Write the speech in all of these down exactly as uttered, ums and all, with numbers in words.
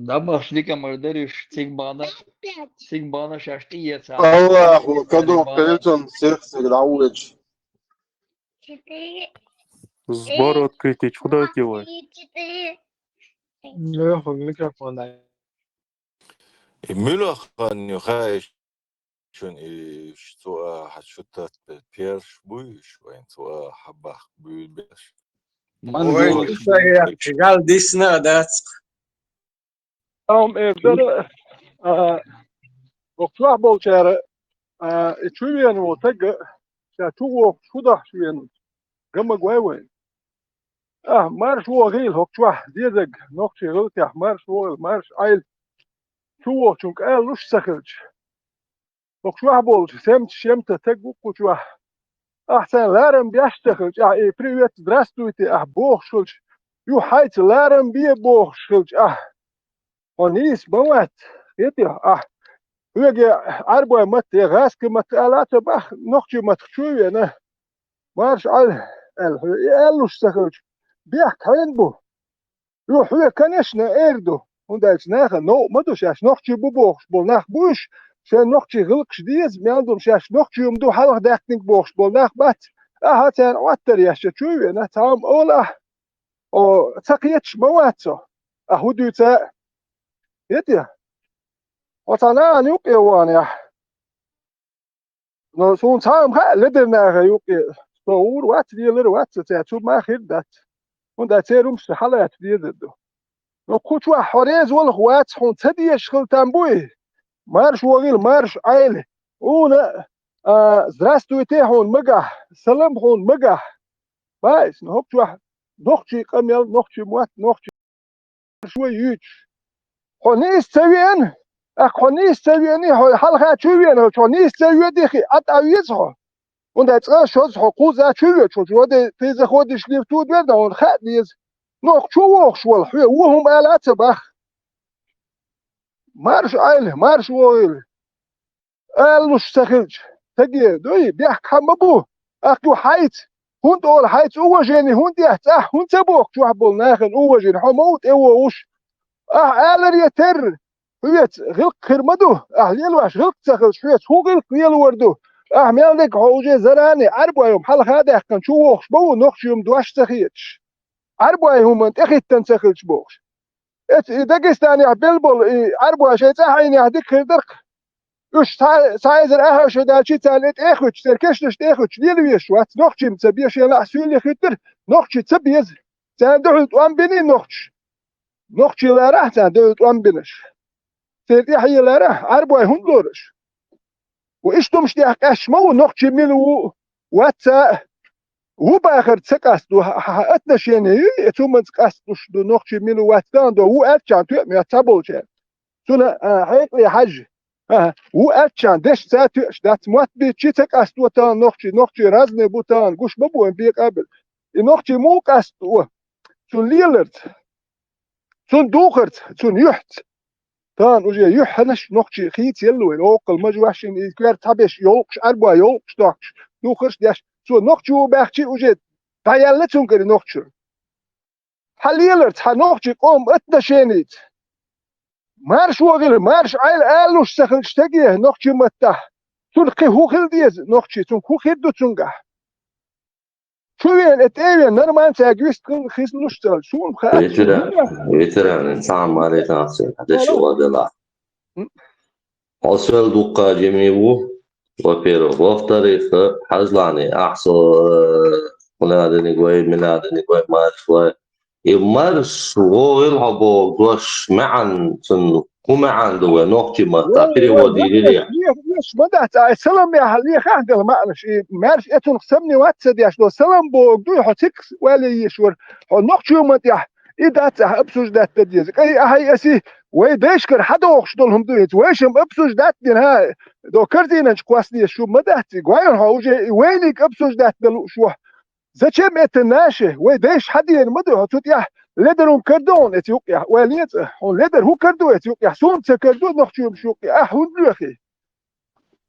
Дабахш дика мар дариш, цига бана, цига бана шаш тӀеца. Аллаху кадо пельтон сих сиг дӀавуч. Сбор открытый, куда делать? Лёха, микрофон дай. И муьлха хан ю хаиш шун и ш-, цу а хьа шу тат пе-, перш буй ш вайн, цу а хьа бах буй беш. Ман Ой, буй. Ишта я, гал дисна дац. Ам эрдара, а, окла болчара, а, и чу вен во таг, ша чу вох, шу дах чу вен. Гама гой вайн. А, марш вогӀийла хӀокху чохь, дезаг, нохчий гӀиллакхехь марш вогӀийла, марш Ӏайла. Чу вохучун кӀалуш ца хилча. ХӀокху чохь болчу семца, шемца таг ву кху чохь. Ахь царна ларам беш ца хилча, ахь и привет, здравствуйте, ахь бохуш хилча, ю хьайца ларам бе бохуш хилча, ахь. Хьо нийса ма вац, хетий ахь? Хьоьга Ӏарбой матте, гӀаска матте ала ца бах, нохчий матах чу вена. Марш Ӏайла, аьлла, хьо и аьллуш ца хилча, бехк хьенан бу? Ю хьоьга, конечно, эр ду, хӀунда аьлча наха новкъа ма ду шаьш нохчий бу бохуш болу нах бу уьш, шайн нохчий гӀиллакхаш деза, мел ду шаьш нохчий ма ду хьалха даьккхинарг бохуш болу нах бац, ахьа царна Ӏоттар еш чу вена, цхьа хӀума олу ахь, о, ца кхеташ ма вац со, ахь хӀун дуьйцу а, хетий? Хьо цхьа нахана юккъе ваханехь. Но суна цхьа а ма хаьа, ледара наха юккъе. Со гӀур вац, лелар вац, со цаьрца ма хир дац. ХӀунда аьлча церан хӀумаш хьалаца дезар ду. Но кху чохь хьо реза валха вац, хьуна ца дезаш хила там буй? Марш вогӀийла, марш Ӏайла. Хьуна, а, здравствуйте хьуна магахь, салам хьуна магахь. Баьйса, но хӀокху чохь нохчий къамел, нохчий мотт, нохчий шо юьйцуш. Хьо нийса ца веана, тӀаккха хьо нийса ца веана, хьо хьалха чу веана, хьо нийса ца воьдий, хи, Ӏа тӀе веза хьо. ХӀунда аьлча цкъа шозза хьо кхузза чу воьдуш, хьо жоде, ты заходишь ли в ту дверь, да хьуна хаа деза. Нохчо вохуш волу, хьоьга вон хӀума ала а ца бах. Марш Ӏайла, марш вогӀийла. Алалуш ца хилча, стаге дуй, бехк хьан ма бу, ахь ю хьайца, хӀунда олу хьайца уважение хӀунда ехь, цӀахь хӀунда ца боху чохь болу нахана уважение, хьо ма ву тӀевогӀуш. Ахь аларе терра, хьоьца гӀиллакх хир ма ду, ахь лелош гӀиллакх ца хилча, хьоьца хӀун гӀиллакх лелор ду? Ахь мел дерг хьо уже заране Ӏарбой хӀума хьалха а даьккхина чу вохуш ма ву, нохчий хӀума дош ца хеташ. Ӏарбой хӀуманна тӀехӀиттина ца хилча бохуш. Эца и Дагестанехь белла болу и Ӏарбой шайн цӀахь Ӏийнехь дика хир дара-кх. Уьш цхьа, цхьа эзар ахьа шо даьлчи царна и тӀе а хуьттуш, церан кешнаш тӀе а хуьттуш, лела везаш вац. Нохчий ца бен шен лаахь суьйле хир дара, нохчий ца беза. Царна дуьхьал тӀом бина нохчаш. Нохчий ларахь царна дуьхьал тӀом бинарш. Церан тӀаьхье ларахь, Ӏарбой хӀунда лоруш? Ву иштта хӀумаш тӀехь къаьсташ ма ву, нохчий мила ву, вац а, ву бахар ца къастадо, хьан отношение ю, и цу манца къастадуш ду, нохчий мила ву, вац дан до, ву аьлча, тоьам йоцу цхьаболчаьрга. Цуьнан, а, хьекъале хьажа. А, ву аьлча, дешца тоьаш дац, мотт биччи ца къастадо тахана нохчий, нохчий разный бу тахана, гуш ма бу вайн бекъа а бер. И нохчий муха къастадо? Цунна леларца, цунна духарца, цунна юьхьца. Тахана уже юьхьанаш нохчий хийца елла вайн, оккхал мажа вашина, и коьрта цхьабеш йолкхуш, Ӏарбой йолкхуш дохкуш, духарш а деш, цо нохчо ву баьхчи уже дӀаяьлла цуьнгара и нохчо. Хьан леларца, хьан нохчий къоман отношеница. Марш вогӀийла, марш Ӏайла алалуш ца хилча стаге нохчий маттахь. Цунна кхин хӀун хила деза нохчий, цунна хӀун хир ду цуьнгахь? Чу вена, тӀе а вена, нормально цаьрга вист хила, хизнуш ца хилча, суна хаьа. Ветеран, ветеран, инсан маре танцует, а дальше Алло. Ладела. М. Хьо сел дуккха жима ву, во-первых. Во-вторых, хьажлани, ахь со, э, хӀун а диниг вай, мила а диниг вай, марш вай. И марш вогӀийла хьо боху дош маьӀна, цунна хӀун маьӀна ду вай нохчий маттахь, перевод йийрий? Леш ма дац, ай салам яхьа лехахь дела маьӀнаш, и маьрша эцунах сомневаться ца деш долу салам боху дуй, хьо цига вале йиш вара, хьо нохчий ма тӀехь, и дац ахьа обсуждать дан деза. Кхин ахьа и аси, вай дайшкара хьадохуш долу хӀума ду иза, вайшимма обсуждать дина, хьа, до корзинанчу кхоссадеш шу ма дац, и гой хьо уже, и вайниг обсуждать дан лууш ву. Зачем это наше? Вай дайша хьадеана ма ду, хьо цу тӀехь ледар хӀун карадо хьуна эца юккъехь? Вай лецӀа, хьуна ледар хӀун карадо эца юккъехь? Суна ца карадо нохчий хӀумаш юккъехь, ахь хӀунда лоьхий?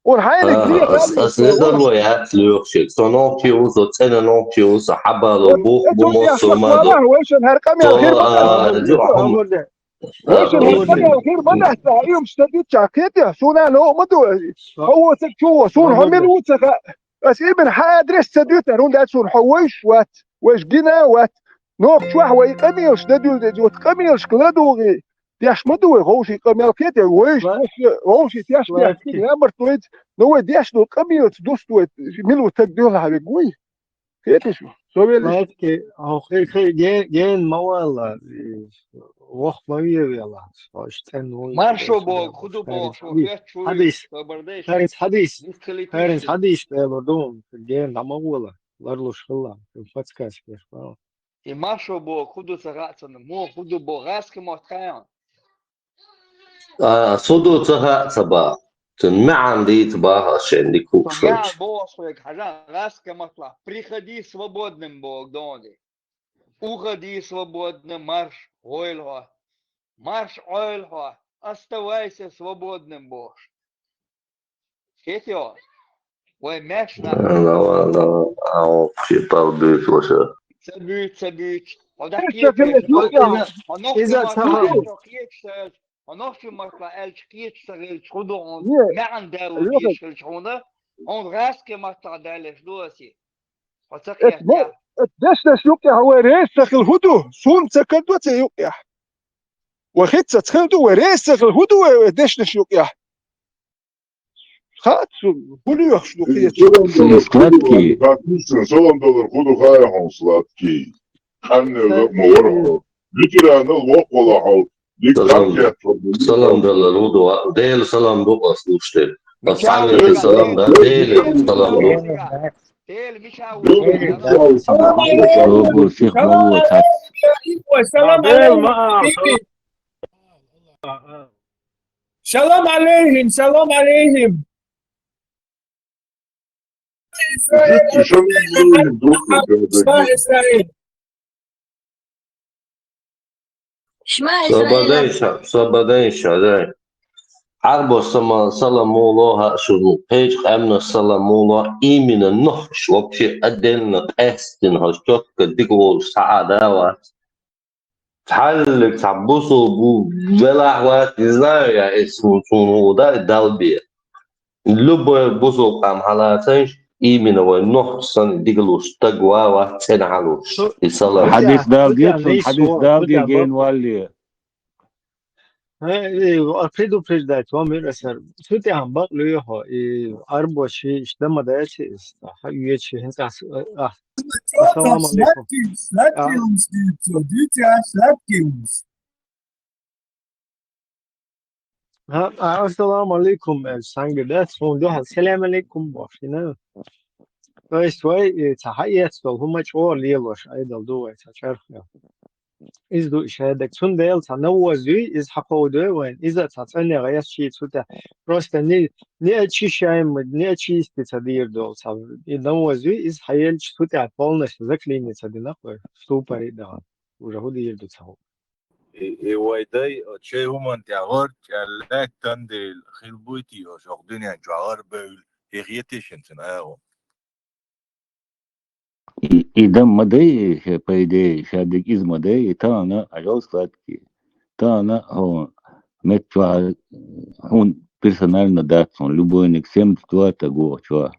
Ур хьайниг А, леха ас, ас ледар ло яц лоьхуш, со нохчий ву, со цӀена нохчий ву, со хьабало бух бу, мо со ма до. Вайшан хӀара къамел хир бакъа. Вайшин хӀама къамел хир ма дац, Ӏа иймаш ца дуьтча, кхетий? Суна новкъа ма ду. Хьо воцург чу во, суна хьо мила ву ца хаьа. Ас именно хьан адрес ца дуьтар, хӀунда аьлча суна хьо вайш вац, вайш гина а вац. Нохчий чохь вай къамелаш дан дуьлла деза, вот къамелашка ладугӀий. Теш ма ду вай, вовшийн къамел кхетий, вайш, вовшийн теш теш лаьммарт вайца, но вай деш долу къамелаца дуста вай, мила ву таг дуьхьал хьан вега вуй. Кхетий шу? Со веллаш. Латки, хьо хи-, хи-, ген, ген ма вала, и, вох ма ве вела, хьо иштта цӀена ву. Маршо боху, хӀун ду боху, шо хӀадис, хӀетташ ву, хӀадис, собар дайша. Хьаринца хӀадис, дисквалификация. Хьаринца хӀадис, элор ду, ген дӀа ма вала, ларлуш хилла, подсказка еш, бала. И маршо боху, хӀун ду ца хаьа цунна, муха хӀун ду боху, гӀазкхи мотт хаьа? А, со ду ца хаьа ца боху. Цуьнан маьӀна дийца боху ас шайна дика хууш хилча. Со маьӀна боху ас хьоьга, хьажа, гӀазкхи маттахь: приходи свободным боху доне. Уходи свободным, марш, гӀойла хьо. Марш, Ӏойла хьо. Оставайся свободным бохуш. Кхетий хьо? Вай маьрша нах. Ладно, ладно, ладно. Ахьа шен пал буьйцу ваша. Ца буьйцу, ца буьйцу. Хьо дӀа кхеташ, хьо нохчийн маттахь аьлча кхеташ ца хилча, хьо нохчийн маттахь аьлча кхеташ ца хилча, хӀун ду хьуна? Не, маьӀна далла дезаш хилча хьуна, хьуна гӀазкхи маттахь даллеш ду ас и. Хьо ца кхетта. Эт дешнаш юкъехь вай реза ца хила хӀун ду? Суна ца карадо цу юкъехь. Вай хица ца хила ду, вай реза ца хила хӀун ду вай, вай дешнаш юкъехь? Хаьа цунна, хӀун лоьхуш ду кхечу? Салам далар хӀун ду хаьа хьуна, Сладкий? Къаьннел ма вара хьо. Ветеранал воккхула хьо. Дика салам, кхетта хьо. Салам далар хӀун ду, Делан салам ду ас луш дерг. Ас цхьаьнгге салам дан, Делан салам ду. Дела мича ву? Салам алейкум. Салам алейкум. Салам алейхим, салам алейхим. Собадай ша, собадай ша, дай. Ӏарбоша сама-, салам ма ло хьа шуна, кхечу къаьмнаш салам ма ло, именно нохчаш вообще отдельно къаьстина хьо чётко дика волуш цхьа а да вац. Цхьаьллиг цхьа бусулба велахь вац, не знаю я, эс хӀун, цунна хӀун да и далбе. Любой бусулба къам хьалацайша, именно вай нохча санна дика луш стаг ва вац цӀена хьалуш. И салам. Хьадис далге, цунна хьадис далге гена валле. Хьан, и, а, предупреждать, ван мира сар. Цу тӀехь бакъ луьй хьо, и Ӏарбоша иштта ма дац иза, хьан оьцу хӀинца ас, а, а. Ассаламу алейкум. Сладкий, сладкий. А. Сладкий. ХӀан, а, ассаламу алейкум, э, санга дац, хьуна дуьхьал салам алейкум бохуш, хӀина? То есть вай, э, цхьа хьаэцна долу хӀума чӀогӀа лелош, Ӏедал ду вай цхьа чӀарх. Иза ду и шадерг. Цундела цхьа навоз юй, иза хьакховдой вайн. Иза цхьа цӀанъян гӀерташ йий цу тӀе. Просто не, неочищаемый, неочиститься дийр долу цхьа. И навоз юй, иза хьаелча цу тӀе полностью заклиниться дина вай. Ступор и даха. Уже хӀун дийр ду цхьа. И, и вай дай, о, чай хӀуманна тӀехь гӀар, чӀаьллаьттан дела, хила буй те, о, шох дуьнен чохь гӀар бевлла, и хетий шуна цуьнан агӀо? И, и дан ма дай, ше, по идее, ша диг иза ма дай, и тахана, ажал сладкий. Тахана, хьо, мет чохь, хьуна персонально дац, хьуна любойник семьдесят два таг ву хьо чохь.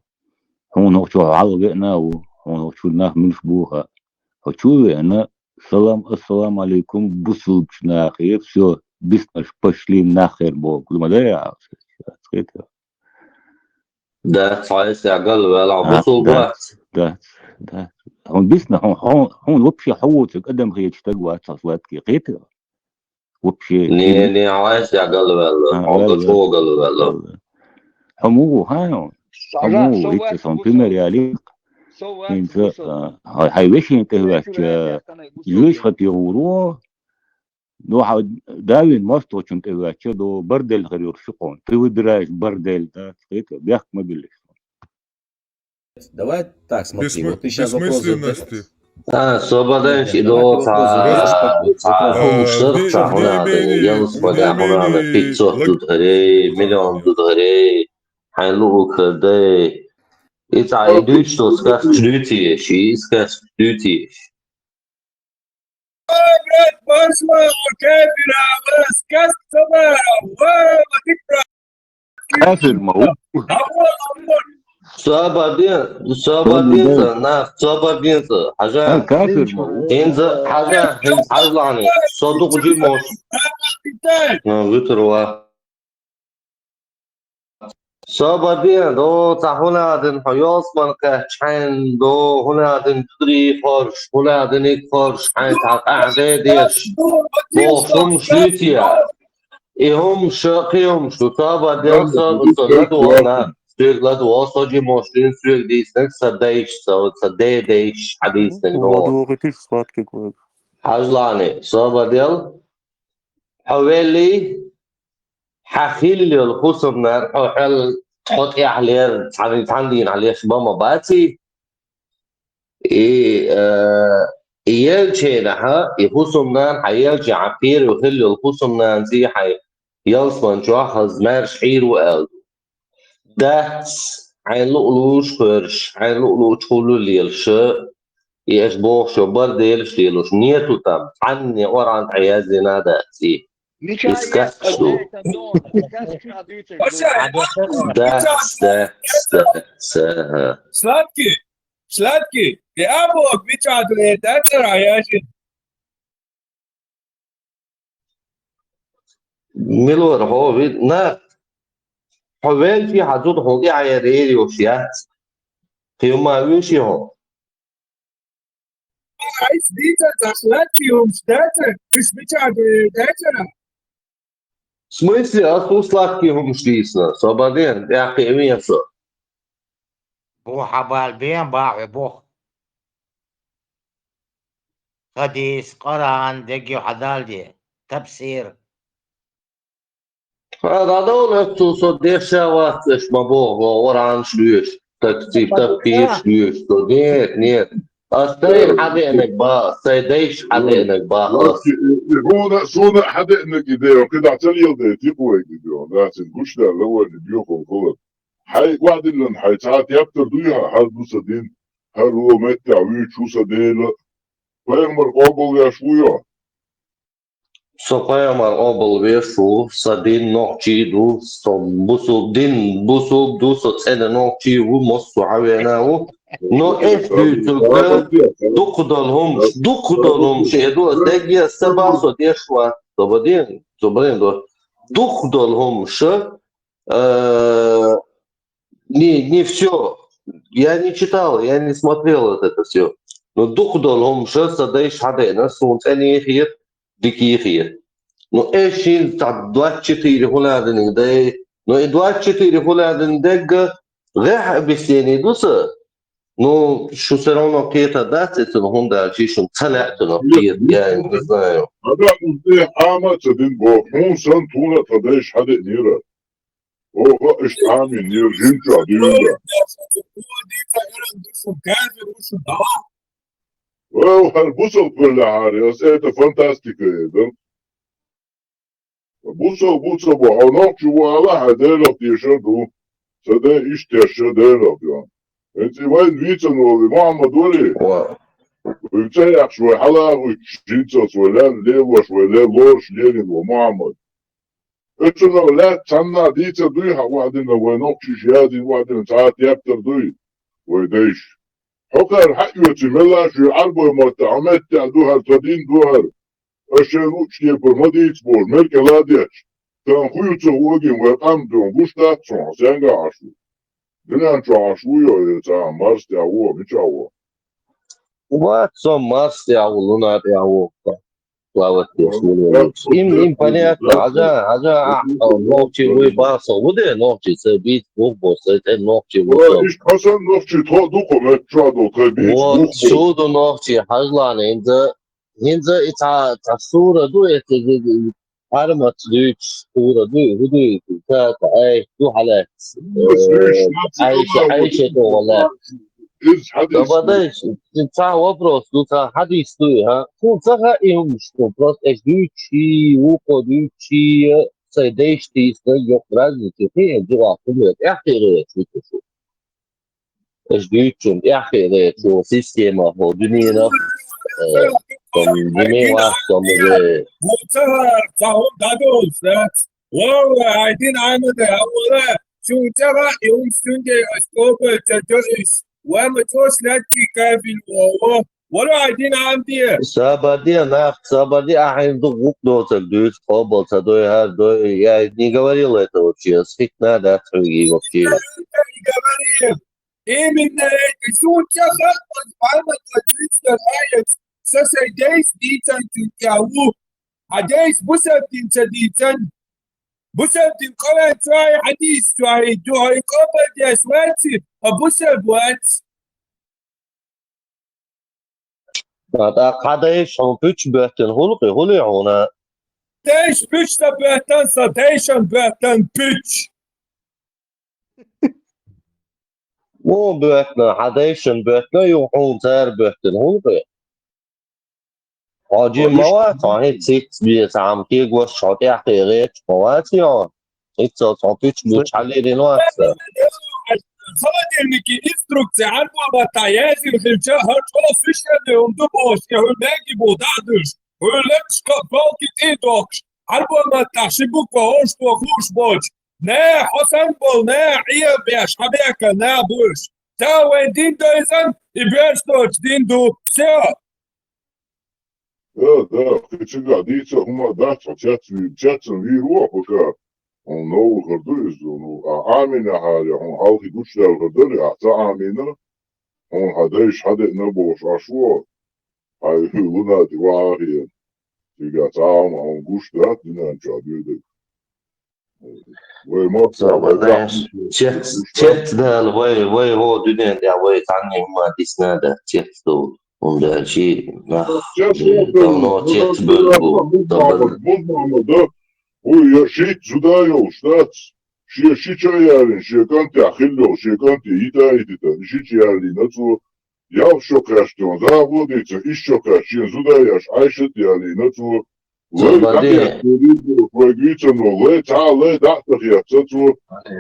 Хьуна хьо чохь хьалха веана а ву, хьуна хьо чуьра нах муьлш бу а хаьа. Хьо чу а веана, салам, ассаламу алейкум, бусулбачу нахе, всё, биснарш пошли нахер боху. Ма дай а, хета. Дац, хьайсехь галваьлла, хьо бусулба вац. Дац, дац. Хьуна бисна, хьуна, хьуна, хьуна вообще хьо воцург адам хеташ стаг вац хьо, Сладкий, кхетий? Вообще. Не, не, хьайсехь галваьлла, хьо чӀогӀа галваьлла. Хьо муха ву, хьан? Хьо муха ву, хӀинца сан пример ялийта. ХӀинца, а, хьай, хьай вешин тӀехваьчча, юьйш хатир ву, ну, хьан давин мосточун тӀехваьчча, до бордель хир юр шу кхуьн. Ты выбираешь бордель, да, кхета, бехк ма билла. Давай так, смотри, вот ты щас вопрос задашь. А, собадан ши до ца, ца, ца, хӀума шарх ца хьуна да, ялс бага хьуна да, пятьсот дударей, миллион дударей, хьайн луъу кардай. И ца, и дуьйцу, сказка дуьйцу еш, и сказка дуьйцу еш. Кафир ма ву. Собардин, собардин са, на, собардин са. Хьажа. Кафир ма ву. Хинза, хьажа, хинза, хьажлани. Содукъ жи мош. На, витруа. Собардин, до, ца хьунадин, хьо ёлсман кхаьччхьайн, до, хьунадин дудри хорш, хьунадин ик хорш, хьайн ца къахьде деш. Бо хум шуьтия. И хум ша, кхи хум шу, собардин, со, со, ладугӀа, на, суьг ладугӀа, со жи мошдин, суьг дийснаг, са дайш, са, са де дайш, хьадийснаг, до. ЛадугӀа, итиш сладкий кваг. Хьажлани, собардел, хьо велли, хьан хилла йолу хӀусамнана хьо хьал тхо тӀехь лер, цхьана, цхьана дийнахь леш бан ма баций? И, э, и елченахьа, и хӀусамнана хьан елча хьан кхера хилла йолу хӀусамнанций хьайн ялсман чохь хаза маьрша хьийр ву аьлла ду. Дац, хьайн луъ лууш кхоьруш, хьайн луъ луучу хӀуллу лелаш, и аша бохуш йо бар делаш лелуш, нету там, цхьанне Къуръан тӀе яздина а дац и. Мича И сказ яц ду. Дац, дац, дац, дац, ха. Сладкий, сладкий, и або мича ду, э, дацара яжин. Милора хьо вид, на, хьо велчий хьан зуда хьуна тӀе хьаерра эр йолуш яц. Кхин ма вуьйший хьо. Айс дийца, ца сладкий хӀумаш даца, уьш мича ду, э, дацара? В смысле, ас хӀун сладкий хӀумаш дийцина? Со бан ден, тӀаьхьа кхиавен со. Бу хьабал бен бахьа бу. Хадис, Къуръан, дегги хьадалде. Тафсир. Ха, дӀадовла, цо со деша вац, аш ма боху, Къуръанаш лоьш, такци, тапхираш лоьш, со, нет, нет. Ас сайн хьадеанаг баха, сайн дайша хьадеанаг баха ас. И, и, и хьуна, суна хьадеанаг и дера, кхидӀа ца леладайта, типа вайга дера, дацин гуш даьлла вайна доьхур хилар. Хьай ваьдиллан, хьай цхьа тептар дуй хьан, хӀара ду сан дин, хӀара вон меттехь вуьйцуш ву сан Дела. Пайхамар къобалвеш ву йо? Со пайхамар къобалвеш ву, сан дин нохчий ду, со бусул-, дин бусулба ду, со цӀена нохчий ву, массо а хьавена ву. Но эс дуьйцург дукхадолу хӀумаш, дукхадолу хӀумаш, э, ду, дегге аса ца бахьа со деш вац, со бан ден, со бан ден до. Дукхадолу хӀумаш, э, не, не всё. Я не читал, я не смотрел вот это всё. Но дукхадолу хӀумаш сан дайша хьадеана, суна цӀена хета, дика хета. Ну, эшин цхьа двадцать четыре хӀун лаьдиниг дай. Ну, и двадцать четыре хӀун лаьдиниг дегга гӀехь объяснение ду сан. Ну, шу всё равно кхета дац, и цунах хӀунда аьлча шуна ца лаьа цунах кхета, я не знаю. Ада узде хьама ца дин бо, хӀун сан туна тха дайша хьадеанера. Оха, иштта хьамин нера жимчохь дуьйна. Вау, хӀара бусалба хӀуьллехьара, ас это фантастика эдан. Бусалба, бусалба, хьо нохчи ву ала, хьан Делах тешар ду. Ца де иштта тешар Делах ду. ХӀинца и вайн вийцан волу Мухьаммад вари? Ва. Вуьга ца яхаш вай хьалагӀуьйтуш, жинцалц вай лаьлла лелош, вай ле-, лоруш лелийна ву Мухьаммад. Оцунах лаьцна цхьанна дийца дуй хьан ваьдина, вай нохчиша яздина ваьдина цхьа а тептар дуй, вай дайша. Хьо кхара хьаоьцу мелла а шуьга Ӏарбой мотта, хьо меттехь ду хӀара, тхан дин ду хӀара. Аш шайн луъучу кепара ма дийца бохуш, мел кӀел а детташ. Тхан хуьйцу вогин вай къам дуьхьа гуш дац хьуна, хьо сенга Ӏаш ву? Дуьнен чохь Ӏаш ву йо, э, цхьа Марс тӀехь ву, мичахь ву? Вац со Марс тӀехь ву, Луна тӀехь ву. Плавать деш ву. Им, им понятно. Хьажа, хьажа, ахь, нохчи вуй бахса ву де, нохчи, ца бийц бух бо, ца тӀе нохчи ву со. Иштта хьо сан нохчи тхо а ду кху меттачохь долу, тхай бийца бух бо. Суду нохчи, хьажлана, хӀинца, хӀинца и цхьа, цхьа сура ду, эцу Ӏарамат дуьйцуш, сура дуй, хӀу дуй, ца, ца, ай, ду хьалаьцна. Э, Ӏайша, Ӏайша тӀе вала. Иза хьадис ду. Даба дай, цхьа вопрос ду, цхьа хьадис дуй, хӀа? Кхунна ца хаьа и хӀумаш, кхунна просто аш дуьйцуш, вукхо дуьйцуш, сайн дайша тийсина, йоккха разница, кхин а дукъа хӀума тӀаьхьа хиъна яц вуьтуш. Аш дуьйцучунна тӀаьхьа хиъна яц, система, хӀо, дуьненах, э, Цом димий вац, цом уже. Буцаха, цахун дадус, да? Вова, один аймада, а вора, шун цаха, и ум стунде, а скобы, цатёрис. Вама цо слядки кабель, вова. Вора, один амди. Сабади, нах, сабади, ахин ду гук доцак, дюц, кобал, цадой, хар, дой, я не говорил это вообще, схит надо, отруги вообще. Не говорил. Именно это. Шун цаха, вот, мама, вот, тридцать лет, сосед, десять, десять, десять, А дайс бусалба дин ца дийцан, бусалба дин Къуръан чуай, хьадис чуай, дугьай кьабулдеш ваци, а бусалба вац. ТӀаккха хьа дайш хьуна пуч боьттина хӀулкъи, хӀули хьуна? Дайш пуч ца боьттан са, дайшан боьттан пуч. Муха боьттина, хьа дайшан боьттина, ю хьуна цара боьттина хӀулкъи? Хьо жима ма вац, хьо хӀинца циц бе цхьа хӀама кегош, хьо тӀехкхе гӀерташ ма вац хьо. ХӀинца цхьа пуч бучу хьалийрина вац сан. Холодильники инструкция, Ӏарбой маттахь язйина хилча, хӀара чӀогӀа фишерный хӀума ду бохуш, и хӀума мегий бу дӀа а дуьлуш, хӀума лепаш кхаъ, палки тӀе а дохкуш, Ӏарбой маттахь ши буква хӀорш бохуш боцуш, наха хьо санна болу, наха Ӏехабеш, хьан бехкан наха бу уьш. Ца вайн дин дойзан, и боьрша доцу дин ду. Всё. Да, да, кхин цигахь дийца а хӀума а дац, хьо цец вийр, цецан вийр ву хьо пока. Хьуна новла хир ду иза, ну, а Ӏамийнехьара, хьуна хьалхе гучудаьлла хир дара, ахь ца Ӏамийна, хьуна хьан дайша хьадеана бохуш Ӏаш ву, хьайн луна тӀе вахьа а хиъна. Цигахь цхьа а хӀума хьуна гуш дац, динан чохь доьдург. Вай мотт, Ца вай база, захь цец, цец дала вай, вай хӀо дуьнен тӀехь вай цхьанне хӀума дисна а дац, цец долу. ХӀунда аьлча нах Цец, э, давно цец бевлла бу. Муз-Мухьаммад, Муз-Мухьаммада, хӀу я шийтта зуда йолуш дац, шен шича а ялийна, шен кӀантехь хилла йолу, шен кӀанте йита а йититан, и шича ялийна цо, ялх шо кхаьчна, загӀо а дийцина, исс шо кхаьчна, шен зуда еш Ӏайшат а ялийна цо. Лай Зубаде. ДӀакхетта, вайга вийцина, лай цхьа а лай дӀа а ца хетта цо.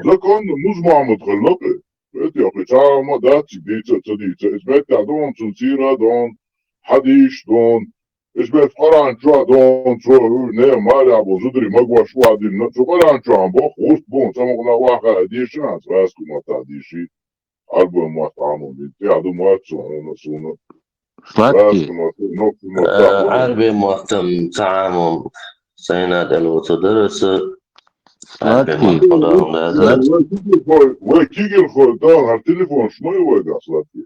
Законна Муз-Мухьаммад хилла кхин. Эти кхин цхьа а хӀума дац цига дийца а, ца дийца а. Иза меттехь дон, цунна сийра а дон, хьадийш а дон. Иза меттехь Къуръан чохь а дон, цо, не, малехь болу зударий магош охьадиллина. Цу Къуръан чохь боху, гӀуст бу, цӀа мукъана охьахаа дийшина, гӀазкхийн маттахь дийший. Ӏарбойн мотт Ӏамор бина тӀехь ду моьтту суна, хьуна, суна. Латти, гӀазкхийн мотт, нохчийн мотт, э, Ӏарбойн маттам ца Ӏамор сайна тӀелоцу дара аса, Ӏарбойн Латти, мотт хьо дан деза. Вай кигирхой, вай кигирхой дан, хӀара телефонаш ма ю вайгахь, Латти.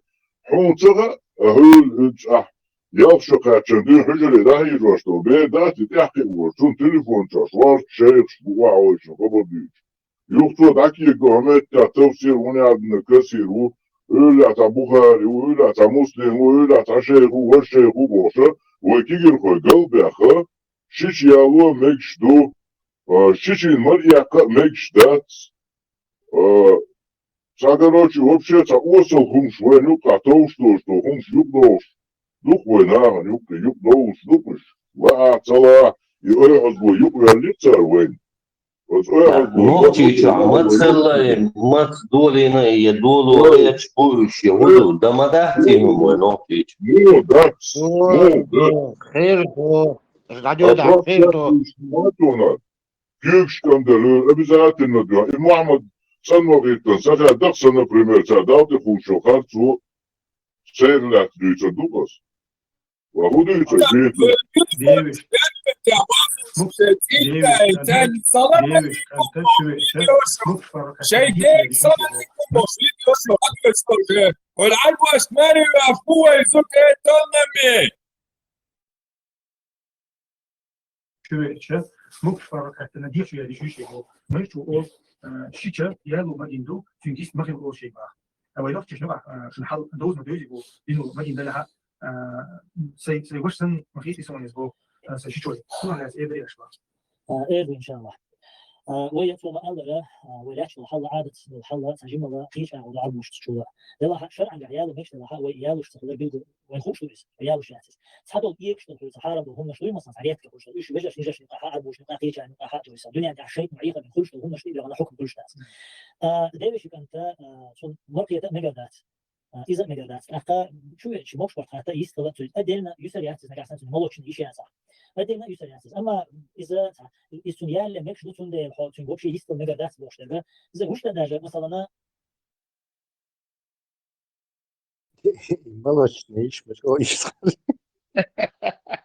Хьуна ца хаьа, а хӀуьлу, хӀуьлу чӀахь, ялх шо кхаьччан дуьйна хьуьжаре дӀахьежош долу бер дац и тӀаьхьакхиа вожа, цунна телефон чохь ворхӀ шайхаш бу охьавойшина хабар дуьйцуш. Юха цо дӀакегга хӀун меттехь тафсир, хӀун яздина касир ву, уьллехь цхьа Бухари ву, уьллехь цхьа Муслим ву, уьллехь цхьа шайх ву, важа шайх ву бохуша, вай кигирхой галбаьхха, шича яло мегаш ду, а, шичийн мара эккха а мегаш дац. А, цхьа, короче, вообще цхьа осал хӀумаш вайна юккъахь товш долуш, тхо хӀумаш юкъадохуш, дукха вай нахана юккъе, юкъадовлуш ду-кх уьш. Лаахь, ца лаахь, и ойхьазло юкъаваьллира цара вайна. Оцу ойхьазло Нохчийчохь маца хилла, маца долийна, я доло гӀерташ бу уьш, я хӀун ду, дан ма дац и хӀума вай Нохчийчохь. Муха дац? Муха дац? Хир ду, дӀадоьдахь, хир ду. Куьйгаш кӀанделла, обязательно дуьхьа. И Мухьаммад санна вахийтина, сан хаддах сан, например, цара далла тӀе хулаш йолу харцо, церан лаьцна дуьйцур ду-кх ас. Ва хӀун дуьйцу? Девиш, девиш, кӀанта, чувеш, кӀанта, шуьвеш, кӀанта. Шуьвеча, муьлхха паргӀат хӀеттина, дийша вер диш ву. Майрачо олу, а, шича яло ма дина ду, цуьнан дист ма хилла олу шайга баха. А вай нохчаша нагахь, а, шуна хьал довза ма девзий бу, дина ма дина далахьа, а, сайн, сайн ваша санна ма хетий суна иза боху, а, сайн шичой. Суна лаьцна эр дарий аша баха. А, эр ду, иншаллахь. А, вай яц ма аллара, а, вай лаьтташ долу хьал, Ӏадаташ долу хьал, цхьа жимала кхечу агӀор ду Ӏарбоша чула. Делахьа, шарӀангахь яло мегаш делахьа, вай ялош ца хилар билгал вайн хууш ду иза, ялош яц иза. Цхьадолу экаш долу хьуьца хьарам долу хӀуманаш дуй, масалан, цхьа редка хӀума ду, уьш вежаршна, йижаршна юкъахь а, Ӏарбошна юкъахь а, кхечарна юкъахь а ду иза. Дуьнен тӀехь шайтӀан Ӏехабина хуьлуш долу хӀуманаш тӀе а дуьхьал хьукам хуьлуш дац. А, девеши кӀанта, а, цунна мара кхета а мегар дац. А, иза а мегар дац. ТӀаккха чу верчи мокш барт хатта йистала цуьнца. Отдельно юсар яц иза, нагахь санна цуьнан молочный йиш ян сахь. Отдельно юсар яц иза. Амма иза ца, иза цуьнан ял мегаш ду, цундела хьо цуьнга вообще йистала мегар дац бохуш дерг. Иза гуш дан даже, масалана, Молочный йиш, меш, о, йиш.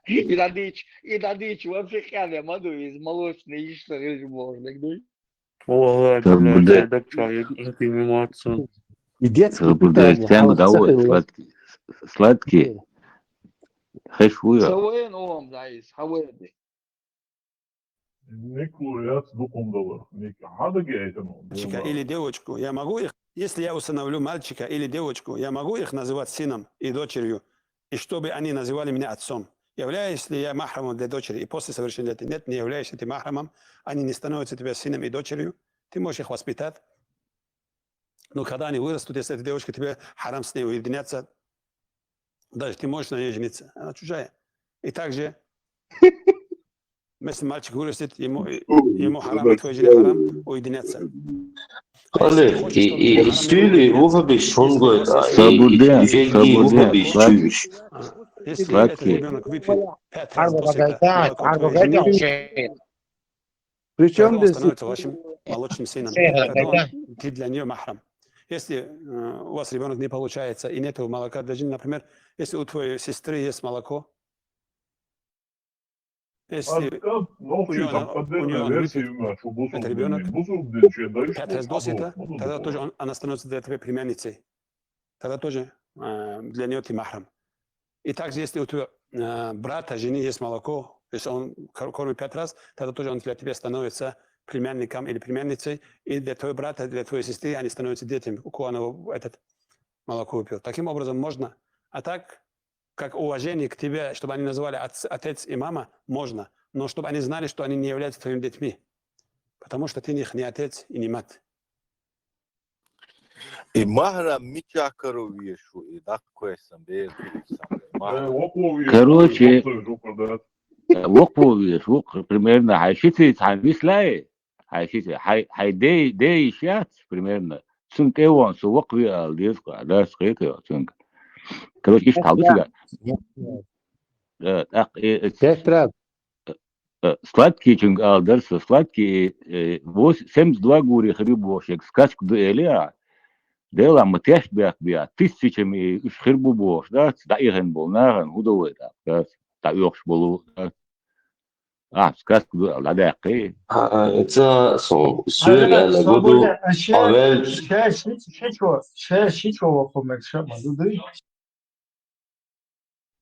И дадич, и дадич вообще хяне ма ду, из молочный йиш сагыш можно, дуй. Валлахи, Как бы, блядь, да. Редак человек, интимацию. И детский Как бы, да, питание. тем Хьала давай, сахилла. сладкий. Сладкий. Хеш хуя. Савен ом, да, из, хавен. Никлу яц дукхундала. Ник хьадаге айтану. Мальчика или девочку, я могу их, если я усыновлю мальчика или девочку, я могу их называть сыном и дочерью, и чтобы они называли меня отцом. Являюсь ли я махрамом для дочери и после совершения лет? Нет, не являешься ты махрамом, они не становятся тебе сыном и дочерью, ты можешь их воспитать. Но когда они вырастут, если эта девочка тебе харам с ней уединяться, даже ты можешь на ней жениться, она чужая. И также, если мальчик вырастет, ему, ему харам, и твоей жене харам уединяться. А если ты Олег, хочешь, и, чтобы и, тебе и харам стюли уединяться, вуха если бишун после гойт, а, совершения Сабурден, и веги сабурден, вуха сладкий. бишчуш. А, если Сладкий. этот ребенок выпьет пять раз в Арба досыта гайта, молоко арба твоей гайта жены, вообще. тогда Причем он здесь становится вашим молочным сыном. Шейх, Тогда гайта. он, ты для нее махрам. Если э, у вас ребенок не получается и нету молока для жены, например, если у твоей сестры есть молоко, если у нее, у нее он выпьет, это ребенок, пять раз досыта, тогда тоже он, она становится для тебя племянницей. Тогда тоже э, для нее ты махрам. И также, если у твоего э, брата, жены есть молоко, если он кор- кормит пять раз, тогда тоже он для тебя становится племянником или племянницей, и для твоего брата, для твоей сестры они становятся детьми, у кого она этот молоко выпил. Таким образом можно. А так, как уважение к тебе, чтобы они называли отц- отец и мама, можно, но чтобы они знали, что они не являются твоими детьми, потому что ты их не отец и не мать. И махрам мича кару вешу, и дакквесан бер. Короче, вокхо веш, вокх примерно хьай шице цхьан вислай, хьай шице, хьай, хьай дей, дей йиш яц, примерно. Цун тӀе вон со вокх ве ала деза кху, дас кхетайо цуьнга. Короче, иштта хьал ду цигара. Э, тӀаккха, э, э, Пять раз. э, Сладкийчуьнга ала дара со, Сладкий, э, вос-, семьдесят два гури хир бу бохуш, сказка ду эли а. Дела ма тешбех беа, тысячами уьш хир бу бохуш, дац, дӀаихина болу нахана хӀун до вай тӀаккха, дац, дӀаоьхуш болу, дац. А, сказка ду ала дӀадаьккхи. А, а, ца со суьйра аьлла гу ду, а вел. Ша ши чо, ша ши чо вахо мег ша ма ду дуй.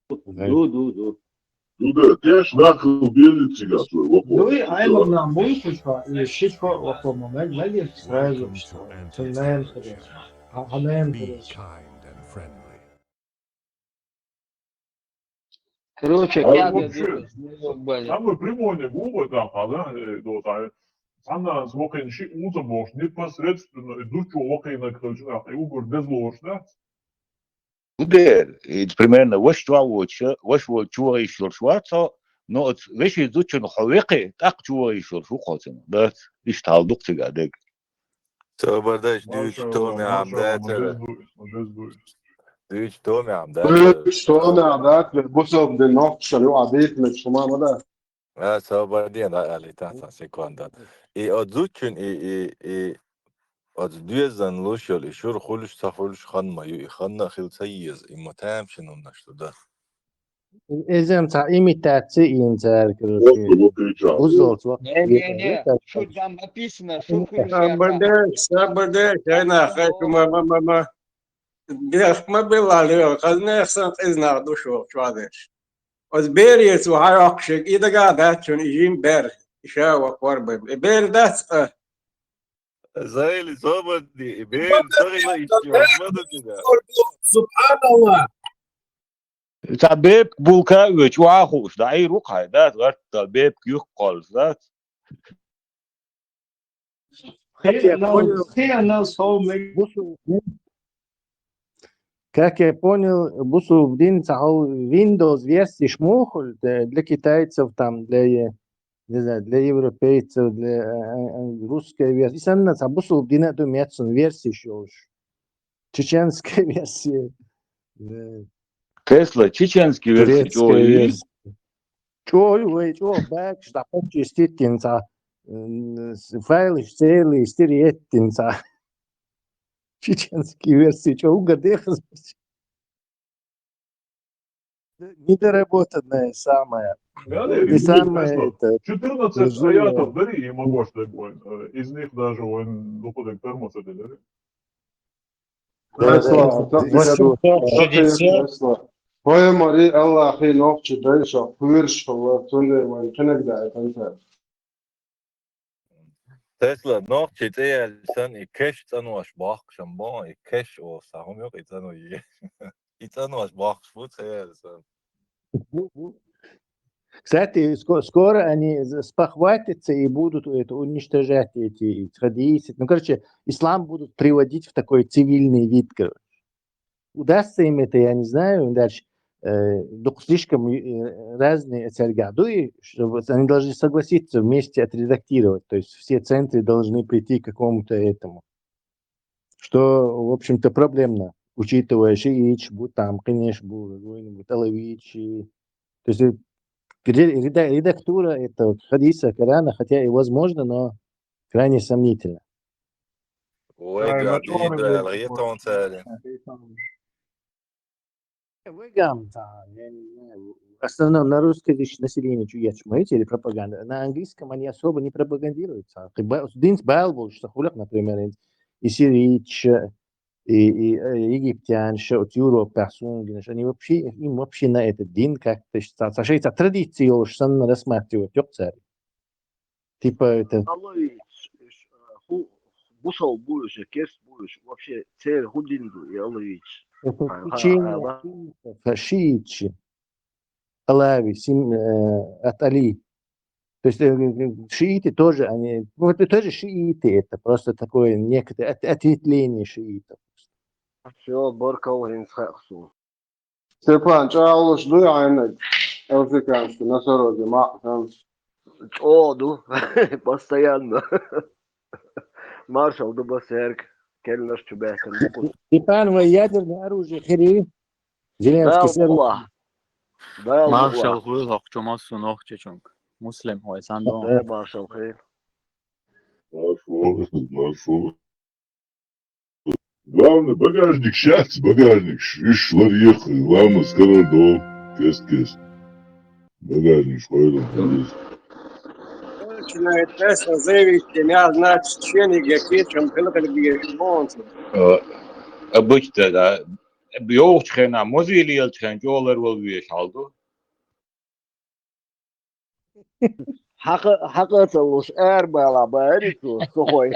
Ду, ду, ду. Ну да, теш нахал бели цига свой вахо. Дуй, аймагна муйсуша, или ши чо вахо ма мег, мег сразу что. Цунен хадеш. А, а нен хадеш. Короче, А я вообще, говорю, ну, блин. Самый прямой не губы там, а да, э, вот, а, Санна вахина ши уза бохуш, непосредственно и дучу вахина кхелчу нах, и угур дезлош, да? Удер, и примерно ваш чу а воча, ваш вол чу а йиш йолуш вац хьо, но оц вешин зудчун хьо векхе, тӀаккха чу а йиш йолуш ву хьо цунах, дац? Иштта хьал ду-кх цигара дег. Собар дайш дуьйцу Машалла, томе ам машалла, дацара. мажес дуйс, мажес дуйс. Дуьйцу томе ам Дуьйцу дацара. томе ам дац, бусалба дин нохчашна юкъа дийца мегаш хӀума ма дац. А, собар ден, да, али, тахсан секунда. И оцу зудчун, и, и, и оцу доьзан луш йолу, и шура хуьлуш, ца хуьлуш хан ма ю, и ханна а хила ца еза, и ма тамашийна хӀуманаш ду, да. Эзем цхьа имитаци йина цара, короче. Узалц ва. Не, не, не, что там написано, что хуьлуш я там. Сабарде, сабарде, кайна хай ма ма ма ма. Бех ма билла лева, хазне сан къизна ду шо чуадеш. Оз берец ва хьайоккхушиг, и дага дац чун, и жим бер, и ша ва корбан. И бер дац а. Зайли собарди, и бер цагъила иччи ма ду дига. Субханалла. Цхьа бепиг булка а оьцу, ваха хууш, дӀа Ӏийр ву-кх хьайн, дац, гӀарта бепиг юхккхоллуш, дац? Как я понял, бусу-, как я понял, бусалба дин цхьа хьал Windows версиш муха хуьлу для, для китайцев, там, для, э, не знаю, для европейцев, для э, э, русской версии. И санна цхьа бусалба дина а ду меттан версиш йолуш. Чеченская версия. Э, Тесла, чеченский версия, турецкая версия. ЧӀогӀа вай, чӀогӀа бакъаш дӀапаччеститтина цхьа, м, с-, файлаш цӀерли стири еттина цхьа. Чеченский версия, чӀогӀа угар дехазарча. Недоработанная самая. Галя, И видишь, самое Тесла, это, четырнадцать безумие. Аятов дари и могу что такое. Из них даже он выходит тормоз это дари. Да, Тесла, да, да, да. Тесла. Хой мари Аллахи нохчи дайша, хуирш хала, цунде вай кенек да это. Тесла, нохчи цӀе яьлча санна, и кеш цӀанвеш бахкаш ма бу, и кеш оса, хӀума юкъа и цӀанвеш. И цӀанвеш бахкаш бу цӀе яьлча санна. Кстати, ско- скоро они з- спохватятся и будут это уничтожать эти хадисы. Ну, короче, ислам будут приводить в такой цивильный вид, короче. Удастся им это, я не знаю, дальше. Э, дукха слишком э, разные царга. Ну и чтобы они должны согласиться вместе отредактировать. То есть все центры должны прийти к какому-то этому. Что, в общем-то, проблемно, учитывая шиитш бу, там, конечно, бу, какой-нибудь алавитчи. То есть э, ре- реда- редактура этого хадиса Корана, хотя и возможно, но крайне сомнительно. Вай, Ай, гад, ма чӀоагӀа идеал, вай. Етон царин. Вегам, да, я не знаю. В основном на русскоязычное население чуяч моите или пропаганда. На английском они особо не пропагандируются. Как бы, динс бал был, что хулак, например, и сирийч, и, и э, египтянш, от Европы, сунги, они вообще, им вообще на этот дин как-то, что, что, что традиции уж сан рассматривать, ёк царь. Типа это, Алло, ш- ш- ху- бусал будешь, кест будешь, вообще цер худинду и алло. это А, течение а, шиитов, шиитчи. Алави, сим, э, от Али. То есть э, шииты тоже, они, ну, это тоже шииты, это просто такое некоторое от- ответвление шиитов. Все, баркал, хин схаксу. Степан, чӀоагӀа луш дуй хьайнаг, африканский носороги, маӀ хан. ЧӀоагӀа ду, постоянно. Маршал ду басерк, келнаш чу бехкан букус. Степан, вай ядерное оружие хири. Зеленский Дал с оружием. була. Дал Маршал була. хуйла хокчо массу нохчечунг. Муслим хой сан дон. Э, маршал хир. Маршо, маршо. Главное, багажник щас, багажник, иш лар ехай, ламаз карардо, кест кест. Багажник шхойру. Начинает Тесла заявить, я, значит, ченнинг, я кечем, хилхилги, монсу. Обычно, да. Йовчхена, музей лелчхен, жолар вал веш алду. Хьакъа хьакъа ца луш эр бала бари цу сухой.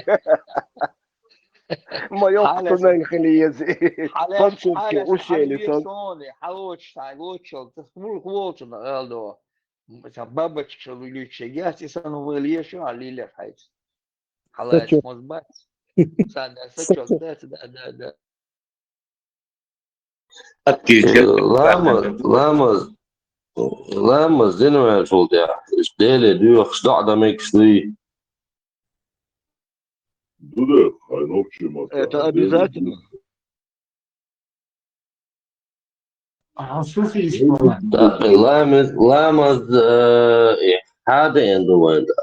Ма йохту мен хили ези. Фамсунки ушели сон. Сони, халоч тай, лочол, тас мулк волчу на элдо. Ца бабочка люче, я ти сон выльеш, а лиле хайц. Халач мозбац. Сан да сачок, да, да, да, да. Активче. Ламаз, ламаз, ламаз динвен шулдя. Иш деле дюхш да да мекс дуй. Дуда, хай нохчи мата. Это обязательно. Да, ламаз, ламаз, э, хада энду вайда.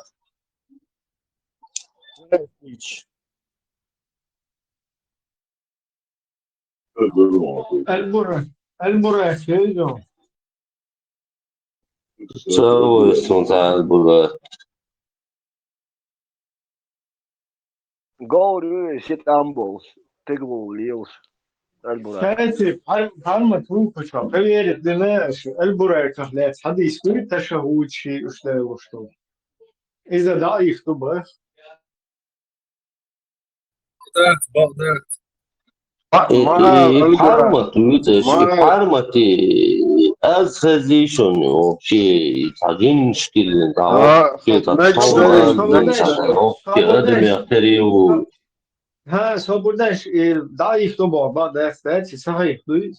Аль-Бура, Аль-Бура, Фейдо. Савой сунца Аль-Бура. Говорю, сит амболс, тегло лилс. Аль-Бура. Кстати, пар- парма тунку чо, проверить дина, Аль-Бура как лет, хадис кури, ташахуд ши, уж да, уж что. Из-за да их ту бах. Багдад, Багдад. И, и, и пармат, видишь, и пармат, и аз хазишон вообще, и тагин штилин, да, вообще, так, вообще, адам я перевод. Ха, собурдаш, и да, их ту бах, ба, да, кстати, сахих, дуй.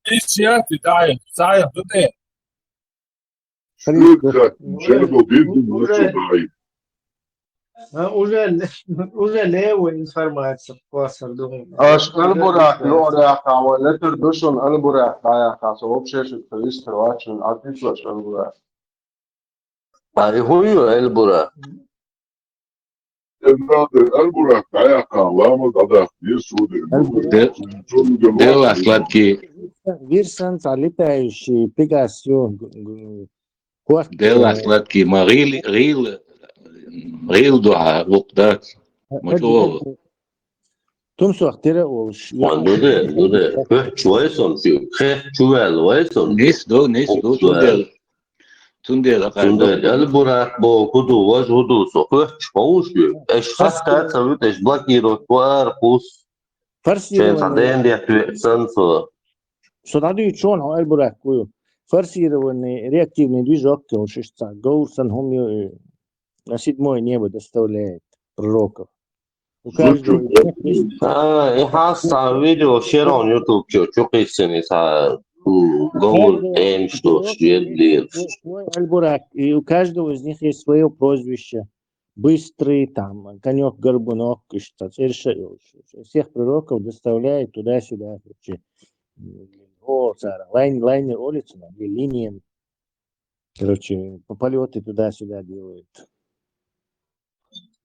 Исчиати, да, сая, дуде. Шука, шука, бибу, мучу, дай. А, уже, уже левая информация, класс, думаю. Аш Аль-Буракъ лоӀарехьа вай летар ду шуна, Аль-Буракъ дӀаяьккха, со вообще шуьга вистхир вац, а тӀаккха Аль-Буракъ. А и хӀун ю Аль-Буракъ? Аль-Буракъ дӀаяьккха, ламаз дӀадаккха, деза суде. Делла сладкий. Вирсан цхьа летающий Пегас ю, г- г- корт, Делла сладкий, ма гӀийла, гӀийла, гӀийла ду хьа, вукх дац. Ма чӀогӀа. Тумсох тира олуш. Ма ду де, ду де. Кхехчу вай сон, кхехчу ваьлла вай сон. Нис ду, нис ду, цундела. Цундела Цундела Аль-Буракъ бо хӀу ду, вож хӀу ду, со кхехчу ховш ю. Эш хатта ца вит, эш блокировать вар кус. Шен ца Форсирование. Ден дехьа сан со. Со дӀадуьйцу шуна хьо Аль-Буракъ ю. Форсированный реактивный движок йолуш иштта цхьа говр санна хӀума ю, э, на седьмое небо доставляет пророков. У каждого из них есть А, и хьан цхьа видео шерон YouTube чу, чу кхиссина цхьа, м, говр эмш долуш, жед лелаш. Свой Аль-Буракъ, и у каждого из них есть свое прозвище. Быстрый, там, конёк-горбунок, что церша. Всех пророков доставляет туда-сюда, короче. О, цара, лайн, лайнер улица, или линия. Короче, по полёты туда-сюда делают.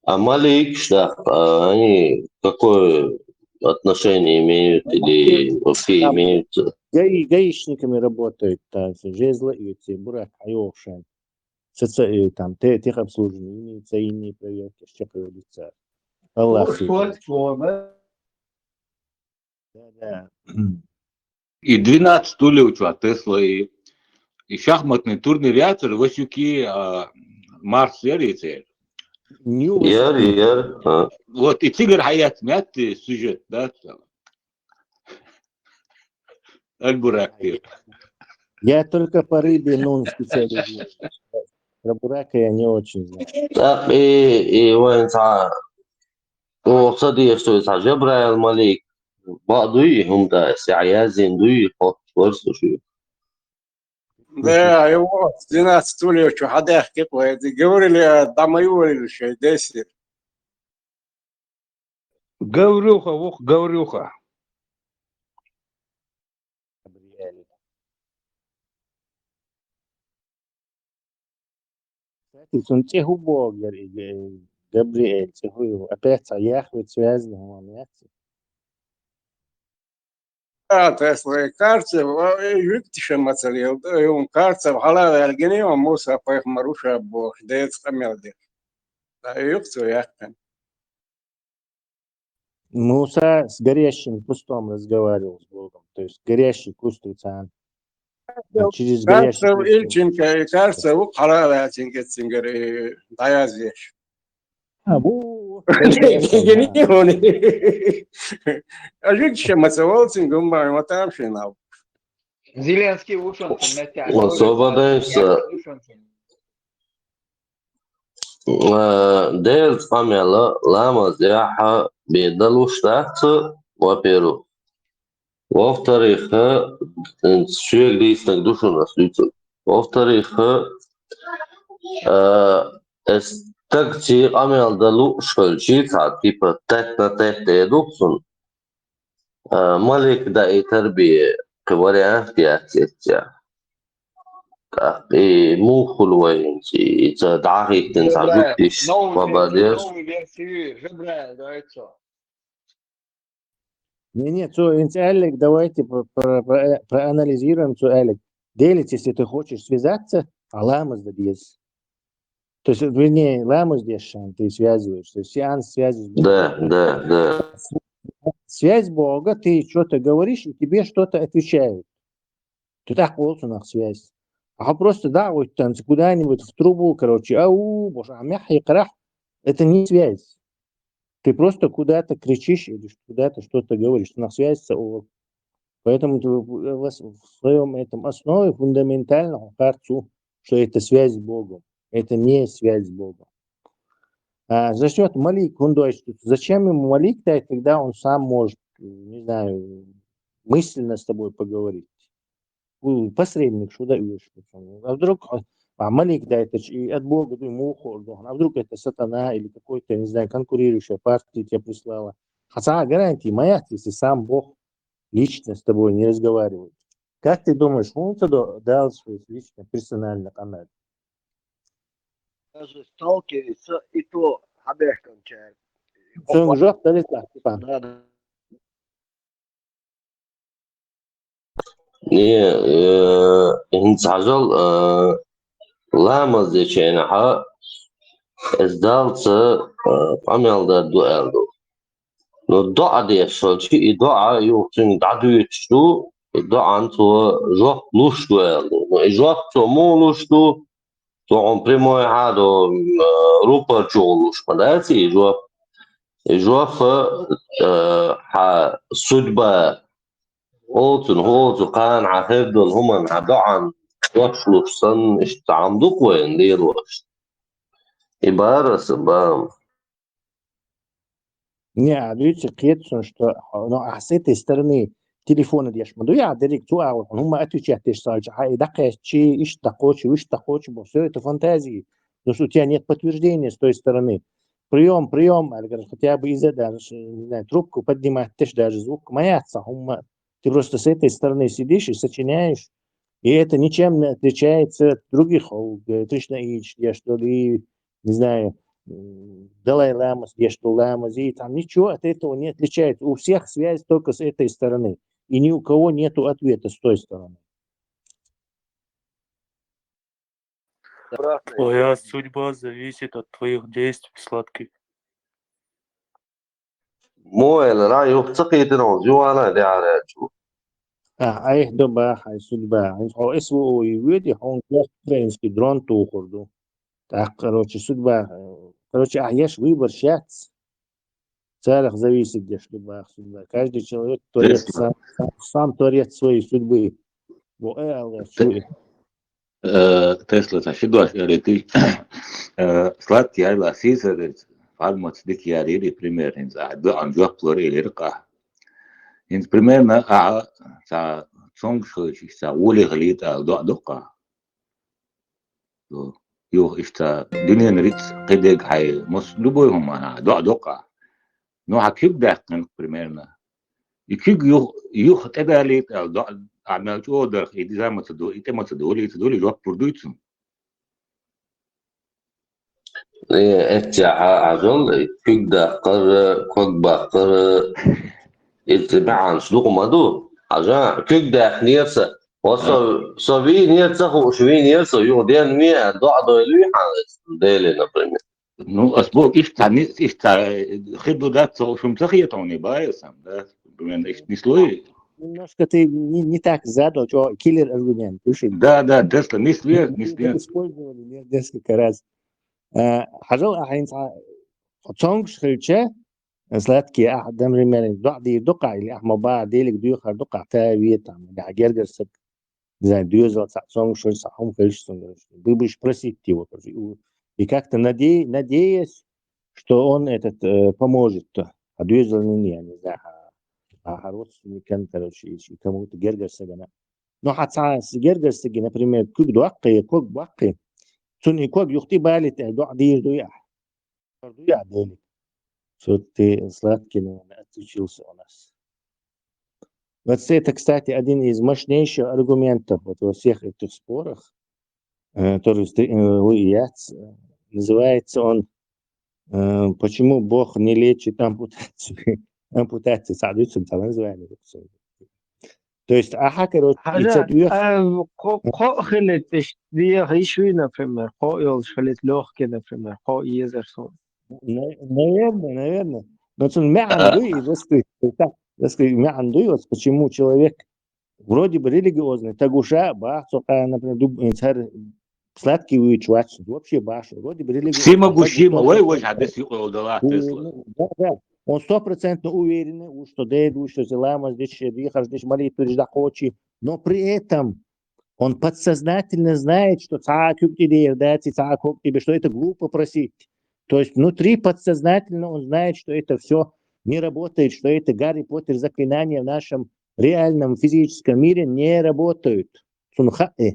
А Малик, да, а они какое отношение имеют или вообще имеют? Гаи, гаишниками работают, да, жезла и эти, Буракъ, Айошин. Ц Ц И, там, те-, техобслуживание, имеется иные проверки, что говорится. Аллах. Что, что, да? Да, да. И двенадцать стульев чу Тесла, и, и шахматный турнир яцар, Васюки, а, Марс яр и церан. Нью- Яр, яр. А. Вот, и цигара хьаяц мятты сюжет, да? Аль-Буракъ. Я только по рыбе нун специализируюсь. Про Бурака я не очень знаю. Так, и, и вайн цхьа, о, ца деш, что цхьа Жабраил Малик, ба дуй, хӀума да, я язин дуй, хо, варсу шу. Да, его двенадцать стульев чу хьадаьхкира вай, Гаврил дӀа ма йолийла шай, десир. Гаврюха, вух, Гаврюха. Кстати, цун цӀе хӀу боху яра и Г-, Габриэль, цӀе хӀу ю? Опять цхьа яхве связано хӀума яц? А, Тесла, карцев, а, э, жуьгтиша мацалел, да, юн карцев хьала ваьлгини, он Муса пайхамар уша бохуш, деца къамел деш. Да, юх цо яьккхина. Муса с горящим кустом разговаривал с Богом. То есть горящий куст у царя. А через горящий Карцев куст. Ильченко, и карцев вук хьала ваьлчинга цингарь, э, дӀаяздеш. А, бу. А жуьгтиша мацавал цинга, ма, ма там шинал. Зеленский вушан цун меттехь. Ма, со бадайса. Вушан цун. Э, Делаца къамел ламаз яхьа бен далуш дац, во-первых. Во-вторых, э, шуьга дийцинарг ду шуна ас дуьйцург. Во-вторых, э, э, эс стагца къамел дан лууш хилча, цхьа, типа, тет-а-тет эр ду-кх цунна. А, Малик даийтар бен кхин вариант яц эццехь. ТӀаккха и муха хуьлу вайна, и ца дӀахӀиттина цхьа жуьгтиша ма бан деза. Новую версию Жабраил, давай цо. Не, не, цо хӀинца аьлларг, давайте про- про- про- проанализируем цо аьлларг. Делаца, если ты хочешь связаться, а ламаз дан деза. То есть, вернее, ламаз деш шайн, ты связываешься, сеанс связи с Богом. Да, да, да. Связь Бога, ты что-то говоришь, и тебе что-то отвечают. Ты так волцунах связь. А просто, да, вот там куда-нибудь в трубу, короче, ау, боже, а мягкий крах, это не связь. Ты просто куда-то кричишь или куда-то что-то говоришь, на связь с Богом. Поэтому ты в, в, в своем этом основе фундаментально он кажется, что это связь с Богом. Это не связь с Богом. А, за счет Малик, он говорит, что зачем ему Малик дать, когда он сам может, не знаю, мысленно с тобой поговорить? У, посредник, что даешь? А вдруг, а, А малик дайтачи, и от Бога дуй муха ордухан. А вдруг это сатана или какой-то, не знаю, конкурирующая партия тебя прислала. Хотя гарантии моя, если сам Бог лично с тобой не разговаривает. Как ты думаешь, он тогда дал свой лично, персонально канал? Даже сталкивается и то, а бехкам чай. Цун жоп далит, Степан. Да, да. Не, э, хӀинца хьажал, э, ламаз деченахьа, эс далца, э, къамел дар ду аьлла ду. Ну, доӀа деш хилча, и доӀа юха цуьнга дӀадоьдуш ду, и доӀан цо жоп луш ду аьлла ду. Ну, и жоп цо муха луш ду, цо хьуна прямой хьа ду, м, рупор чу гӀуллуш ма дац и жоп. И жоп, э, хьа судьба, оцун, оцу кхана хьа хир долу хӀуманна хьа доӀан дош луш санна, иштта цхьа хӀума ду-кх вайна лелош. И бара аса бан. Не, а дуьйцу кхеташ, что, ну, а с этой стороны телефона деш ма ду, я дерриг цу агӀор, хӀума отвечать деш ца хилча, хьа и дӀакхаьччи, иштта дӀакхочу, вуьшта дӀакхочу боху, всё это фантазии. Ну, что у тебя нет подтверждения с той стороны. Приём, приём, аьлла, хотя бы иза даже, не знаю, трубку поднимать деш даже звук ма яц, хӀума. Ты просто с этой стороны сидишь и сочиняешь, и это ничем не отличается от других, о, э, Кришнаиташ деш долу, и, не знаю, м, Далай-ламас деш долу ламаз, и там ничего от этого не отличается. У всех связь только с этой стороны, и ни у кого нету ответа с той стороны. Твоя судьба зависит от твоих действий, Сладкий. Мо элира, юха ца кхийтина хьуна, юхана де аьлча. А, айхьа ду баха, хьайн судьба. Хьо эс ву и вуьди, хьуна украинский дрон тухур ду. Так, короче, судьба, э, короче, ахь еш выбор шац. Царах зависит деш ду баха судьба. Каждый человек творец сам, сам творец своей судьбы. Бо э алла чуи. Э, Тесла, сан ши дош элира, э, Сладкий аьлла, сийсара, формат дика яр ери, пример, хӀинца, а, доӀан жоп лур элира-кх. ХӀинца, примерно, а, ца цомгуш хилча, ца гӀоле хилийта аьлла, доӀа ду-кх. Ду. Юха иштта дуьненан рицкъ, кхидерг хьайн, мос, любой хӀума, а, доӀа ду-кх. Ну, хьан куьг даьккхина, примерно. И куьг юха, юха тӀедалийта аьлла, доӀа, а, мел чӀогӀа дарх, и диза ма ца ду, и тӀе ма ца долийта, долий жоп лур дуй цунна? Э, эццехь хьажал, и куьг даккхар, ког баккхар, и цу баьхьанаш дукха ма ду. Хьажа, куьг даьккхинера сан, ва со, со вийнера ца хууш, вийнера со, юха денна вен аьлла, доӀа дойла вуй хьан, Деле, например. Ну, ас боху, иштта, ни-, иштта, э, хир ду дац ца хууш хӀума ца хета хьуна, баьлла сан, да? Примерно иштта нислой? Немножко ты не, не так задал, чё, киллер аргумент, слушай. Да, да, Тесла, нислой, нислой. Использовали не-, несколько раз. Э, хьажал, ахьа хӀинца цомгуш хилча, Сладкий, ахьа, например, доӀа дийр ду-кх, или ахьа ма баха, Деле доьхур ду-кх, та ве там, или ахьа гергара саг. Не знаю, доьзал цхьаъ цомгуш хилча, цхьа хӀума хилча цуьнга. Вы будешь просить его тоже. И у-, и как-то наде-, надеясь, что он этот, э, поможет, то. А доьзал не, не, не знаю, а, а, а родственникам, короче, если кому-то гергара сагана. Ну, хьан цхьа гергара сага, например, куьг доккхий, ког боккхий. Цунна и ког юха тӀе балийта, э, доӀа дийр дуй ахь? Дуй ахь Деле? Что ты, Сладкий, наверное, отключился у нас. Вот это, кстати, один из мощнейших аргументов вот во всех этих спорах, э, который встр-, э, вы и я, э, называется он, э, «Почему Бог не лечит ампутацию?» Ампутация, цхьа дуьйцу, цхьа название. То есть, ахьа, короче, и ца Хьажа, доьху. А, кхо-, кхоъ хилийта иштта деха йиш вуй, например, кхоъ йолуш хилийта лёгкий, например, кхоъ езар суна. На-, наверное, наверное. Но цунна маьӀна дуй, и раскрыть, так, раскрыть маьӀна дуй, вот почему человек вроде бы религиозный, тагуша, бах, цо кхана, например, дуб-, э, цар Сладкий вуьйцуш вац, вообще баш, вроде бы религиозный. Шима гу, шима, вай, вай, хьан дес юкъа йолу дала, Тесла. Да, да. Он стопроцентно уверенный, уж что дед, уж что ламаз деш, дехаш деш, молитва деш, да, хочи. Но при этом он подсознательно знает, что цхьа куьг тӀе дер дац, цхьа ког тӀе бе, что это глупо просить. То есть внутри подсознательно он знает, что это всё не работает, что это Гарри Поттер заклинания в нашем реальном физическом мире не работают. Цунна хаьа.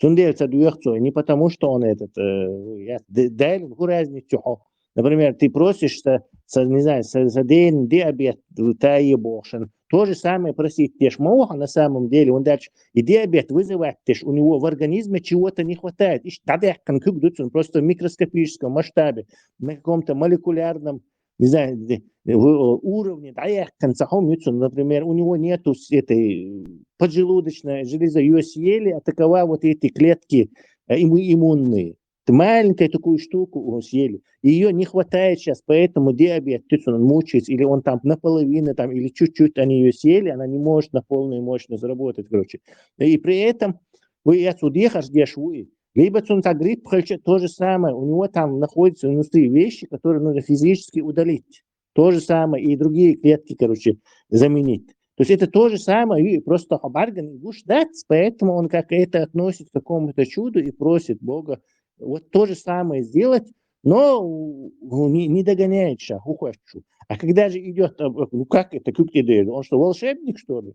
Цундела ца доьху цо, не потому, что он этот, э, я, д-, Дала, хӀу разница хьо. Например, ты просишь, са, са, не знаю, са, са ден диабет тае бохушан. То же самое просить деш ма ву хьо на самом деле. Он дальше и диабет вызывать деш, у него в организме чего-то не хватает. Иштта дӀадаьккхина куьг ду цунна, просто в микроскопическом масштабе, на каком-то молекулярном, не знаю, д-, в-, уровне дӀаяьккхина цхьа хӀума ю цунна. Например, у него нету с-, этой, э, поджелудочной железы, её съели, а такова вот эти клетки, э, имму-, иммунные. Маленькую такую штуку съели. Её не хватает сейчас, поэтому диабет, то есть он мучается, или он там наполовину, там, или чуть-чуть они её съели, она не может на полную мощность работать, короче. И при этом ву и отсюда ехать, где ж ву и. Либо цунца грипп хилча, то же самое. У него там находятся внутри вещи, которые нужно физически удалить. То же самое и другие клетки, короче, заменить. То есть это то же самое, и просто хабарган и гуш дац, поэтому он как это относит к какому-то чуду и просит Бога вот то же самое сделать, но, ну, не, не догоняет ша, ухвачу. А когда же идёт, э, ну как это, как ты даешь? Он что, волшебник, что ли?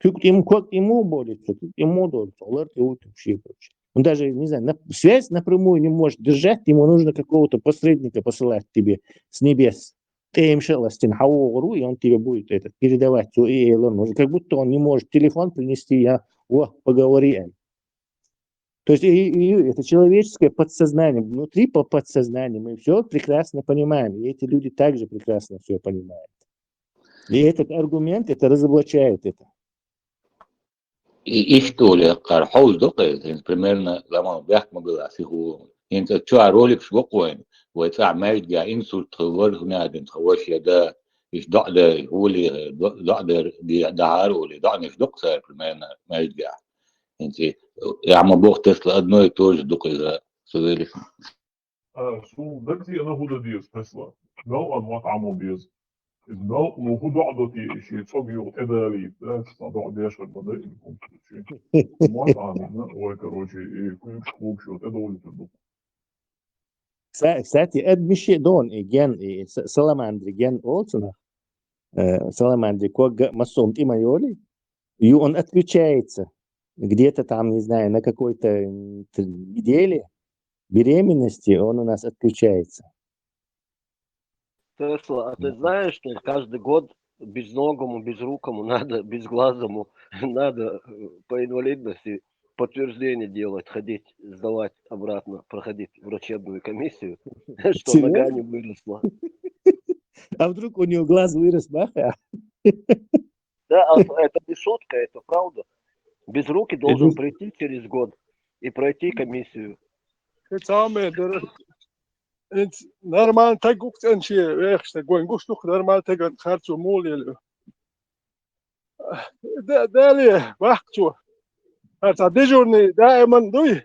Куьг тӀе мо, ког тӀе мо болит цо, куьг тӀе мо долу цо, лар тӀе ву вообще, короче. Он даже, не знаю, нап-, связь напрямую не может держать, ему нужно какого-то посредника посылать тебе с небес. ТӀемаша а ластина хьан вогӀур ву, и он тебе будет этот, передавать цо и элан. Уже как будто он не может телефон принести, я, о, поговори, эм. То есть и, и это человеческое подсознание, внутри по подсознанию мы всё прекрасно понимаем, и эти люди также прекрасно всё понимают. И этот аргумент, это разоблачает это. И иштта олу кхара хьовза ду-кх иза, хӀинца примерно ламан бехк ма билла сихо. ХӀинца чохь роликаш боккху вайн, вай цӀахь маьждигехь инсульт хилла вара, хӀунда аьлла тхан ваша я да, иштта доӀа дар, хӀули, до-, доӀа дар, де-, дахьара олий, доӀанаш ду-кх цара примерно маьждигехь. ХӀинца, я ма боху, Тесла одно и то же ду-кх иза, со веллачун. А, суна дагадеана хӀун дан деза Тесла. Мел къа мотт Ӏамо беза. Иза мел къа хӀун доӀа до те, и шен цӀог юха тӀедалийта, да, цхьа доӀа деш хир ма дай, и хӀума шу. Мотт Ӏамийна, ой, короче, и куьйгаш кхугаш йо тӀедовлуьйтур ду. Кса-, кстати, адмише дон, и ген, и с-, саламандри ген олу цунах. Э, саламандри ког массо а тӀе ма йолий. И он отключается. Где-то там, не знаю, на какой-то, м, т-, неделе беременности он у нас отключается. Тесла, а ты знаешь, что каждый год безногому, безрукому надо, безглазому надо, э, по инвалидности подтверждение делать, ходить, сдавать обратно, проходить врачебную комиссию, что нога не выросла? А вдруг у него глаз вырос, баха? Да, а это не шутка, это правда. Безрукий должен прийти через год и пройти комиссию. Самое дорогое. ХӀинца нормально таг ву-кх цӀена шен вехаш стаг, вайн гуш ду-кх нормально тагана харцо муха лелайо. Да, дале, ваккха цо. ХӀара цхьа дежурный даиман дуй,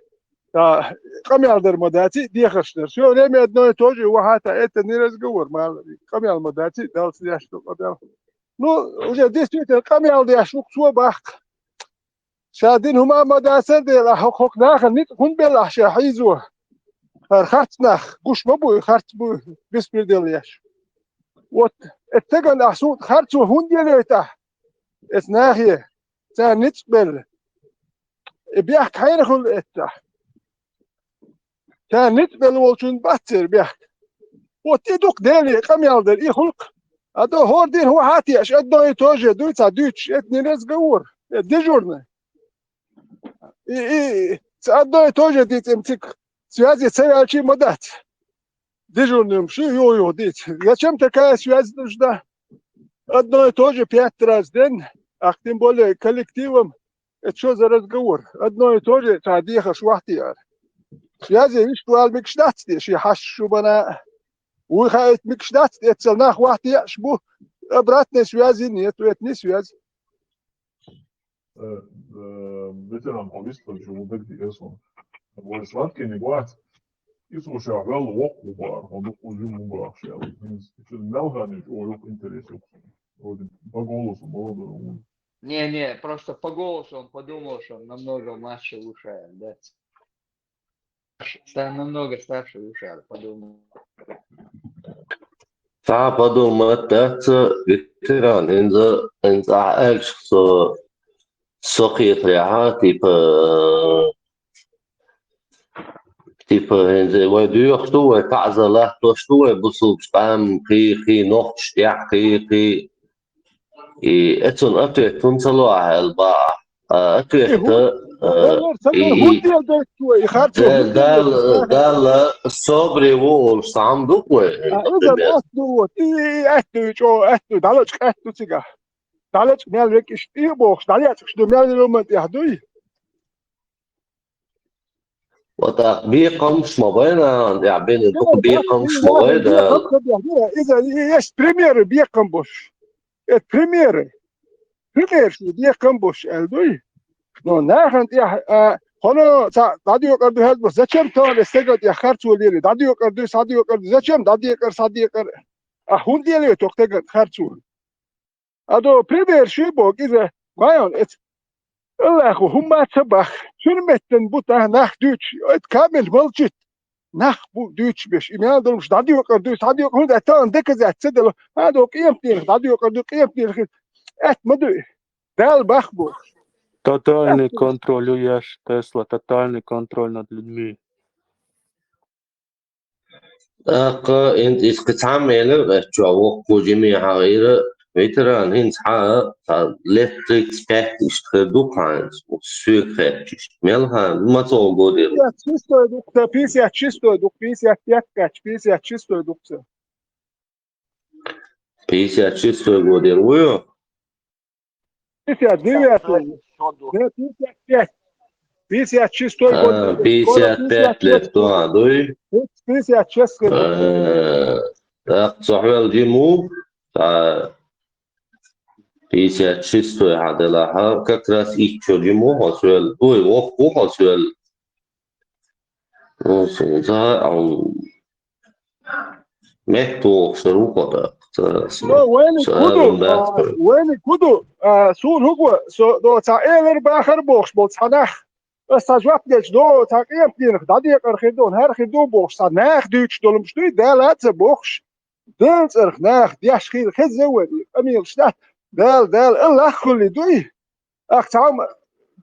цхьа къамел дар ма дац, дехарш дар. Всё время одно и то же, вахьата, это не разговор, мала, къамел ма дац, далц деш ду къамел. Ну, уже действительно къамел деш ву-кх цо, баккха. Ша дина хӀума ма дацара дела, хӀокху нахана ницкъ хӀунда белла ахь ша хьийзо? ХӀара харц нах, гуш ма бу, харц бу, беспредел еш. Вот, эцу стагана ахь суна харцо хӀунда елийтахь? Эцу нахе, царна ницкъ белла. И бехк хьайна хуьлу эццахь? Царна ницкъ белла волчун бац церан бехк. Вот и ду-кх Деле къамел дар, и хуьлу-кх. А то хӀора дина хӀун хьан теш, одно и то же дуй цхьа дуьйцуш, это не разговор, это дежурный. И, и, ца одно и то же дийцина цига связи ца ваьлчий ма дац. Дежурный ши юха-юха дийца. Зачем такая связь нужна? Одно и то же пять раз в день, ах, тем более коллективом. Это что за разговор? Одно и то же, цхьа дехарш вахтияр. Связи виш вала мегаш дац те, шен хьаш шу бана. Вуй хаийта мегаш дац те, эццал нах вахтаяш бу. Обратной связи нет, это не связь. Э, э, ветеран хьо вистхуьлуш ву дагадеара суна. Вай Сладкиниг вац. И цо ша ваьлла воккха ву бахара, хьо дукха жима ву бахаш аьлла. ХӀинца мел хан ю, чӀогӀа юкъа интерес ю-кх суна. Вроде по голосу молодой ву. Не, не, просто по голосу он подумал, что он намного младше Лушара, да. Ста-, намного старше Лушара, подумал. Цхьа подумать дац, ветеран, хӀинца, хӀинца ахь аьлча со, со кхетарехь, типа, Типа, хӀинца вай доьхуш ду, вай таӀзар латтош ду, вай бусулба къам кхы, кхы нохчаш тӀехь кхы, кхы. И эцун ответ хӀун ца лоахь аьлла бакъахь. А ответ, э, и, и, Далла, Далла собаре ву олуш цхьа хӀума ду вай, например. Ас ду, вот, и, и, ас ду, чӀо, ас ду, далачкъа ас ду цигахь. ДӀалечкъа мел векиш тӀе а бохуш, дӀалецкъаш ду, мел вуьлуман тӀехь дуй? Ва тӀаккха бекхамаш ма бай нахана тӀехь бина, дукха бекхамаш ма бай Дала. Иза, и, эс примеры бекхам бош. Эс примеры. Пример шу бекхам бош, аьлла дуй? Но нахана тӀехь, а, хӀуна ца дӀадоькъар ду хӀаьта боху, зачем тахана эс стеган тӀехь харцо лели? ДӀадоькъар ду, схьадоькъар ду, зачем дӀадекъар, схьадекъар? А хӀунда лели тоху стеган харцо? Адо пример ши боху иза, вайон эц. Аллаху хӀумма ца бах. Хьуьрметтан бу тахь нах дуьйцуш. Эт камел молчит. Нах бу дуьйцуш беш. И мел долуш дӀадоькъар дуьйцу, дӀадоькъар хӀунда тан декъазаьт ца дело. Адо къематдийнах дӀадоькъар ду, къематдийнах. Эт ма дуй. Дал бах бу. Тотальный контроль у еш, Тесла, тотальный контроль над людьми. ТӀаккха ин иза кхин цхьамма элира, чохь воккхо жиме хьагӀира, ветеран, хӀинца хьан, цхьа лет тридцать пять иштта хир ду хьайнца, соьга хаьттича. Мел хьан, ма цо гӀо дира. Пятьдесят шестой ду-кх ца, пятьдесят шестой ду-кх, пятьдесят пять кхаьчча, пятьдесят шестой ду-кх ца. Пятьдесят шестой гӀо дира ву ю? Пятьдесят девятый. Нет, пятьдесят пять. Пятьдесят шестой год. А, пятьдесят пять лет, да, дуй? Пятьдесят шесть лет. Э, так, цо хьоьлла жиму, а, пятьдесят шестой хьан делахь, как раз итт шо жиму хьо соьлла. Дуй, воккха ву хьо соьлла. Ну, суна ца, ам, меттахошсара ву кхо даккха, ца, ца, О, вайниг ца хӀун ду? Ам, А, дац. Вайниг хӀун ду? А, суна хӀун го? Со, до, цхьа элар бахар бохуш болу цхьа нах. Ас цхьа жоп делча, до, цхьа къематдийнах дӀадекъар хир ду, хӀара хир ду бохуш, цхьа нах дуьйцуш долуш дуй, Дала а ца бохуш. Делан цӀарах нах деш хила хеза вай, къамелаш дац. Дала, Дала, Аллах хуьлий дуй. Ахь цхьамма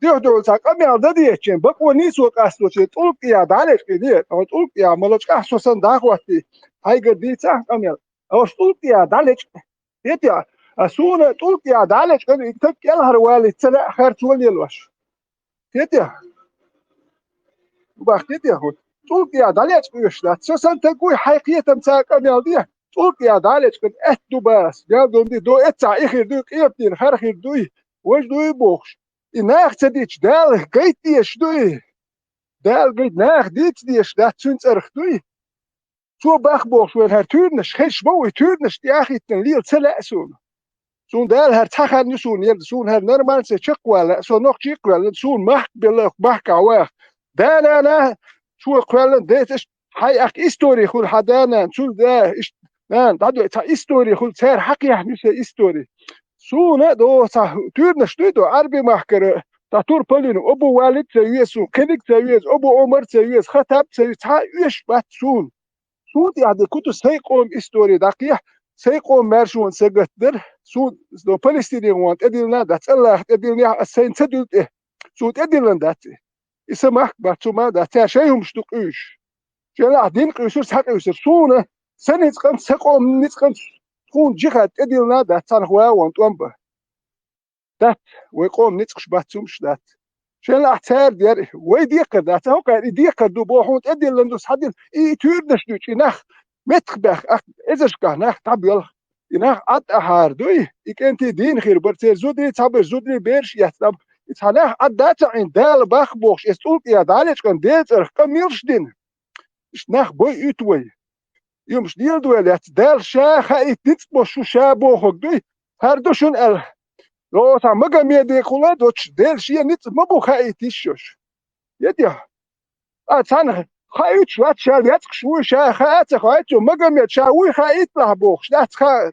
дуьхь-дуьхьал цхьа къамел дан дезачийн, бакъо нийсо къасточийн, тӀулг тӀехь дӀалечкъий де, хьо тӀулг тӀехь ма лачкъахь, со санна дӀахӀоттий, хьайгара дийцахь къамел. Ош тӀулг тӀехь дӀалечкъа. ХӀетехь, а суна тӀулг тӀехь дӀалечкъа, и стаг кӀелхьара валийта ца лаьа харцо лелош. ХӀетехь. Бах, хӀетехь хӀу. ТӀулг тӀехь дӀалечкъа оьшуш дац. Со санна стаг вуй, хьайн кхетам ца къамел де, тӀулг тӀехь дӀалечкъа, аьтта ду бац. Мел ду ди, до эццахь и хир дуй, къематдийнахь хӀара хир дуй. Важа дуй бохуш. И наха ца дича, Дала гайта дезаш дуй. Дала гайта, наха дийца дезаш дац, цуьнан цӀарах дуй. Цо бах бохуш вайн хӀара туьйранаш, хезаш ма ву, и туьйранаш тӀе а хӀиттина лела ца лаьа суна. Суна Дала хӀара цхьа хан ю суна елла, суна хӀара нормально сайн чекхвала лаьа, со нохчий а кхоьллина, суна махка белла, махкахь ваха. Да-нана, цо кхоьллина, децаш, хьайн ахь истори хуьлу хьан да-нана, цуьнан да, иштта, нана, дӀадой, цхьа истори хуьлу, цара хьакхехьна ю сайн истори. Суна а до, цхьа туьйранаш дуй до, Ӏарби махкара, цхьа турпалина, Абу Валид ца веза суна, кхиниг ца веза, Абу Ӏумар ца веза, Хаттаб ца веза, цхьа а оьшуш бац суна. Суна тӀехь де куту сайн къоман истори дӀакхехьа, сайн къоман маьршонан сагатдар, суна до Палестине вон тӀедиллина дац, Аллаха тӀедиллинехь ас сайна ца дуьллу тӀе. Цо тӀедиллина дац и. И сан махка бац, цу ма дац, цара шайн хӀумаш ду къуьйсуш. Шен лахь дин къуьйсура, схьа къуьйсура. Суна, сан ницкъанца, сан къоман ницкъанца, тхуна джихад тӀедиллина дац, цхьанхьа ван тӀом бан. Дац, вай къоман ницкъаш бац, хӀумаш дац. Шен лахь цара дера, вай декхар дац, хӀокхара и декхар ду боху, хьуна тӀедиллина ду, схьадилла, и, и туьйранаш дуьйцу, и нах меттах баьхка, ах, эзаршкахь нах дӀабоьлху. И нах Ӏад ахьара дуй, и кӀентий дийна хир бара, церан зударий, цхьаберш зударий, бераш эцна. И цхьа нах Ӏад дац а Ӏийна, Дала бах бохуш, эс тӀулг тӀехь дӀалечкъана Делан цӀарах къамелаш дина. Иштта нах бойуьйту вай. Юмаш леладой лаьцна, Дала ша хаийта ницкъ бо шу ша бохург дуй, хӀара ду шуна аьлла. Йо, цхьа Магомедехула а доцуш, Дела шен ницкъ ма бу хаийта йиш йолуш. Я де? А цхьаьна хаийташ вац, ша лецкъаш вуй, ша хаа а ца хаийта, цо Магомед ша вуй хаийта лахь бохуш, дац хаа.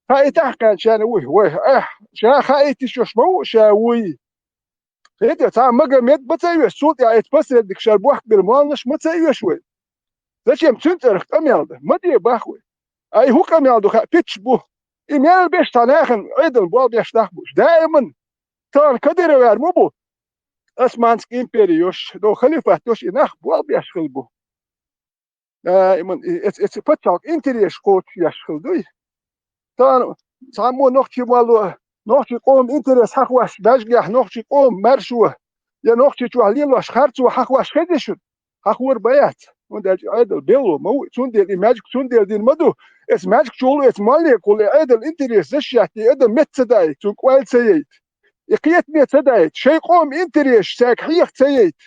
Хаийтахь кхаьнна шена вуй, вай, ахь, ша хаийта йиш йолуш ма ву ша вуй. ХӀета, цхьа Магомед ма ца оьшу, цул тӀаьхьа эцу посредник шар бохк бира моллаш ма ца оьшу вай. Зачем цуьнан цӀарах къамел дан? Ма де бах вай. Ай, хӀун къамел ду хаьа, пичча бу. И мел беш цхьа нахана Ӏедална болх беш нах бу уьш. Даиман, тахана Кадыровер ма бу. Османский импери йолуш, до халифат йолуш, и нах болх беш хилла бу. даиман и-, эц-, эц-, пачхьалкх интересаш кхочушъеш хила дуй. Тахана цхьаммо нохчий молло, нохчий къоман интерес хьахош, баьжгехь нохчий къоман маьршо, я нохчий чохь лелош харцо хьахош хезий шуна? Хьахор бац. ХӀунда аьлча Ӏедал белло ма ву, цундела и маьждиг цундела дина ма ду. Эц маьждиг чу волу, эц молле кхуллу, и Ӏедал интерес защищать де адам мет ца даийта, цунна кӀойл ца яйта. И кхетаме ца даийта, шайн къоман интерес цаьрга хьеха ца яйта.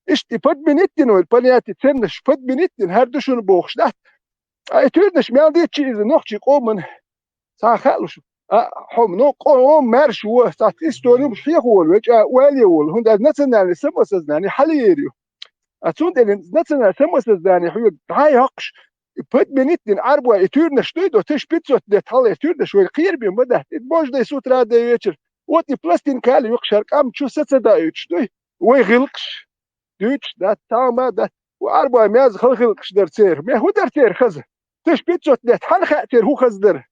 Иштта и подменить дина вай понятие, ценнаш подменить дина, хӀара ду шуна бохуш дац. Ткъа и туьйранаш мел дийцча иза нохчий къоман цхьа хаалуш. А, хьо, ну, къо-, маьрша ву, цхьа истори юмаш хьеха волу, вай чӀа ойла е волу, хӀунда аьлча национальное самосознание хьалаер ю. А цундела национальное самосознание хьоьга дӀа а йоккхуш, и подменить дина Ӏарбой и туьйранаш дуй до, тысяча пятьсот лет хьалха и туьйранаш вай кхераме ма дац. И бождай с утра до вечера. Вот и пластинка ала юкъа шара къам чу са ца даийтуш дуй. Вай гӀиллакхаш дуьйцуш дац, тахана дац. Ву Ӏарбой меза хала гӀиллакхаш дара церан. Мел хӀун дара церан хаза? Тысяча пятьсот лет хьанна хаьа церан хӀун хаза дара?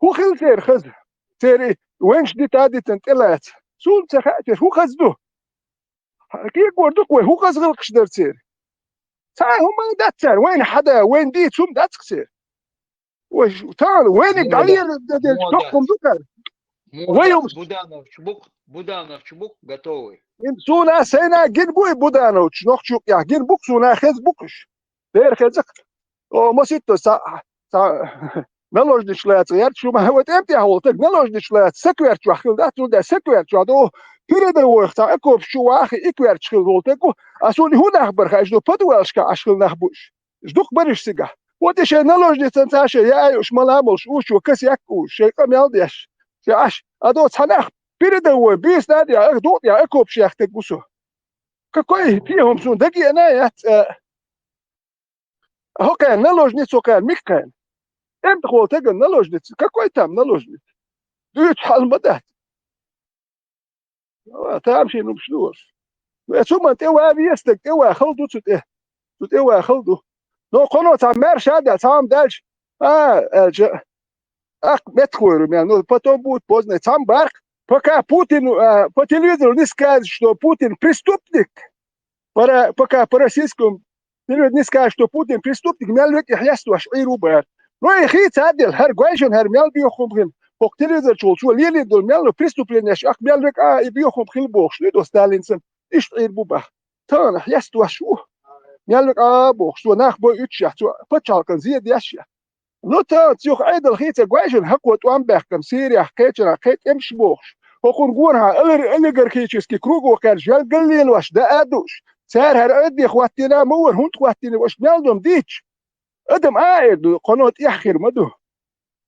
ХӀун хилла церан хаза? Церан и вайнаш дита а дитина тӀелаца. Суна ца хаьа церан хӀун хаза ду? Кегор ду-кх вай, хӀун хаза гӀиллакхаш дара церан? Цхьа а хӀума дац цара, вайна хьада, вайна дийца хӀума дац-кх церан. Вай ш-, тахана вайниг Буда-, дӀалера дан делча Буда-, доккхум ду кара. Вай Буда-, хӀумаш. Буданович бу-кх, Буданович бу-кх готовый. Им суна сайна гина бу и Буданович, нохчу юкъехь гина бу-кх суна, хеза бу-кх уьш. Дера хеза-кх. О, маситта ца, ца, наложничаш лаьцна гӀерта шу ма вай тӀем тӀехь волу таг, наложничаш лаьцна, сакоьртачохь хила дац, цундела сакоьртачохь ду, передовойх цхьа окопаш чу ваха и коьртачу хила волу таг ву, а суна и хӀун нах бара хаьа, ду подвалашка Ӏаш хила нах бу уьш. Дукха бараш цигахь. Вот и шайн наложницан цхьа шайн яа юуш, мала а молуш, учо каса яккха уьш, шайн къамел деш. Шайн Ӏаш, а до цхьа нах передовой, бийса да а, дукъа а, окопаш яхтаг ву со. Какой те хӀума суна дагеана яц, а? ХӀокхарна наложница, хӀокхарна миккхарна. ТӀемтахволу тагана наложница. Какой там наложница? Дуьйцу хьал ма дац. Ва, тамашийна хӀумаш ду уьш. Ну, эцу ма тӀе ван вестаг, тӀе ван хала ду цу тӀе. Цу тӀе ван хала ду. Но кхуно цхьа маьрша а даьлла, цхьа хӀума даьлча, а, аьлча, аккха меттахвойр ву мел. Ну, потом будет поздно. Цхьамма баккха, пока Путин, а, по телевизору не скажет, что Путин преступник, пора, пока по российскому телевизору не скажет, что Путин преступник, мел вега и хьестош Ӏийр ву бара. Ну, и хийца а делла, хӀара гойшина, хӀара мел боьха хӀума хила. ХӀокху телевизор чухула цо лелийна долу мел ду преступленеш, аккха мел вега а, и боьха хӀума хила бохуш, дуй до Сталин санна, иштта Ӏийр бу баха. Тахана хьестош ву. Мел вега а бохуш, цо нах бой уьтуш яхь, цо пачхьалкхан зе деш яхь. Ну, тахана цу юха Ӏедал хийца гойшина хӀокхо тӀом баьккхина, Сирехь, кхечанхьа, кхе тӀемаш бохуш. ХӀокхунна гонахьа олигархический круго кхаьржа, жел галлелош, даа а дууш. Цара хӀара Ӏедде хӀоттийна а ма вара, хӀунда хӀоттийна, ваша мел дом дийча. Адам а эр ду, кхуно тӀехь хир ма ду.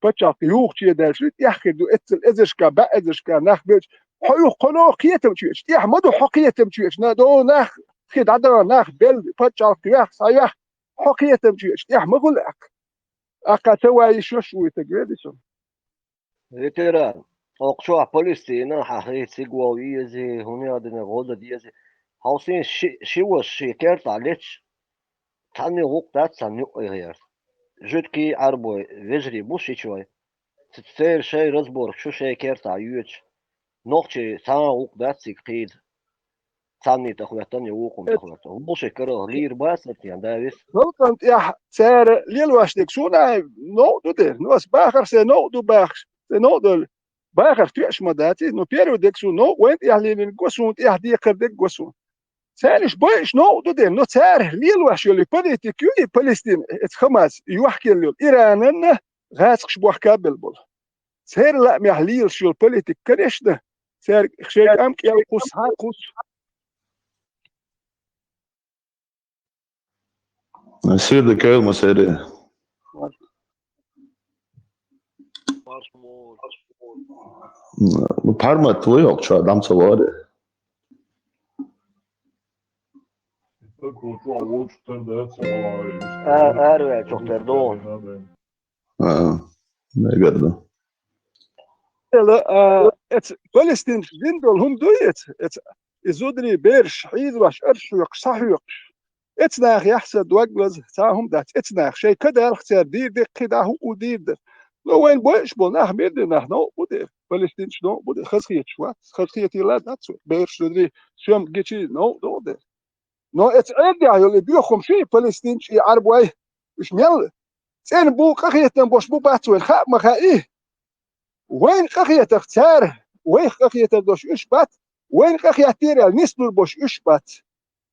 Пачхьалкх юхучу даьлча, тӀехь хир ду, эццал эзаршка, баьӀ эзаршка нах белча. Хьо юха кхуно кхетам чуьйчу, тӀехь ма ду хьо кхетам чуьйчу, на до нах, хи дӀадахана нах, бел, пачхьалкх йоьхна, схьа йоьхна. Хьо кхетам чуьйчу, тӀехь ма хуьлу аккха. Аккха ца вай йиш йолуш вуй таг, вели со. Ветеран, окху чохь Палестина, хьан хи цига вов еза, хӀунда дина гӀо дан деза. Хьовсийна ши, ши ваша шен кертахь леташ, цхьанна гӀуллакх дац цхьанна юккъе гӀерта. Жуьгтий, Ӏарбой, вежарий бу шичой. Ц-, церан шайн разборка шу шайн кертахь йоьдуш. Нохчий цхьа а гӀуллакх дац цига кхийда. Цхьанний тӀехӀоьттина я вукхунна тӀехӀоьттина. ВӀаший карах лийр бацара те, да, вис? Халкъана тӀехь цара лелош дерг суна а новкъа ду дера. Ну, ас бахар сайн новкъа ду бахаш, сайн новкъа долу бахар тоьаш ма дац иза. Ну, первый дерг суна новкъа, вайн тӀехь лелийнарг го суна, тӀехь декхар дерг го суна. Царнаш бойуш новкъа ду дера. Ну, цара лелош йолу политика ю и Палестина, эца Хамас, и юьхькелла йолу Ирананна гӀазкхаш бохка а белла болу. Церан лаамехь лелаш йолу политика, конечно, цаьрга шайн кӀам кӀел кхуссу, хьан кхуссу. Сирда кайла ма сери. Ну, пхьармат ву йоккхучу, дам ца лори. А, араваьллачух тера догӀу. А, мегар ду. Эла, а, эца палестинцаш дина долу хӀума дуй эца? Эца и зударий, бераш, хьийзош, арш хьоькхуш, схьахьоькхуш. Эца нахехь сан дог лаза, цхьа хӀума дац. Эца наха шайн кадалах цара дийр дерг, кхин дӀа хӀуъу дийр дара. Но вайн бойуш болу нах мир ду нах новкъа бу дера. Палестинцаш новкъа бу дера. Хазахеташ вац. Хазахетийла дац вай. Бераш, зударий, соьмга гичий новкъа догӀу дера. Но эца Ӏердехь йолу и боьха хӀума ши Палестинчий, и Ӏарбой, уьш мел цӀена бу, къахетам бош бу, бац вайна хаа ма хаьий. Вайна къахетарх цара, вайх къахетар долуш уьш бац, вайна къахеттера аьлла нислур болуш уьш бац.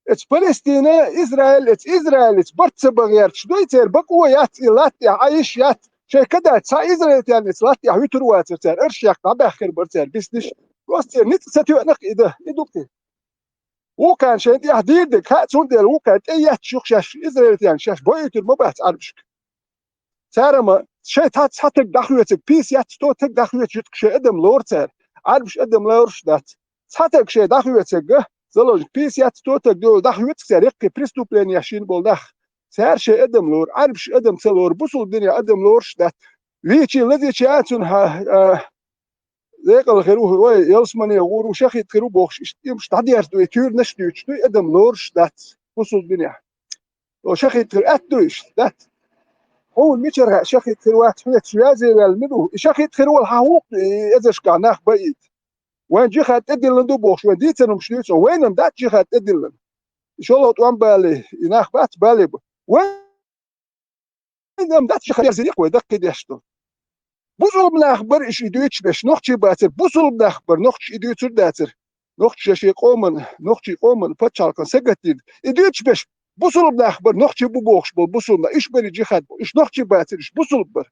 Эца Палестина, Израиль, эца Израиль, эца барт ца бан гӀерташ дуй, церан бакъо яц и латта тӀехь Ӏан йиш яц. Шайн кадаьча цхьа израильтян эца латта тӀехь вуьтур вацара цара, арш яккха дӀабаьхкира бара цара бисниш. Просто церан ницкъ ца тоьънах и дан, и ду-кх и. Вукхарна шайн тӀехь дийр дерг хаьа, цундела вукхарна тӀе етташ ю-кх шаьш, израильтян шаьш бойуьйтур ма бац Ӏарбашка. Цара ма шайн цхьа, цхьа таг дӀахоьцург, пийсат, сто таг дӀахоьцуш ю-кх шайн адам лору цара, Ӏарбаш адам лоруш дац. Цхьа таг шайн дӀахоьцург, заложник, пийсат, сто таг дӀахоьцург цара, яккхий преступлени йина болу нах. Цара шайн адам лору, Ӏарбаш адам ца лору, бусулба динехь адам лоруш дац. Вийчий, лазийчий а цунна хьа-, а, декъала хир ву, вай, ялсамане гӀур ву, шахид хир ву бохуш, иштта имаш дӀадерза дуй, туьйранаш а дуьйцуш дуй, адам лоруш дац бусулба динехь. О, шахид хир атта ду иштта, дац? Хьуна мичара хаьа шахид хир вац, хьоьца связе ваьлла мила ву? И шахид хир волу хьан хӀух ду, и эзаршкахь нах баийта? Вайн жихад тӀедиллина ду бохуш, вайн дийцина хӀумаш дуьйцу, вайна-м дац жихад тӀедиллина. И шолгӀа тӀом бале, и нах бац бале бу. Вай Вайн-м дац ши хаза дерзийх вай даккхийдеш ду. Бусулба нах бара иша и дуьйцуш беш, нохчий бацара, бусулба нах бара, нохчаша и дуьйцур дацара. Нохчаша шен къоман, нохчий къоман пачхьалкхан сагатдина. И дуьйцуш беш, бусулба нах бара, нохчий бу бохуш болу бусулба нах. Иша бара и жихад бу. Иша нохчий бацара, иша бусулба бара.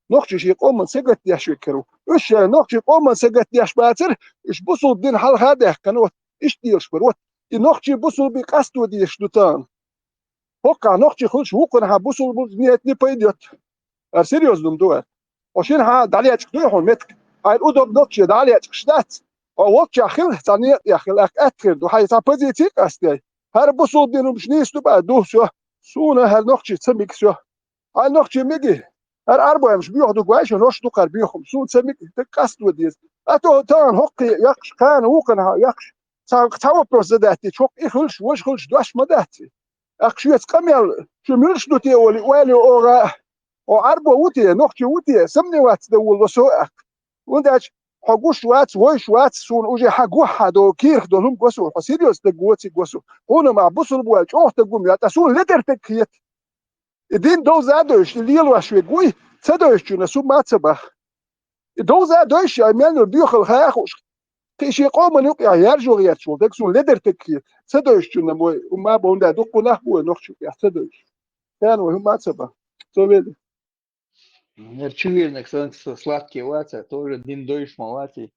Нохчий шен къоман сагатдеш векхар ву. Уьш шайн нохчий къоман сагатдеш бацара, уьш бусулба дина хьалха а даьккхина, вот, иштта делаш бара. Вот, и нохчий бусулба къасто дезаш ду тахана. ХӀокхахь нохчий хуьлуш вукхунахьа бусулба нет, не пойдёт. Ара серьёзно ду ара. Хьо шинахьа дӀалечкъа дуй хьуна метка? Хьайна удобно нохче дӀалечкъаш дац. Хьо волччохь хила, цхьа некъа тӀехь хила, ахка атта хир ду. Хьайн цхьа позиций а къастей. ХӀара бусулба дин хӀумаш нийса ду бан ду, всё. Суна хӀара нохчий ца мега, всё. Хьайн нохчий мега. ХӀара Ӏарбоймаш боьха ду гой, шун нохчий ду кхара боьха хӀума. Суна ца мега, дага къасто деза. А то тахана хӀоккхе оьхуш, кхана вукхунахьа оьхуш. Цхьа, цхьа вопрос задать дича, хӀокху и хуьлуш, важа хуьлуш дош ма дац. ТӀаккха шуьца къамел, шу муьлш ду те олий, ойла йо оха, хьо Ӏарбо ву те, нохчо ву те, сомневаться дан волало со, аьлла. ХӀунда аьлча хьо гуш вац, войш вац, суна уже хьан гохь хьан догу кийрах долу хӀума го суна, хьо серьёзно стаг воций го суна. Хьуна ма бусулба ваьлла чӀогӀа стаг ву ма ваьлла, ткъа суна ледар стаг хета. И дин довза а довзуш, и лелош верг вуй, ца довзучунна су ма ца баха. И довза а довзуш, ай мел йолу боьхалла ха а хууш. Кхин шен къоман юкъехь яржо гӀерташ волу дага суна ледар таг хета. Ца довзучунна вай, хӀумма а боху, хӀунда дуккха нах бу вай нохчу юкъехь ца довзуш. Царна вай хӀумма а ца бан. Цо велла. ХӀара чувирниг санна со сладкий вац, а тоже дин довзуш ма вац, и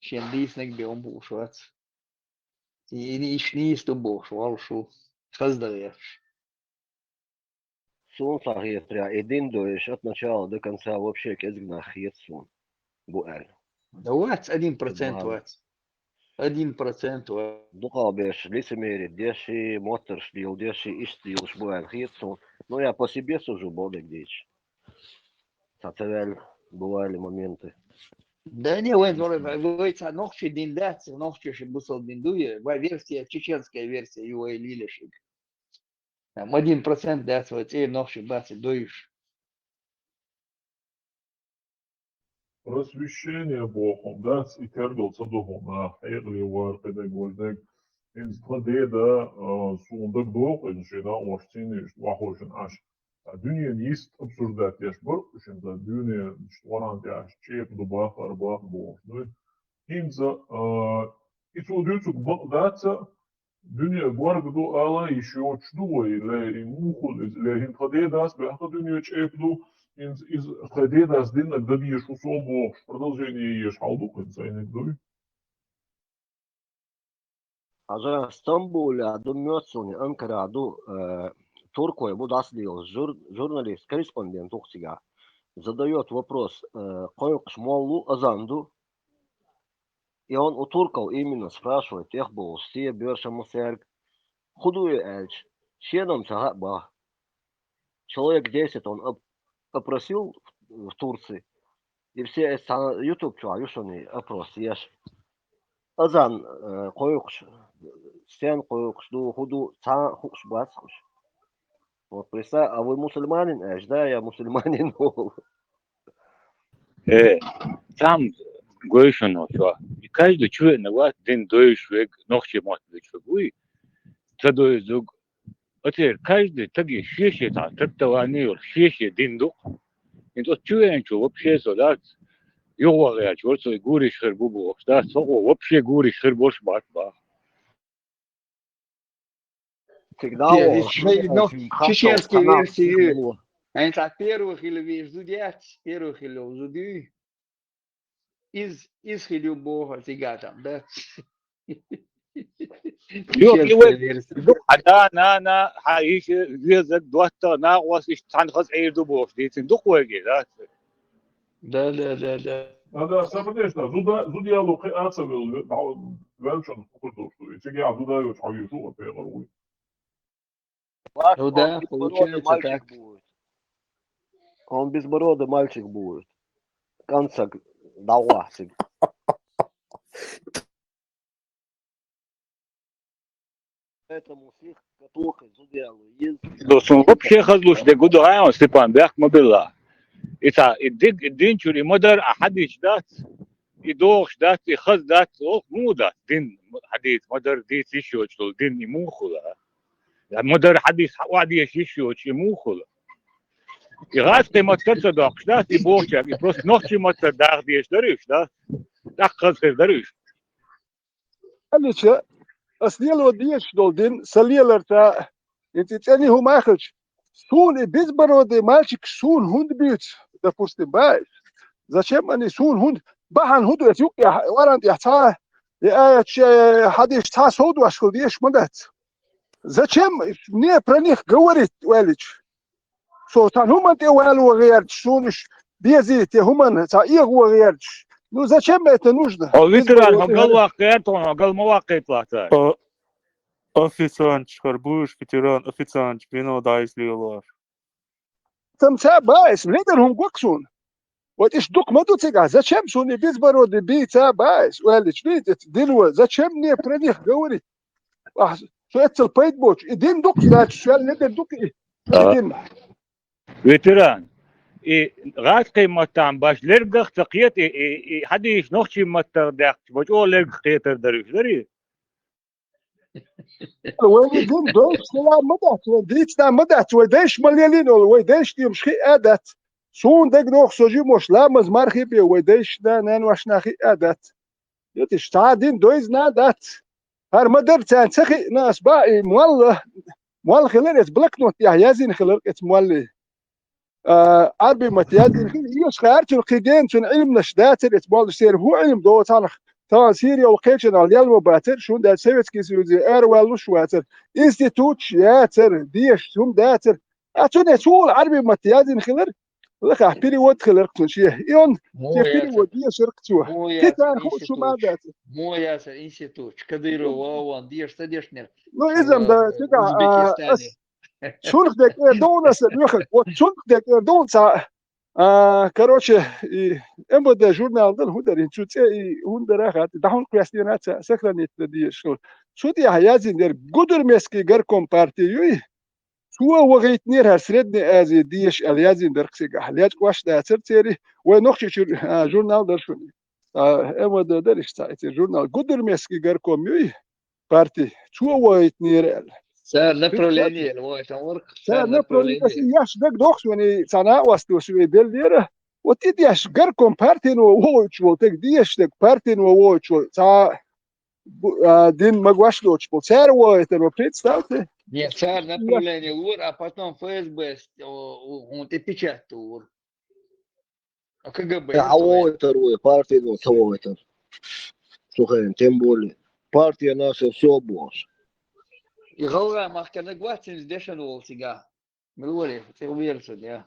шен дийцинарг бен хӀума бууш вац. И, и иштта нийса ду бохуш, валлахӀи, хаза дан гӀерташ. Суна схьахетарехь, и дин довзуш от начала до конца вообще кӀезиг нах хета суна, бу аьлла. Да вац, один процент вац. Один процент вац. Дукхахберш лицемерие деш и, моттарш леладеш и, иштта йолуш бу аьлла хета суна. Ну, я по себе сужу, боху дерг дийцича. Цхьа ца ваьлла, бывали моменты. Да не, вайн, вайн, вайн цхьа нохчий дин дац, нохчий ши бусалба дин ду, вайн версия, чеченская версия, ю вай лелаш. Там один процент дац вай цӀера нохчий бац и дойуш. Просвещение боху, дац, и тергал ца до хьуна, хьекъале вара кхидерг важа дерг. ХӀинца тхан деда, а, суна дагадогӀу, иза шен накъосташца цхьаьна иштта вахошна Ӏаш. А дуьненан йист обсуждать деш бара, шен ца дуьне иштта Къуръан тӀехь чӀепа ду баха, ара баха бохуш дуй. ХӀинца, а, и цо дуьйцург бакъ дац, дуьне горга ду ала йиш йоцуш ду вай, ле, и муха хуьлу иза, ле, хӀинца тхан дедас баьхна дуьне чӀепа ду, хӀинца иза тхан дедас диннарг дан дезаш ву со бохуш, продолжение еш хьал ду кхин цайниг дуй. Хьажа, Стамбулехь ду моьтту суна, Анкарахь ду, э, туркой бу дӀасадийлаш, жур-, журналист, корреспондент ву-кх цигахь. Задаёт вопрос, э, кхойкхуш молла ву, азан ду. И он у турков именно спрашивает, тӀехболуш, се боьрша ма цаьрга, хӀун ду и аьлча, шена-м ца хаьа боху. Человек десять он оп-, опросил в, в Турции, и все эс цхьана YouTube чохь ю шуна и опрос еш. Азан, э, кхойкхуш, стен кхойкхуш ду, хӀун ду, цхьа а хууш бац уьш. Вот представь, а вы мусульманин аьлча, да, я мусульманин олу. Э, цхьаъ гой шуна хьо. И каждый чу веана вац дин дойуш верг, нохчийн мотт дойуш верг вуй. ца дойзуг. Оцеран каждый стаге шен-шен цхьа трактование йолуш, шен-шен дин ду-кх. ХӀинца оцу чу веанчо вообще со дац, юха ваха гӀерташ вара со, и гуриш хир бу бохуш дац, со вообще гуриш хир болуш бац баха. Цига дӀа а волуш, ну, чеченские версии. Хьайна цхьа первый хилла везаш зуда яц, первый хилла йолу зуда юй. Иза, иза хила ю боху цигахь там, да? Йо, и вай, ду-кх, хьан да, нана, хьан йиша, везаг, доттагӀа, накъост, иштта цхьаьна хаза Ӏийр ду бохуш дийцина ду-кх вайга, да? Да, да, да, да. Да, да, сан ма дешна, зуда, зуда яло кхин а ца велла, ваьллачунна хӀун хир долуш ду? И цигахь зуда йоцуш хьан везаш ву, пекъар вуй? Ну да, получается так. Он безбородый мальчик будет. КӀант саг дӀагӀохь цига. Поэтому сих катухи зуда яло еза. Досун вообще хазлуш де гу ду хьан, Степан, бехк ма билла. И цхьа, и диг, и дин чуьра, и ма-дарра а хьадисаш дац. И догӀуш дац, и хаза дац, оха муха дац дин, хьадис, ма-дарра дийца йиш йоцуш долу дин, и муха хуьлу, а? Я ма-дарра хьадис хьан охьадеша йиш йоцуш, и муха хуьлу? И гӀазкхийн маттара ца доккхуш дац, и бохучаьрга, и просто нохчийн маттара даха дезаш дара уьш, да? ТӀаккха хаза хир дара уьш. Аьллача, ас лело дезаш долу дин, сан леларца, хӀинца и цӀена хӀума а хилча, суна и безбородый мальчик суна хӀунда буьйцу, допустим, баьлча? Зачем они суна хӀунда? Бахьана хӀун ду эца юккъехь, оран тӀехь цхьа, и аят, э, хьадис цхьа сов дош хила дезаш ма дац. Зачем мне про них говорить, аьллача? Со цхьана хӀуманна тӀе вало гӀерташ, суна уьш безийта, хӀуманна цхьа эгӀо гӀерташ. Ну, зачем это нужно? Хьо ветеран, хьо гал ваккха гӀерта, хьо гал ма ваккхийта лаьцара. О-, официанташ хир бу уьш, ветеран, официанташ, вино дӀаийца лелор. Там ца баьс, ледара хӀума гокх суна. Вот иштта дукха ма ду цигахь, зачем суна и безбородый бийца баьс, аьллача, видите, дин вай, зачем мне про них говорить? Ахь, со эццал пайда боцуш, и дин дукха даьлча, шел ледара дукха и, и дин. Ветеран, и гӀазкхийн маттахь баш лергах а ца кхета, и, и, и хьадисаш нохчийн маттахь даьккхича, бачӀо лергах кхетар дара уьш, дарий? Вай дин дойчу хила ма дац, вай дийцина ма дац, вай дайша ма лелийна олу, вай дайша демаш хиъа а дац. Суна дагадогӀу со жимош ламаз мархий бе, вай дайша да, наношна хиъа а дац. Ятиш, цхьа дин дойзна а дац. ХӀара ма-дарра царна ца хиъна ас баа, и молла, молла хилар эца блокнот тӀехь язйина хилар эца молли. А, Ӏарбий матте язйина хилар, иштта хӀара цуьнан кхин гена цуьнан Ӏилманаш дацара эца моллаш, церан хӀун Ӏилма догӀу цхьанах, тахана Сири йолу кхечанал лело бацара, шун даьлча Советский Союзе араваьллуш вацара, институташ яцара, дешаш хӀума дацара. А цуьнан цул Ӏарбий матте язйина хилар, лахахь перевод хилар кхунче. И он, те перевод дешарх цо. Хи царна хууш хӀума а дац. Мо ясар институт, Кадырова, вон, деш, ца дешнера. Ну, изам да, цигахь, а, ас, цунах декъер ду аса, лоьхарг, вот цунах декъер ду цхьа, а, короче, и МВД журнал дара, хӀун дара, цу цӀе и хӀун дара хатта, дӀа хӀун кхоьстина ца, сохранить дан дезаш хилла. Цу тӀехь язйина дара, Гудермесский горком партии юй, цо вахийтинера хӀара Средняя Азия дешаш аьлла язйина дара цигахь. Лечкъош дацара церий, вай Нохчийчуьра, а, журнал дара шуна. А, МВД дара иштта цхьа и церан журнал. Гудермесский горком юй, партии, цо вахийтинера аьлла. Цара направление, вай, там вара. Цара направление. Ас еш дагадогӀу суна, и цхьа накъост ду суна и деллера. Вот и деш горком партино вогӀуьйтуш волу, тега деш тега партино вогӀуьйтуш волу. Цхьа бу-, а, дин магош доцуш болу. Цара вогӀийтар ву, представьте. Нет, цара направление лора, а потом ФСБ с-, о, о, хьуна тӀе печать лора. А КГБ. Э, а вогӀийтар ву, партия ца вогӀийтар. Цу хенахь, тем более. Партия наша всё босс. И гӀалгӀай махкана гватсинчу дешан волу цигахь. Мила варе, тӀе вера ца де.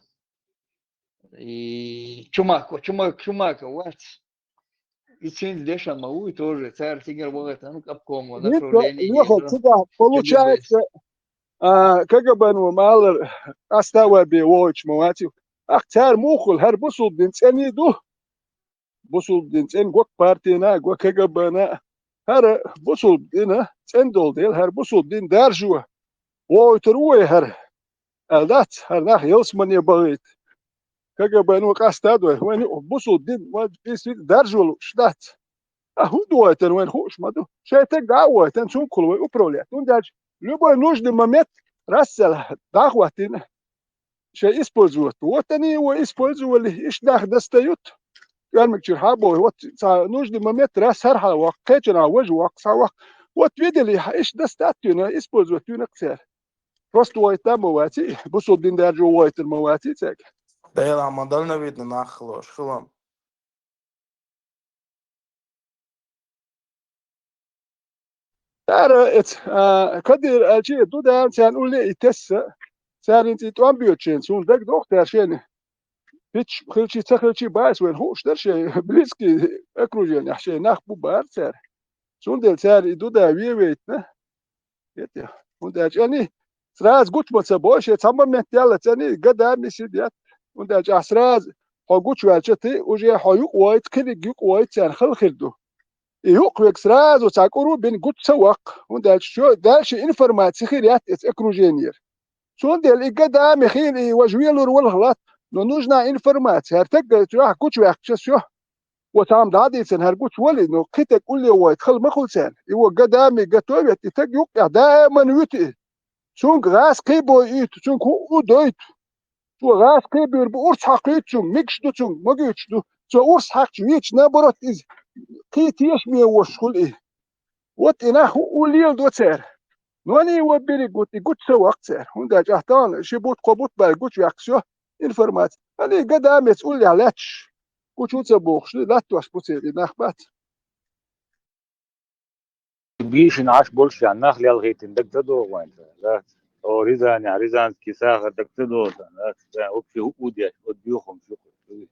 И Чумако, Чума-, Чумако вац. И цуьнца дешан ма вуй тоже, цара цигара вахийтина, ну, обкомо направление. Леха, цигахь, получается, а, КГБ-но ма аллара, къаста вай бен вогӀуьйтуш ма вац. Ах, цара муха хуьлу, хӀара бусулба дин цӀена ду. Бусулба дин цӀена гок партина, гок КГБ-на. ХӀара бусулба дина цӀена долу дела, хӀара бусулба дин даржо вогӀуьйтур ву вай хӀара. Аьлла дац, хӀара нах ялсамане бахийта. КГБ-но къаста а дой, вайн юкъа бусулба дин, вайн бийса даржо лууш дац. А хӀун ду вай тан, вайн хууш ма ду. Шайн таг дӀа а вай тан, цункахула вай управлять. ХӀунда аьлча любой нужный момент раз цӀа дӀахӀоттийна, шоай использовать. Вот они его использовали, иштта нах достают. Куьрмигчуьра хьабоху, вот цхьа нужный момент раз хӀара хьалавоккху, кхечанхьа важа воккху, схьавоккху. Вот видели, иштта достать вина, использовать вина цара. Просто вайтта ма ваций, бусулба дин даржо вайтар ма ваций цаьрга. Делахь ма дальновидный нах хилош хилам. Цара эц, а, Кадыр аьлча, ду даьлла царна улле и тесса, царна цӀий тӀом боьду шайна, суна дагадогӀу цара шайна. Пич хилчий, ца хилчий, баьс вайна хууш дара шайн близкий окружениехь шайн нах бу бара цара. Цундела цара и ду да ве вейтина. Эти, хӀунда аьлча ани, сразу гучу ма ца бо, шен цхьа момент яьлла цӀани, гада миси дет. ХӀунда аьлча ахь сразу хьо гучуваьлча ти, уже хьо юкъа войта, кхиниг юкъа войта царна хала хир ду. И юкъа вега сразу цхьа кӀуру бин гучу ца ваккха. ХӀунда аьлча шо, дальше информация хир яц эца окружениера. Цундела и гада ми хин и важа велур валах лат, но нужна информация. ХӀара тагга чохь гучуваьккхича со. Оцу хьама дӀадийцина хӀара гучувалий, ну, кхин таг улле войта хала ма хуьлу царна. И во гада ми готовит, и таг юккъехь даиман вуьту и. Цунга гӀаз кхин бой уьйту, цунга хӀуъу дойту. Цо гӀаз кхин буьйр бу, урс хьакхуьйту цунга, мигаш ду цунга, магуьйтуш ду. Цо урс хьакхча вийча, наоборот, иза кхин тешаме вош хуьлу и. Вот и нах хӀуъу леладо цара. Но ани и во берриг гуд, и гучу ца ваккха цара. ХӀунда аьлча ахь тахана ши бут, кхо бут баьлла гучуваьккха со информация. Ани гада меца уллехь лаьтташ. Гучу ца бохуш, латтош бу церан и нах бац. Бийшина Ӏаш болчу нах лелхийтина дага ца догӀу вайн, да? О, Рязанехь, рязанский сахар дага ца догӀу, да? Царна вообще хӀуъу деш, оцу боьхамчу юкъа.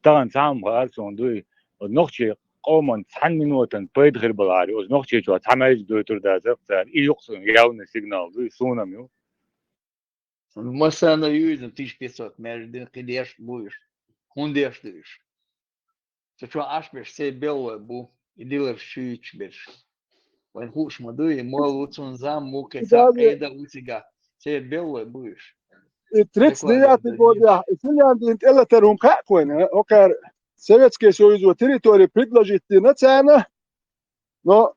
Тахана цхьа хӀума хаьара суна дуй, оцу нохчийн къоман цхьана минотан пайда хир балахьара, оцу Нохчийчохь цхьа маьждиг дойтур дацара цара. И юкъа суна явный сигнал дуй, суна-м ю. Массарна ю иза тысяча пятьсот маьждиг, кхин деш бу уьш. ХӀунда деш ду уьш? Цу чохь Ӏаш берш церан беллой бу, и диларш чуьйцуш берш. Вайн хууш ма дуй, и молла ву цунна зам ву, кхин цхьа къеда а ву цигахь, церан беллой бу уьш. И тридцать девятый годехь, и Финляндин тӀелатар хӀума хаьа вайна, хӀокхара Советский Союзо территори предложить дина царна, но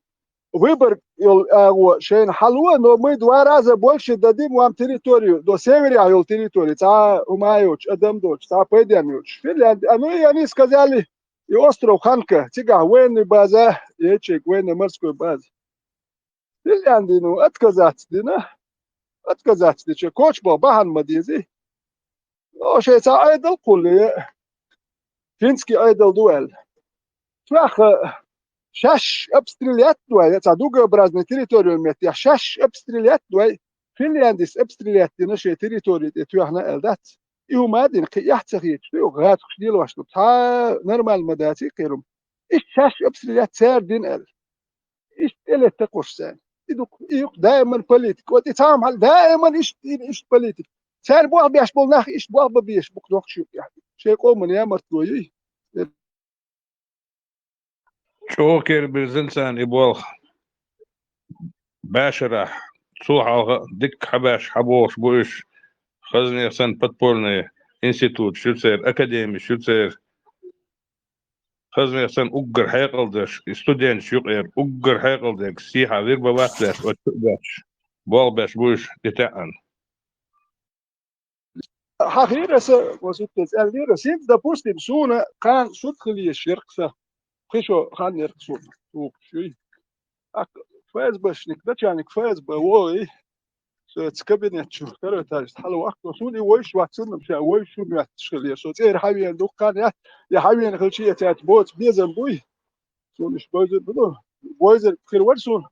выбор йолу агӀо шайна хьало, но мы два раза больше дадим вам территорию, до северехь йолу территори, цхьа хӀума йоцуш, адам доцуш, цхьа пайденна йоцуш. Финляндия, а, ну, и они сказали, и остров Ханка, цигахь военный база, ячейка, военно-морской база. Финляндино отказаться дина, отказаться дича, коча бо бахьана ма дезий. О, шайн цхьа айдал кхулле, финский айдал ду аьлла. Чохь шаьш обстрелять дой, я цхьа дугообразный территория меттехь, шаьш обстрелять дой, Финляндис обстрелять дина шайн территори тӀе тоьхна аьлла дац. И хӀума а дина, кхин эхь ца хеташ, ду гӀатакхаш лелош ду. Цхьа нормально ма даций кхерум. Иштта шаьш обстрелять цара дина аьлла. Иштта тӀелетта кхуш царна. И ду, и ю даиман политика. Вот и цхьа хьал даиман иштта, и, иштта политика. Цара болх беш болу нах иштта болх бан безаш бу кху нохчий юкъехь. Шайн къоман ямартло юй. ЧӀогӀа кербирзина царна и болх. Башарахь, цо хьалха дикка хьабеш, хьабохуш бу уьш. Хазнех санна подпольный институташ ю церан, академиш ю церан. Хазнех санна уггар хьекъал деш, и студенташ юкъера уггар хьекъал дерг, сехьа вербовать деш, оцу чу а беш, болх беш бу уьш, и таьӀна. Хьан хир аса, васуттас аьллера, синца, допустим, суна кхана суд хила езаш яра-кх сан. Пхи шо хан яра-кх суна, тухуш юй. ТӀаккха ФСБшник, начальник ФСБ вогӀий, со цу кабинет чу, второй этажаца хьалаваккха, суна и вовшаш вац, цунна ша вовшаш хӀума моьттуш хилла. Со цӀера хьавеана дуккха хан яц, я хьавеана хилча, я цаьрца боцу безам буй. Суна иштта бойзар, ну, бойзар хир вара суна.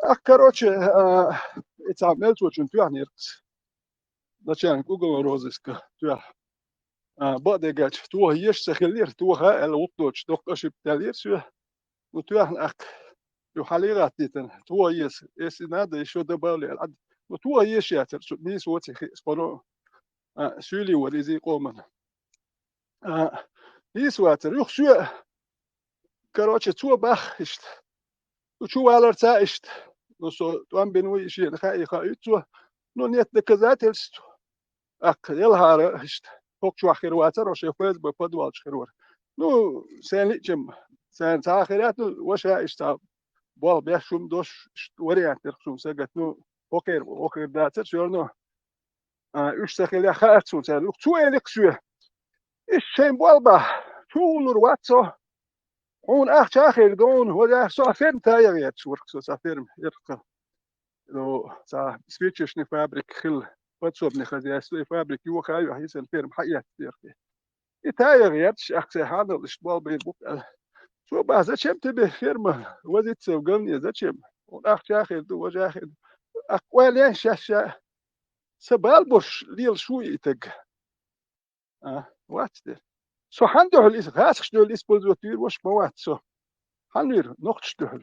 Ах, короче, а, и цхьа мелочочунна тоьхнера-кх ас. Начальник уголовного розыска тоьхна. А, бакъдерг аьлча, тоха езаш ца хиллера, тоха аьлла, гӀуллакх доцуш доккха ошибка даьллера соьга. Ну, тоьхна ахка. Ю хьале гӀаттийтина, тоха еза, если надо, ещё добавлю, аьлла. Ну, тоха езаш яцара, цу нийса воций хи-, споро, а, суьйлий вара изий къоман. А, нийса вацара. Юха соьга, короче, цо бах иштта. Ну, чу валарца иштта. Ну, со тӀом бина вуй, шена хаий хаийта цо. Ну, нет доказательств. ТӀаккха делахьара иштта. ХӀокху чохь хир вацара, шен ФСБ подвал чу хир вара. Ну, сайн лиъчам, сайн цхьа а хир яц, ну, ваша иштта цхьа болх беш хӀума дош, иштта вариант дерг суна сагат, ну, хӀокхер, хӀокхер дацар, всё равно, а, уьш ца хилла хаьттар суна цара. Юха цо элира соьга: «Иштта шайн болх бахь, чу уллур вац со. Хьуна ахча а хир ду хьуна, вадаха со а ферма тайагӀ етташ вара со, цхьа ферма, ирхка. Ну, цхьа спичечный фабрика хилла, подсобный хозяйство, и фабрика йоха а йоьхна, и сан ферма хьаэцна дерхи. И тайагӀ етташ, ахча хьанал иштта болх бийр бу-кх», аьлла. Цо бахь: «Зачем тебе ферма? Возиться в говне зачем? Хьуна ахча а хир ду, важа а хир ду». Ахь ойла яьй шаьш-шаьш: «Сан бала болуш лелаш ву и таг?» А, вац дера. Со хьан дуьхьал иза, гӀазкхаш дуьхьал использовать вийр ваш ма вац со. Хьан вийр, нохчаш дуьхьал.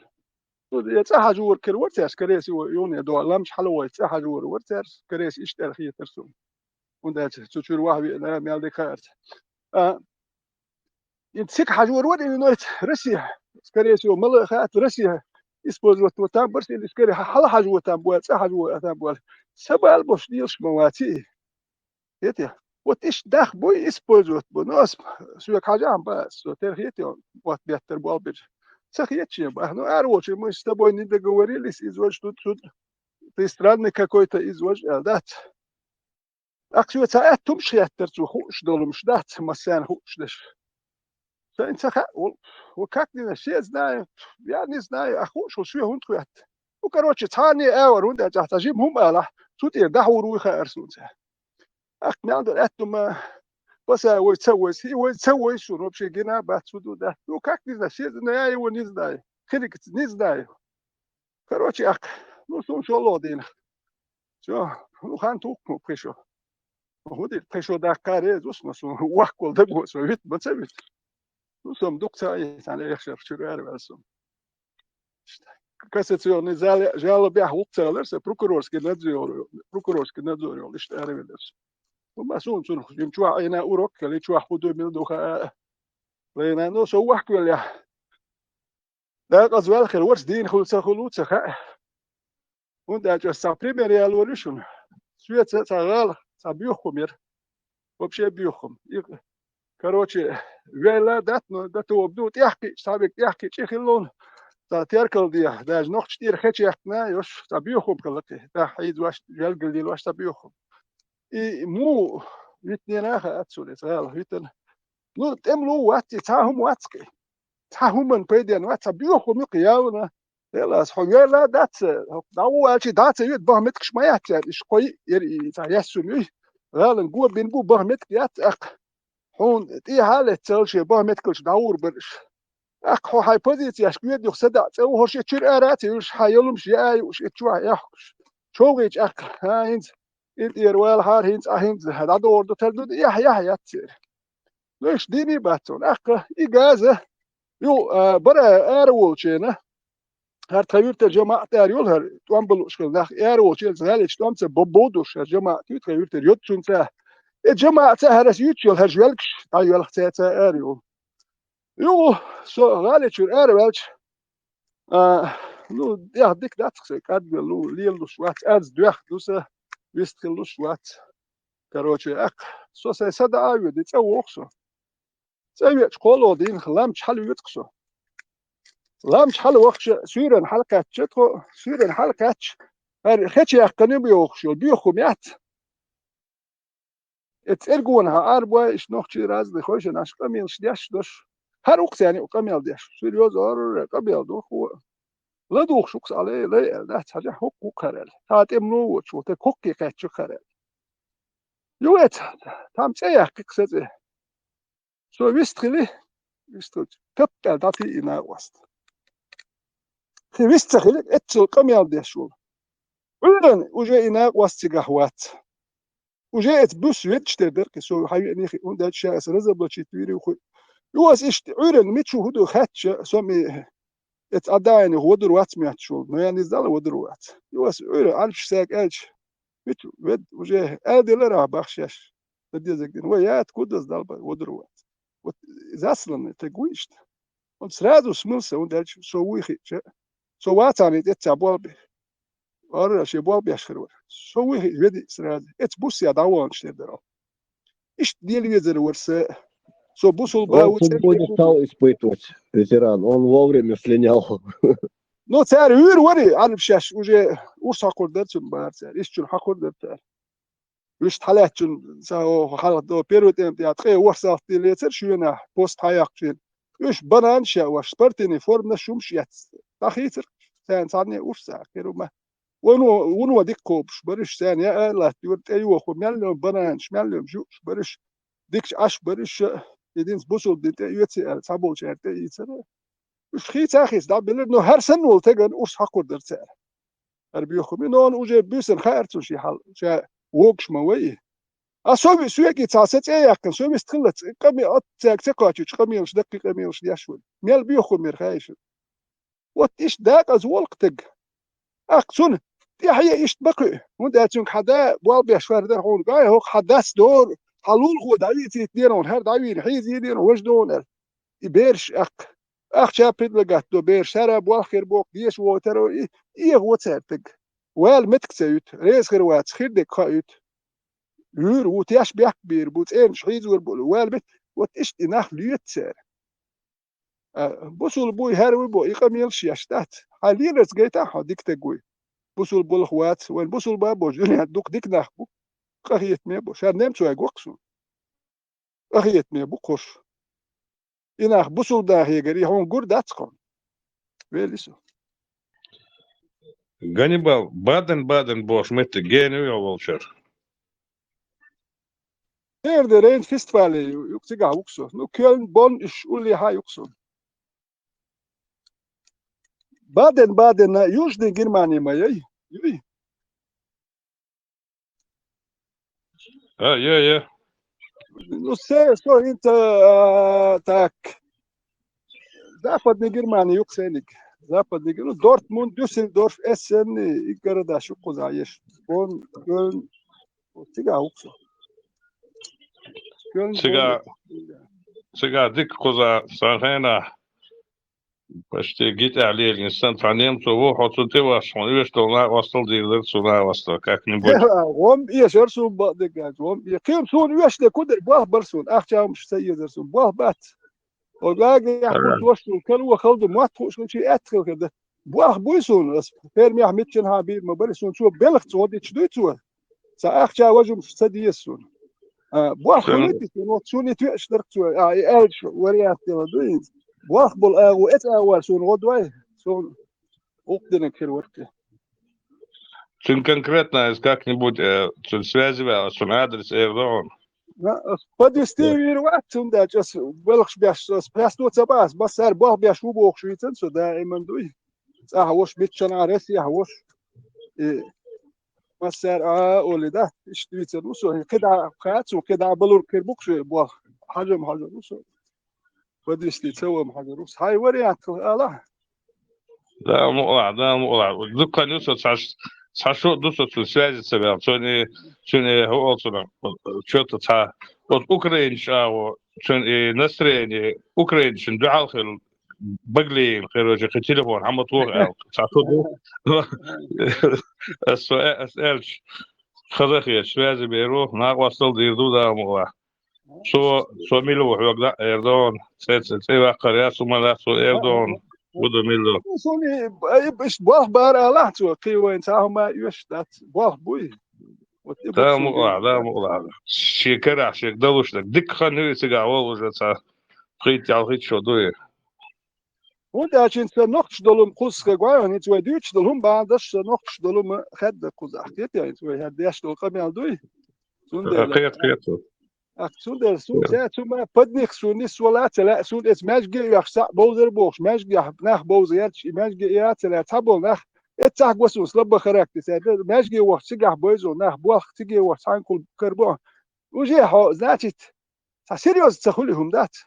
Ну, я цӀа хьажор кхер вара цаьрца, скорее всего, юхне до ламча хьалавой цӀа хьажор вара цаьрца, скорее всего, иштта аьлла хетар суна. ХӀунда аьлча цу чуьра ваха веана, мел дика хаарца. А, и цига хьажор вара, и нойц Россия, скорее всего, мала хаьтта Россия использовать ву там барс, или скорее хьала хьажо там бу, цӀа хьажо там бу. Сан бала болуш лелаш ма вац и. Эти, вот иштта дах буй использовать бу. Но ас соьга хьажахьа бац, со тера хетий, вот беттар болх беш. Ца хеташ бах. Ну, ара волчу, мы с тобой не договорились, из вож тут, тут. Ты странный какой-то, из вож, а, дац. Ахь соьга ца аьттумаш хеттар цо, хууш долумаш дац, массарна хууш деш. Сайна ца хаьа, вот, вот как не знаю, все знают, я не знаю, а хууш ву соьга хӀунда хетта. Ну, короче, цхьанне а вара, хӀунда аьлча ахь цхьа жима хӀума алахь, цу тӀера дӀахьур вуй хаьара суна цара. Ахь мел ду аьттума, пасай вай ца вайса, и вай ца вайса суна, вообще гина бац, цу ду дац. Ну, как не знаю, все знаю, я его не знаю. Хиликаца не знаю. Короче, ахь, ну, суна шоллагӀа дийнахь. Всё, ну, хан тухку пхи шо. Ну, хӀун дийр, пхи шо даккха реза ву со, суна ваккхал даго со вита, ма ца вита. Ну, со-м дукха ца айса, цхьана эхшар чуьра араваьлла со-м. Кассационный зале жалобехь ву-кх ца алар сан, прокурорский надзор, прокурорский надзор йолу иштта аравелира со. Ну, ма суна цунах, жима чохь айна урок, кали чохь хӀун ду, мила ду хаа. Лайна, ну, со вахкавеллехь. Дакъаза ваьлла хир вара, дийна хуьлу ца хуьлу ца хаьа. ХӀунда аьлча аса цхьа пример ялор ю шуна. Соьца цхьа гӀала, цхьа боьха хӀума яра. Вообще боьха хӀума. И, короче, вейла дат, но дато ду, тӀехкхиъча, цхьа век тӀехкхиъча хилла ву. Цхьа теркал де, даже нохча тӀера хечехкана, йош, цхьа боьха хӀума хилла кхин. ТӀехь хьийзош, желгал лелош цхьа боьха хӀума. И муха витнера хаьа цунна иза гӀала, витана. Ну, тӀемло вац и, цхьа хӀума вац кхин. Цхьа хӀуманна пайденна вац, цхьа боьха хӀума ю кхин ялна. Делахь, хьо вейла дац, дӀа ву аьлчи, дӀа ца веда, баха меткаш ма яц цара, иштта кхой яра и цхьа яьссум юй. ГӀалан го бина бу, баха метка яц, тӀаккха хьуна тӀехьа а леццал шен баха меткалш дӀагӀур бара иш. ТӀаккха хьо хьайн позицияшка веда юха садаӀа цӀа ву, хӀорш и чуьра ара а ца юьлуш, хьан ялумаш яа а юуш, и чохь яхкуш. ЧолгӀийчӀаккха, хӀан, хӀинца, и тӀера валахьара, хӀинца, а, хӀинца, дӀадогӀур ду тара ду, яхь, яхь яц церан. Ну, иштта дийна бац цунна. ТӀаккха и газа, ю, а, бара ара волчена, хӀара тхан вуьртара жамаӀат ара йолу хӀара, тӀом балуш хила нах ара волчу, гӀалечу тӀом ца бо-, бодуш, хӀара жамаӀат ю тхан вуьртара йоццунца. И жамаӀаца хӀара аса юьтуш йолу хӀара жоьлгаш, дӀайоьлху цаьца ара йолу. Юха со гӀалечуьра ара ваьлча, а, ну, тӀех дика дац-кх сайн, кӀадвелла ву, лелалуш вац, аз доьхна ду сан, вист хилалуш вац. Короче, тӀаккха со сайн садаӀа а ведий, цӀа воху со. ЦӀа веача кхоалгӀа дийнахь ламча хьала воьду-кх со. Ламча хьала вахча, суьйранна хьалакхаьчча тхо, суьйранна хьалакхаьчча, хӀара хеча яьккхина ма йохуш йолу боьха хӀума яц. И цӀергонахьа арабой, иштта нохчий разный хойшина аш къамелаш деш дош. ХӀара ву-кх царна юкъа къамел деш. Серьёзно, хӀара къамел ду хӀо. ЛадугӀуш ву-кх сан, лай, лай аьлла дац, хьажахь, хӀокху ву-кх хӀара аьлла. Тхан тӀемло воцуш ву, тхан кхоккхе кхаьчча хӀара аьлла. Юха эца, там цӀе яьккхи-кх сан цӀе. Со вист хили, вист хилча, тапкъаьлла дӀатийи и накъост. Кхин вист ца хили, эццул къамел деш волу. Ӏуьйранна уже и накъост цигахь вац. Уже эца буьсса веддаш тера дара кхин, со хьан веанехи, хӀунда аьлча ша аса разоблачить вийр ю хуьлу. Юха аса иштта Ӏуьйранна мича хӀун ду хаьттича, со-м и эца Ӏадаайна юха вадур вац моьттуш волу, но я не знала вадур вац. Юха аса Ӏуьйранна Ӏалпаш сага аьлча, мича вед-, уже аьлла делара ахьа бах шаьш. Дан дезаг дина. Вай яа, кудаз далба, вадур вац. Вот засланный таг ву иштта. Он сразу смылся, хӀунда аьлча со вуй хиъча, со вацахьа тӀе ца болбе. Ара шен болбеш хир вара. Со вуй хиъча, веди сразу. Эца буссия дӀаваханчу тера дара. Иштта дела везар вара са. Со бусулба ву цӀе. Он футболистал испытывать, ветеран. Он вовремя слинял. Ну, цара вуьйр вари, Ӏарбашаш уже урс хьокхур дара цунна бахара цара. Иштта чуьра хьокхур дара цара. Вуьшта хьалаьттачун ца хьалха до первый тӀем тӀе ткъе ворхӀ салф дилецар шоьнахь, пост хьаяккхачийн. Уьш бананаш яа ваша, спортивный форманаш хӀумаш эцна. ДӀахийцар царна цхьанне урс а, кхеру ма. Вуно, вуно дика кхобуш бара уьш, царна яа а латта юра тӀе йоху, мел йолу бананаш, мел йолу жуъаш бара уьш, дикачу Ӏаш бара уьш, и динца бусулба дин тӀе оьций аьлла, цхьаболчара тӀе ийцара. Уьш хийца а хийца дӀабелира, но хӀара санна волу теган урс хьокхур дара цара. ХӀара боьху ма, нона уже буьйсанна хаьара цунна шен хьал, ша вогуш ма вай и. А со ви-, соьга цхьа сан цӀе яьккхина, со вист хиллалц, къаме-, оццаьрга ца кхочучу къамелаш, даккхий къамелаш деш вара. Мел боьху мера хаьа шуна. Вот иштта дакъаза волу-кх тега. Ахь цунна тӀаьхье иштта ма кхуьу, хӀунда аьлча цуьнга хьан да болх беш вар дара хьуна, гой, хӀокху хьан дас дора, хьан лулахо дӀавийцийта дера хьуна, хӀара дӀавийна, хьийзийна дера хьуна, важа дона аьлла. И бераш ахь, ахча предлагать до бераш, хӀара болх хир боху, деша воху тера, и, и эгӀо цаьрга тега. Вала меттиг ца юьту, реза хир вац, хир дерг хоуьйту. Вуьйр ву, теш бехк бийр бу, цӀернаш хьийзор бу, вала мет-, вот иштта и нах лоьцу цара. А, бусулба вуй, хӀара вуй бо, и къамелаш еш дац. Хьан леларца гайтахь хьо дика тега вуй. Бусулба болх вац, вайн бусулба а бо, дуьнен дукха дика нах бу. Къахетаме бо. Шара немцойга ваккха суна. Къахетаме бу кхуш. И нах бусулба нахегара, и хьуна гур дац кхуна. Вели со. Ганнибал, Баден-Баден бохуш меттиг гена ю йо волчара. Тера де Рейн фестивале ю, юкъа цигахь ву-кх со. Ну, Кёльн, Бонн, уьш уллехьа а ю-кх со. Баден-Бадена Южный Германия ма яй? Юй? А, я, я. Ну, се, со хӀинца, а, так. Западный Германия ю-кх сайниг. Западный Ге-, ну, Дортмунд, Дюссельдорф, Эссен, и городаш ю кхузахь еш. Бонн, Кёльн, цигахь ву-кх со. Кёльн, Цига-, Бонн. Цигахь дика кхузахь, сан хенахь. Почти гитӀехь лелийна санна, цхьа немцо ву, хьо цунна тӀе вахча, хьуна оьшуш долу накъостал дийр дара цу накъостал, как-нибудь. ГӀом эшар суна бакъдерг аьлча, гӀом э-, кхин суна оьшуш дерг хӀун дара, болх бара суна, ахча хӀумаш ца езара суна, болх бац. Оцу гагехь кху тош суна, кало хала ду, мотт хууш хилча, атта хила хир дара. Болх буй суна, ас фермехь миччанхьа бийр ма бара, суна цо белхаца гӀо диташ дуй цо. Сан ахча, важа хӀумаш ца деза суна. А, болх хуьлуьйту суна, вот суна и тоьаш дара цо, а, и аьлча вариант дела дуй. Болх болу агӀо, эца агӀор суна гӀо дой, суна гӀуллакх динарг хир вара те. Цуьнан конкретно иза как-нибудь, э, цуьнан связи ваьлла, цуьнан адрес эр ду хьуна? Подвести вийр вац, цундела ас белхаш беш, ас пхьесто ца бац, массара болх беш ву бохуш вийцина со, даиман дуй. ЦӀахь вош, миччанхьа Россехь вош. И массара а олий да, иштта вийцар ву со. КхидӀа кхачу, кхидӀа балур кхир бу-кх шуьга болх. Хьажам, хьажам ву со. Подвести ца ван хьажар ву со. Хьайн вариант хила алахь. Да, мукъалахь, да, мукъалахь. Дуккха ю со цхьа ш-, цхьа шо ду со цу связи ца ваьлла. Цуьнан и, цуьнан и, хӀу олу цунах, чо-то цхьа. Оцу украинчу агӀо, цуьнан и настроение, украинчун дуьхьал хила баглийна, короче, кхин телефон хьан ма тоха аьлла. Цхьа шо ду. Ас со, ас аьлча, хаза хеташ, связи беро, накъостал дийр ду, да, мукъалахь. Цо, цо мила ву хьоьга дӀа а эр ду хьуна, цӀе, цӀе, цӀе ваккхар яц хӀуманах, цо эр ду хьуна, хӀун ду, мила ду. Ну, суна и, и, иштта болх бара алахь цо, кхин вайна цхьа хӀума оьшуш дац, болх буй. Вот и Да, бу суна мукъалахь, да, мукъалахь. Шен карахь шега далуш дерг. Дикка хан ю и цигахь волу уже цхьа пхийтта-ялхитта шо дуй. ХӀунда аьлча хӀинца сан нохчаш долу-м кхузахь гой, хӀинца вай дуьйцуш долу хӀума бахьана долуш сан нохчаш долу-м хаьдда кхузахь. Кхетий хьайна, вай хӀара деш долу къамел дуй? Цундела. Кхета, кхета. Ах, цундела суна цаьрца ма подних суна нисвала а ца лаьа, суна эца маьжге а оьхуш цхьаъ бовзар а бохуш, маьжгехь нах бовза гӀерташ, и маьжге а ца лаьа, цхьаболу нах, эццахь го суна слабохарактер цаьрца, маьжге вохуш цигахь бойзо нах, болх циге вохуш цхьаьнгахула карабо. Уже хьо, значит, цхьа серьёзно ца хуьлу хӀума дац.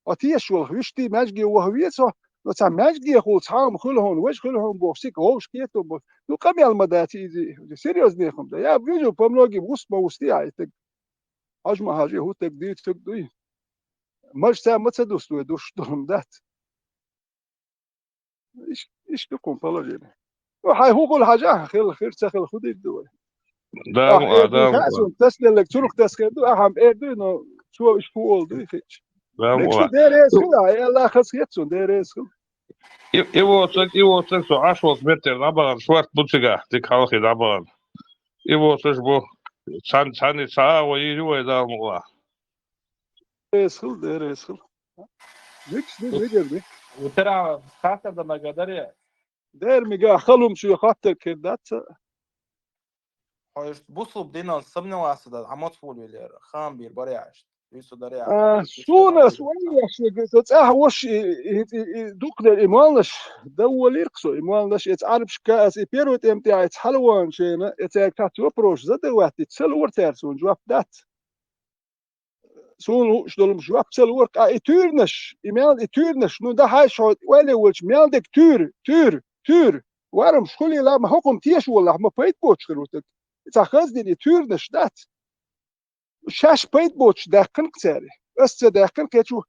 Хьо тешаш волу вуьшта маьжге ваха веза хьо, но цхьа маьжгехула цхьа хӀума хуьлу хьуна, важа хуьлу хьуна бохуш, сика вовшах кхетам бохуш. Ну, къамел ма дац иза, серьёзный хӀума дац. Я вижу, по многим вуст ма вусти хьан и таг. Хьажа ма хьажа, хӀун таг дуьйцург дуй. Мажа цара ма ца дуста вай, душ долу хӀума дац. Иш-, иштта ду кхуьнан положение. Ну, хьайн хӀун хуьлу хьажахь, хила, хир ца хила хӀун дийр ду вай? Да, Ахь ма, эр да, дуй ма. Хаьа суна, тасделларг цунах тасхир ду, ахьа-м эр дуй, но цо иштта хӀун олу дуй хиъча. Да, Декс ма. Дереза хила, Аллах хаза хета суна, дереза хила. И, и воцаг, и воцаг со Ӏаш волча меттера дӀабахана, шорта бу цигахь, дика хьалхе дӀабахана. И воцаш бу, цхьан-, цхьанна цхьа а вай йийр ю вай Дала мукъалахь. Реза хила, Дела реза хила. Микс ду, мегар ду. Вутара хаттар дан мега даре. Дера мега, халум шу хаттар кхер дац. Хьо иштта бусулба динал сомневаться дар, хьан моцу волавеллера, хаам бийр баре аьшта, вуьсу даре аьшта. А, суна, суна яшнага, со цӀахь вош, и, и, и, и, дукха дер, и моллаш, да волийрх со, и моллаш, эца Ӏарбашка, ас и первый тӀем тӀехь, эца хьалаван шена, эца цаьрга цхьацца вопрос задавать, и ца лора цаьрга суна жоп дац. Суна лууш долу жоп ца лора, ткъа и туьйранаш, и мел и туьйранаш, ну, дан хьайша хьо, ойла волчу мел дерг туьйра, туьйра, туьйра. Варамаш хуьлийла, ма хӀокхунна теша волахь, ма пайда боцуш хир ву стаг. Цхьа хаза дина и туьйранаш дац. Шаьш пайда боцуш даьккхина-кх цара. Ас ца даьккхина кхечу.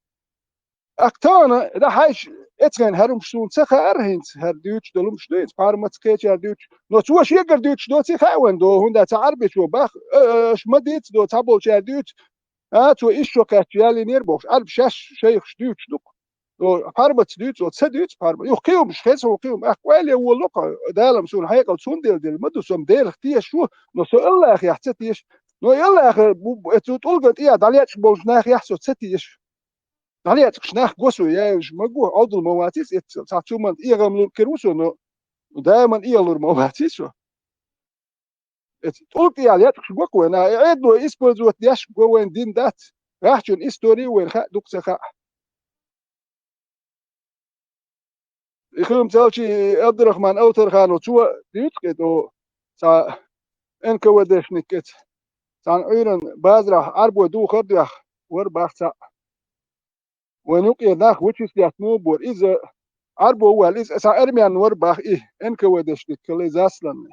Ахьа тахана, дан хьайша, эцхен хӀара хӀумаш суна ца хаьара хӀинца, хӀара дуьйцуш долу хӀумаш ду хӀинца, пхьармаца кхечара дуьйцуш. Но цо шегара дуьйцуш доций хаьа вайн догӀу, хӀунда аьлча Ӏарбичо бах, а, а, аша ма дийца доцу, цхьаболчара дуьйцу. А, цо иштта шо кхаьчча ялийнера бохуш, Ӏарбаша шаьш шайхаш дуьйцуш ду-кх. О, пхьармаца дуьйцу, о, ца дуьйцу пхьарма. Юха кхин хӀумаш хеза, хӀун кхин хӀума. Ахьа ойла волу-кх, Дала-м суна хьекъал цундела дилла ма ду, со-м Делах теша ву, но со Аллахьех ца теша. Но Аллахьа бу, бу, цу тӀулган тӀехь дӀалечкъаш болчу нахех со ца теша. ДӀалечкъаш нах го со, яьллаш ма го, Ӏовдал ма вацийса эццал. Цхьа цу ман тӀегӀам лур кхир ву со, но даиман эгӀалур ма вацийса со. Эца тӀулг тӀехь лечкъаш го-кх вайн, а, Ӏедало использовать деш го вайн дин дац. Ваьхьчун истори вайн хаьа, дукха ца хаьа. И хилма цалчи Абдурахман Алтарханов цо дуьйцу кхетӀо, цхьа Н К В Д-шник эца. Цхьана Ӏуьйранна базарахь Ӏарбой духар а доьхна, вара бах цхьаъ. Вайн юкъера нах вычислять ма бора. Иза Ӏарбо ву аьлла, иза цхьа армян вара бах и, Н К В Д-шник хилла иза асланна.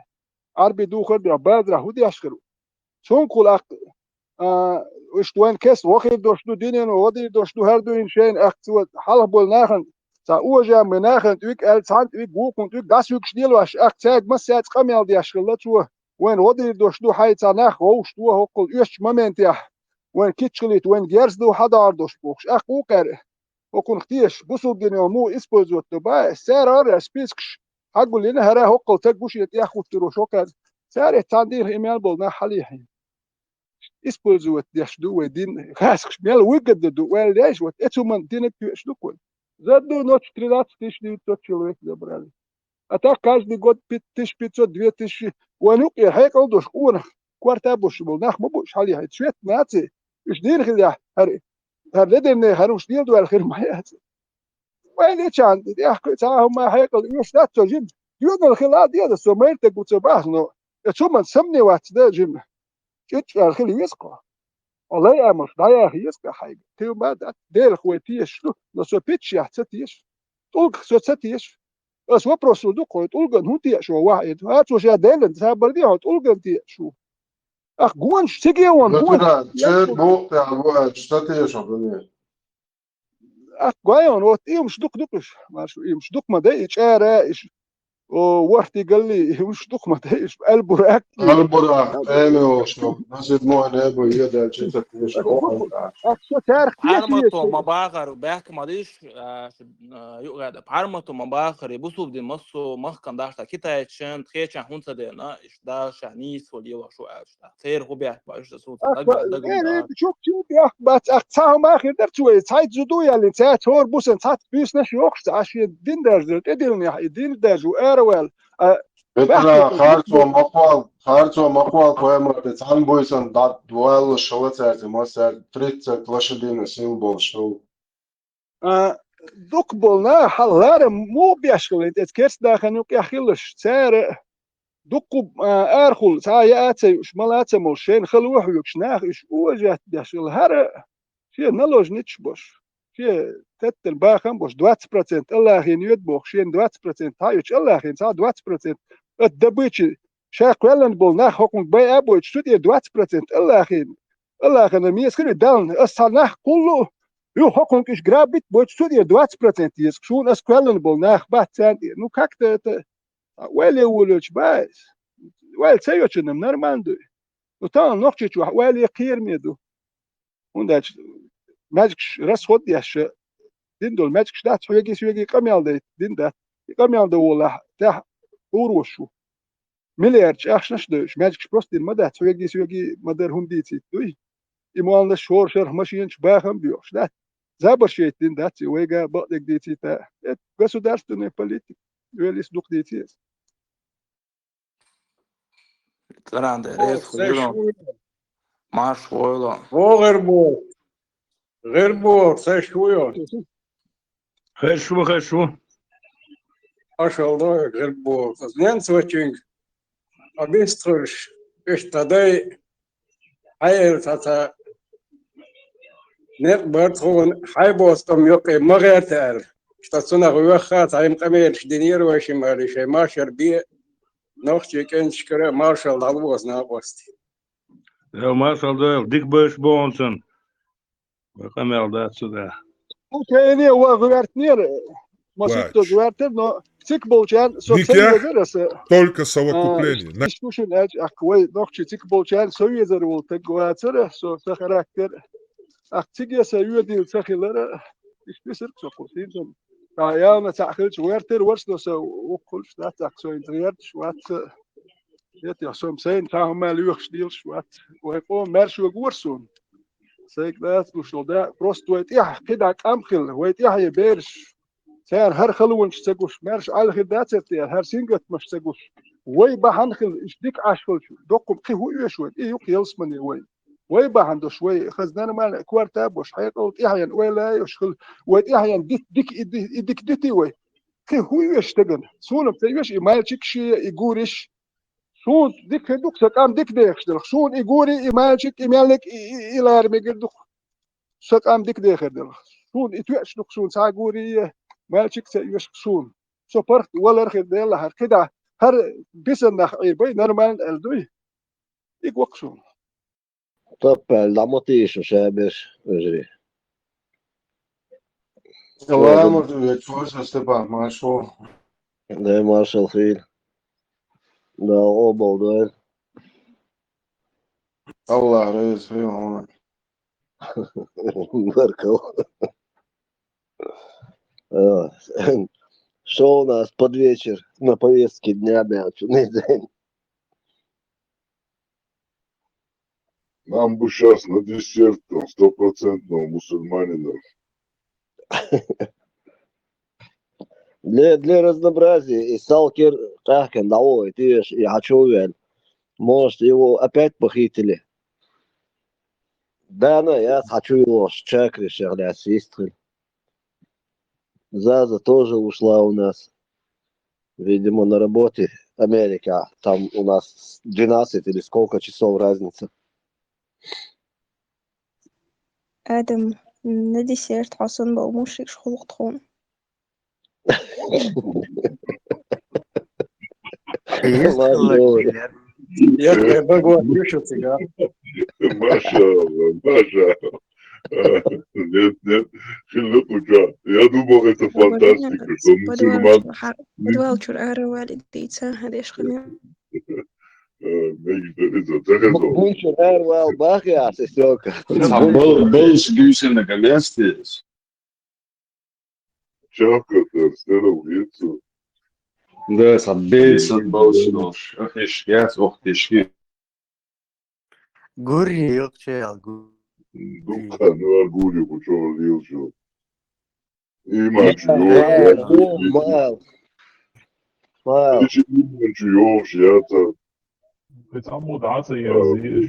Ӏарби духар а доьхна, базарахь хӀун деш хир ву? Цунгахула аккха, а, иштта вайн кеста вахийр долуш ду, дуьнено вадийр долуш ду, хӀара дуьйна шайна аккха цо хьалха болу нахана, цхьа ожамбе нахана тӀуьг аьлла, цхьана тӀуьг, вукхунна тӀуьг дӀасуьгуш лелош, аккха цаьрга массаьрца къамел деш хилла цо. Вайн гӀо дийр долуш ду, хьайн цхьа нах вовшахтоху хӀокхул оьшучу моментехь, вайн кийча хилийта, вайн герз ду, хьан дагӀар долуш бохуш. ТӀаккха вукхара, хӀокхунах теша, бусулба дино муха использовать до баьа, цара гӀара спискаш хьагулйина, хӀара хӀокхул стаг ву шен тӀехь хӀуттур ву шокхаьрца. Цара цхьана дийнах и мел болу нах хьалийхьина. Использовать деш ду вай дин, хаскаш мел выгодно ду, ойла деш, вот эцу ман динаг тоьаш ду кхуьн. За одну ночь тринадцать тысяч девятьсот человек забрали. А так каждый год пять тысяч пятьсот, две тысячи. Вайн юкъера хьекъал долуш къонах, корта болуш болу нах ма бу уьш хьалийхьа. Цвет наций, уьш дийна хилла, хӀара, хӀара ледерне, хӀара уьш леладойла хир ма яц. Вайн лечан, тӀехь кхин цхьа хӀума хьекъал оьшуш дац цо жима. Доьналла хила а деза, со майртаг ву ца бахна, но, я цу ман сомневаться да жима. ЧӀичӀ аьлла хила веза кхо. Олай амалш дӀаяха еза кхо хьайга. Тев ма дац, Делах вай тешаш ду, но со питчахь ца теша. ТӀулгах со ца теша. Ас вопрос ду кхо, тӀулган хӀун теша вахьийта? А, цо ша Делан, сабар де хьо, тӀулган теша ву. Ах, гонаш циге вон, гонаш. Чер бу, тӀехь бу, аьлча, ца теша, ду не. Ах, гойон, вот, иймаш дукха ду-кх уьш, марш, иймаш дукха ма дай, и чӀара, и ш-, о, ворхӀ тӀе галли, иймаш дукха ма дай, и ш-, аль-бурак. Аль-бурак, эми волуш, насиб муъне бу, едаьлча, ца теша, о, ах, со цаьрах теша, Пхьармато ма бахар, баьхка ма диш, а, ш-, а, юкъада. Пхьармато ма бахар, и бусулба дин массо, махкан дахка, китайчан, тхечан хӀун ца дена, иш Дала ша нийса вал йола шу аьлча. Церан хӀу бехк бац, шу сан даг, даг, э, даг. Чух чу бехк бац, ах, цхьа хӀума хир дара цо, цхьайтта зуда яллин, цаьрца хӀора бусалба цхьацца буьйсанаш йохуш, цхьа шен дин даржа, тӀедиллинехь, и дин даржа ву араваьлла. А, бехк бац, харцо ма кхолла, харцо ма кхолла, пайхамар тӀе цхьана буьйсанна дӀа валлалуш хилла цаьрца, массаьрца тридцать лошадиный сила болуш хилла. А, дукха болу наха хьал лара муха беш хилла, тӀе керста дахана юкъехь хилалаш, цара дуккха, а, арахула, цхьа яа а ца юуш, мала а ца молуш, шайна хала а хьоьгуш, наха уьш уважать деш хилла. ХӀара шен наложницаш бош, шен теттан бахам бош, двадцать процент Аллахьина йоьду боху, шен двадцать процент цхьа а йоьдуш, Аллахьина цхьа двадцать процент от добычи ша кхоьллина болу нах хӀокхунга байа а бойтуш, цу тӀера двадцать процент Аллахьина, Аллахьана меза хир ю дална, ас цхьа нах кхуллу, юха хӀокхунга уьш грабить бойтуш, цу тӀера двадцать процент еза, суна ас кхоьллина болу нах бац царна тӀера. Ну, как-то это, ойла волуьйтуш бац. Ойла ца йоцунна нормально ду. Ну, тахана Нохчийчохь ойла кхераме ду. ХӀунда аьлча маьжгаш расход а деш, дин долу маьждигаш дац, хьоьгий-соьгий къамел дайта дин дац. И къамел дан волахь, тӀехь Ӏур ву шу. Миллиард чӀахьнаш а дойуш, маьждигаш просто дин ма дац, хьоьгий-соьгий ма дара хӀума дийцийта дуй. И молланаш хӀора шарахь машенаш бахам а боьхуш дац. Забаршейта дин дац, и вайга бакъдерг дийцийта. Это государственная политика. Вел ис дукха дийци ас. ЦӀаран деррес О, хуьлийла. Марш войла. О, гӀербо. ГӀербо, сай шу йо. Хеш ву, хеш ву. Ашалла, гӀербо. Ненца вачинг. Абистхуьлш. Иштта дай. Хьайр цаца. Некъ бар тхуна. Хьай бостам юкъе ма гӀерта аьлла. Шта цунах вехха, цхьа къамелаш динера вай шимали, шай машар бе, нохчий кӀенташкара маршалла дӀалоз накъост. Я маршалла дойла, дика беш бохунцан. Вай къамел дац цу да. Ну, тӀе ине ваха гӀертнера, маситтаза гӀертар, но цик болчарна со ца везар аса. Только совокупление. А, иш ду шуна аьлча, ахка вай нохчий цик болчарна со везар волу таг вацара, со сан характер. Ахка цига аса йоьдийла ца хилара, иш бисарг со кху синтан. Ткъа ялна цхьаъ хилча гӀертар варш до сан вукхулш дац, ахка со инца гӀерташ вац. Эти со сайна цхьа хӀума лоьхуш дийлаш вац. Вай къоман маьршо гора суна. Сайга дац гуш долу дакъа. Просто вай тӀехь кхидӀа къам хилла, вай тӀехь е бераш. Цара хӀара халонаш ца гуш, маьрша Ӏаьлла хир дацара те, хӀара сингаттамаш ца гуш. Вай бахьана хилла, иштта дика Ӏаш хилча, доккхум кхин хӀу оьшу вай, и юкъ ялсамане вай. Вай бахьана долуш, вай хаза нормально кварта а болуш, хьекъал тӀаьхьенна ойла а йолуш хилла, вай тӀаьхьенна дит-, дика и ди-, и дика дити вай. Кхин хӀу оьшу стагана? Суна-м ца оьшу и мальчик шен, и гуриш. Суна дика хир ду-кх, сан къам дика дехаш делахь. Суна и гури, и мальчик, и меллиг, и, и, и лара мегар ду-кх. Сан къам дика дехар делахь. Суна и тоьаш ду-кх, суна цхьа гури, мальчик ца оьшу-кх суна. Со паргӀат валар хир делахьара, кхидӀа хӀара бисаннах Ӏийр бай, нормально аьлла дуй. И гоккха суна. Таппаьлла дӀа ма тийша ша берш, вежарий. Салам алейкум, Степан, маршо. Дай маршал хир. Да, обал дай. Аллах реза хир. Баркал. А, что у нас под вечер на повестке дня, бля, чё не день? Нам бы щас на десерт там стопроцентного мусульманина. Для, для разнообразия и салкер кахкан дало, и ты ж, и хочу вен. Может, его опять похитили? Да, ну, я хочу его с чакры, сейчас истры. Заза тоже ушла у нас. Видимо, на работе Америка. Там у нас двенадцать или сколько часов разница. Адам, на десерт хьо санна болу мушигаш хуьлу-кх тхуна. Ладно. Маша, Маша. Нет, нет, хилла куча. Я думал, это фантастика, что мусульман. Подвал чур ара валит дийца, хадеш хана. Э, мегаш дар иза, ца хезо. Бу-, бу чур ара вал бах я, сесёка. Бал-, балш гюсена гамясти. Чавка, тер, стеров, гицу. Да, са бейсан балш дош. Ах, иш, яс, ох, тишки. Гури, йокчаял, гури. Дукха, ну, а гури, бу чо лил жо. Иман чу йо, э, я, ну, я, мал. Мал. Ичи иман чу йо, я, та. Пец аммо даца, я, зи, иш,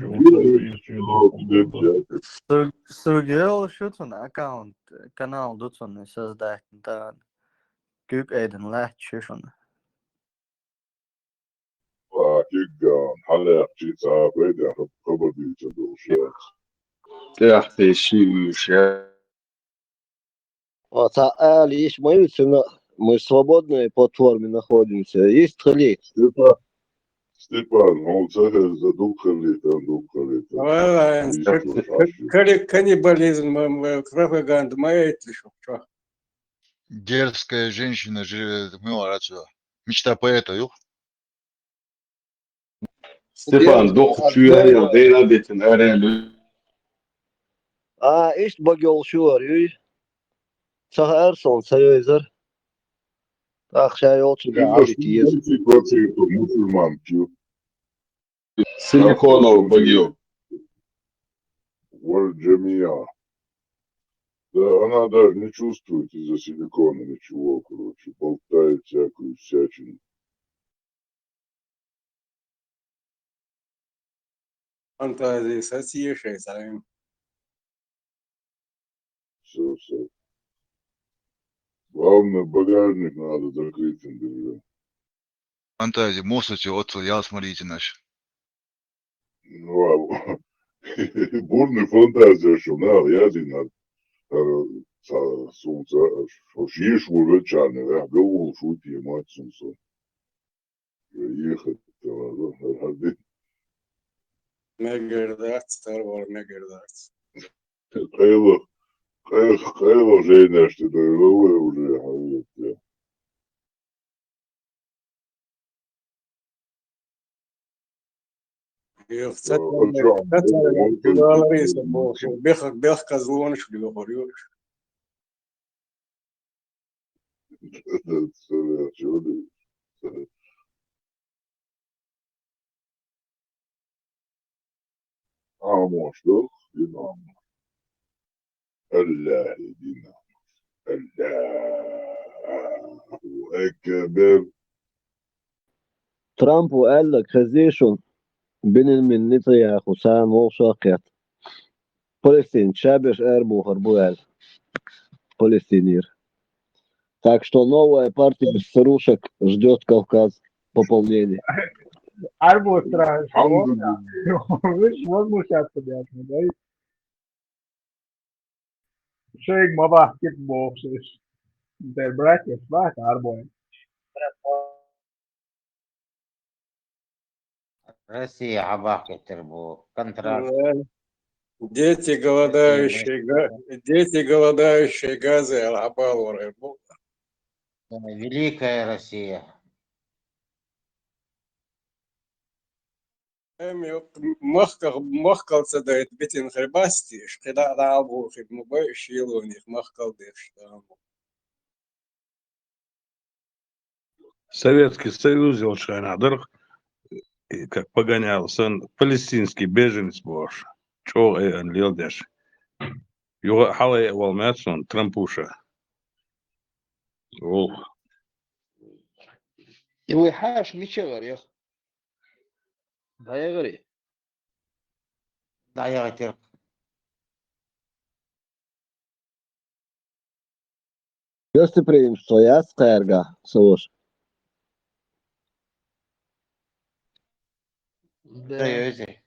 Су-, сугел шуцун аккаунт, канал дуцун создать дан. Куьк айдан лаьтта шишун. Ва, кигган, хьалаьхчи цхьа а пайда хаб-, хабар дийца долуш яц. ТӀехь теши уьш я. Оцхьа ала йиш ма ю цуьнан, мы в свободной платформе находимся. Йист хилийта. Степан, Степан, хьуна ца хеза, дукха хилийта, дукха хилийта. Валлай, йист к-, к-, к-, каннибализм, м, м, пропаганда ма яйтла шу, чо. Дерзкая женщина живет, мила рацо. Мечта поэта, юх? Степан, доккха чу яьлла, дера бетин аренду. А, иштта бага йолуш ю ара, юй? Ца хаьара суна, ца йойзар. ТӀаккха ша йолчу Иза Ӏадита еза. Ши процентов мусульманчу. Силиконов Багил. Валь Джамия. Да, она даже не чувствует из-за силикона ничего, короче, болтает всякую всячину. Фантазия сацийша цхьаьна. Всё, всё. Главное, багажник надо закрытым держать. Фантазия, мусорчу оццул ялсмалийча аша. Ну, а, бурный фантазия, что надо, я динар. Э, са-, сунца, шо шиш ву вечарный, я гавул шути, мать сунца. Ехать-то надо, а, а, Мегар дац, тарвар мегар дац. Къайлах, къайлах, къайлах жейнаш ты дойла уже, а, это. Юха ца, э, царна, э, ца царна, э, чу даларе сан бохуш, бех-, бехказлонаш лоьхур ю. Амма что? Динамус. Аллахи динамус. Аллаху акбар. Трампо аьлларг хезий шуна, Беньямин Нетаньяху царна вовшах а кхетта. Палестина ша берш арабохур бу аьлла. Палестинера. Так что новая партия старушек ждёт Кавказ пополнение. Арбо страшно. Алхамдулилла. Виш возмущаться, блядь, ну, да? Шайга ма бахкийта бохуш. Дер братьев бахка арбой. Россия хьабахкийтар бу контракт. Да. Дети голодающие, Га-, дети голодающие Газы, аьлла, хьабалор бу. Да, великая Россия. Эм, ю-, махках-, махкал ца дайта битина хир бац те, уьш кхидӀа а дӀа а бохийта ма бай, уьш шелонех махкал деш дан. Советский Союз йолчу хенахь дара, и как погонял санна, палестинский беженец бохуш, чӀогӀа айана леладеш. Юха а хьалаайа волу меттиг суна Трампуша. Ву. И вай хьаша мича гӀара яха? ДӀаяхьарий? ДӀаяхьийтира. Гостеприимство яц кхаьрга, сан ваша? Да. Ца йойзий.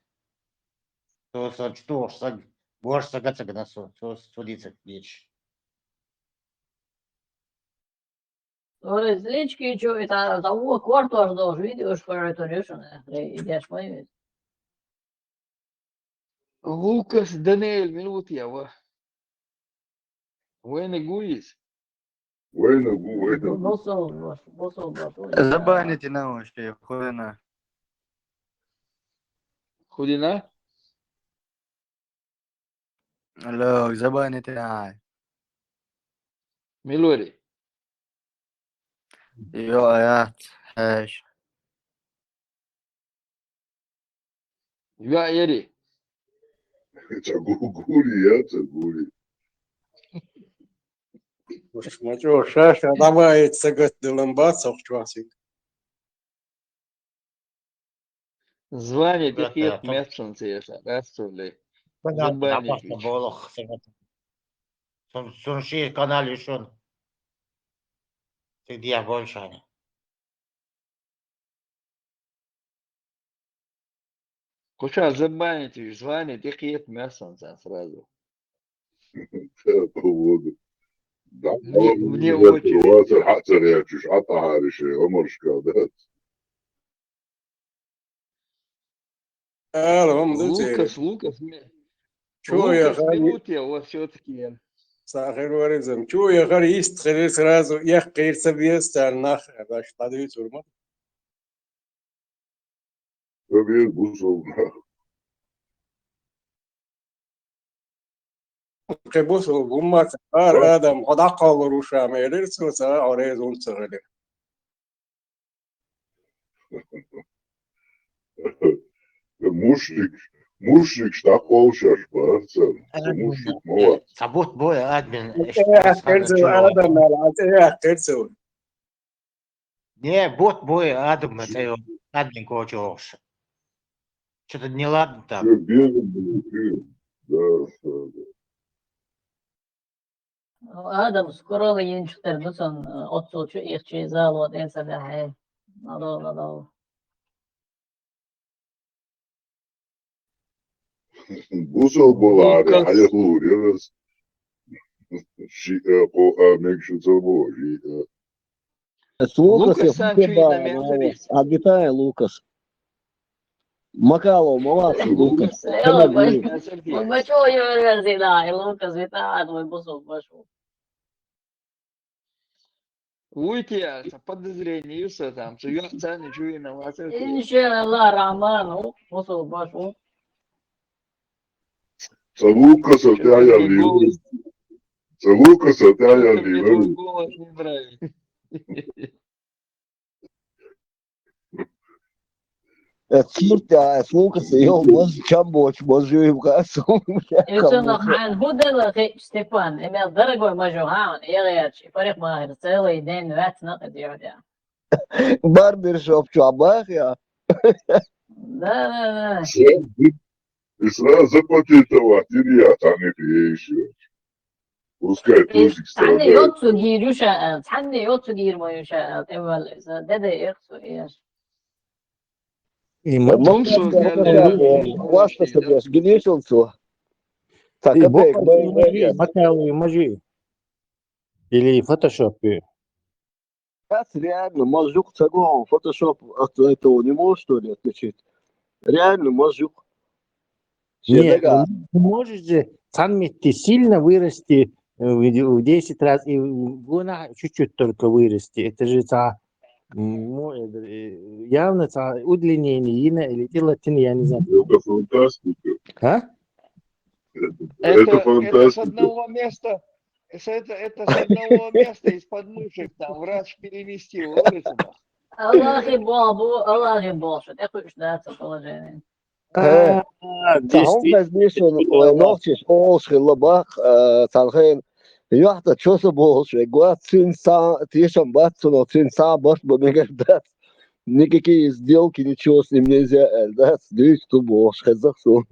Со, со чу тухуш саг, бош сага ца гина со, со, со дийцарг дийцаш. Ой, злички чу, и та, та вон кортош долуш видеош кхоьруьйтур ю шуна, и деш ма ю иза. Лукас Даниэль мила ву те ва? Вайниг ву иза? Вайниг ву, вайниг ву. Босов, босов, босов. Забанить на вообще, хуйня. Худина? Алло, забанить ай. Мила вари? Йо, аят, хьеш. Йо, яри? Ца гу-, гури, я, ца гури. Уж ма чӀо, ша-ша, давай, ца гатделан бац, ох, чу а сиг. Звание тӀекхета меттиг суна церан, рассули. Забанить вича. Цун, цун шен канал ю шуна. Цига дехьа больше. Кху чохь забанить вича, звание тӀекхета меттиг суна церан сразу. Погода. Да, мне, мне очень вацар хьацар яьчуш, Ӏа тӀахьариш, ламаршка дац. Ала, хӀума ду те. Лукас, Лукас, ме-, чу Лукас яхара, мила ву те, вот всё-таки. Сан хир варизам. Чу яхара йист хилира сразу, эккхийра ца беза царна нах, аьлла, дӀадуьйцур ма. Ца беза бусалба нах. Кхы бусулба хӀумма ца хар, Адам, хьо дӀакхаллар ву ша, ма элира цо, ца, хьо реза хӀунда ца хилира. Мушрик, мушрик дӀакхоллаш бара царна. Ца мушрик ма вац. Ца бутт бой, Админ, Ан тӀе яьккхира цо, Адам аьлла, ан тӀе яьккхира цо. Не, бутт бой, Адам ма тӀе йо-, Админ коча йогӀуш. Что-то неладно там. Чё, безумный ты? Да, да, да. Адам скоро йинчу тера ду сан, оццул чу ихчи зало тӀе ца дахье. Надо, надо. Бусалба валаре, Лукас. Хьайхлур ярас. Ши, э, кхо, э, мег шу ца бо, ши, э. Лукас, Лукас, я сан чуйна мега. Отвечай, Лукас. Макалов, молодцы, Лукас. Лукас, Кеннеди. Лукас, Лукас, Лукас, Лукас, Лукас, Лукас, Лукас, Лукас, Лукас, Лукас, Вуйте, ца подозрение юса там, ца юхцани чуйна вацар. Иншаллах, Рахман, у, мусул баш, у. Ца Лукаса тӀаьхьа лийра. Ца Лукаса тӀаьхьа лийра. Голос не нравится. Э, цурт, а, слухай, йо, маз чам боч, маз юй бгасу. Эцунах хьан худала хи Степан, эмел дорогой мажу хаун, ягъячи, парих махир, целый день вац на къидиода. Барбершоп чу бах я. Да, да, да. И сразу заплатить давать, или я там их ещё. Пускай тузик страдает. Цхьанне йоццу гийр ю ша аьлла, цхьанне йоццу гийр ма ю ша аьлла, тӀе валла иза, де де эх цу еш. И ма Мам, что сказали, васта собрас, гилишил цу. Так, и опять, бокал мы, мы, мажи, мы, мажи. Или фотошопе. Сейчас реально, может, жук цагом, фотошоп от этого не может, что ли, отличить? Реально, может, жук. Нет, ну, можешь же сам метти сильно вырасти, э, в, в десять раз и в гонах чуть-чуть только вырасти. Это же ца-, м, мо-, э, явно ца-, удлинение йина или тилатин, я не знаю. Это фантастика. А? Это, это, это фантастика. Это с одного места, с это, это с одного места из подмышек там врач переместил. Аллахи бабу, Аллахи бабу, это точно, это положение. Э, а, цхьа хӀума действительно. Хезна шуна, ой, нохчаш олуш хилла бах, э, цхьана хенахь, юьхьта чо со бохуш вегга вац, цуьнан са-, тешам бац цунах, цуьнан схьа барт бан мегар дац. Никакие сделки, ничего с ним нельзя, аьлла дац, дуьйцу ду бохуш хезна суна.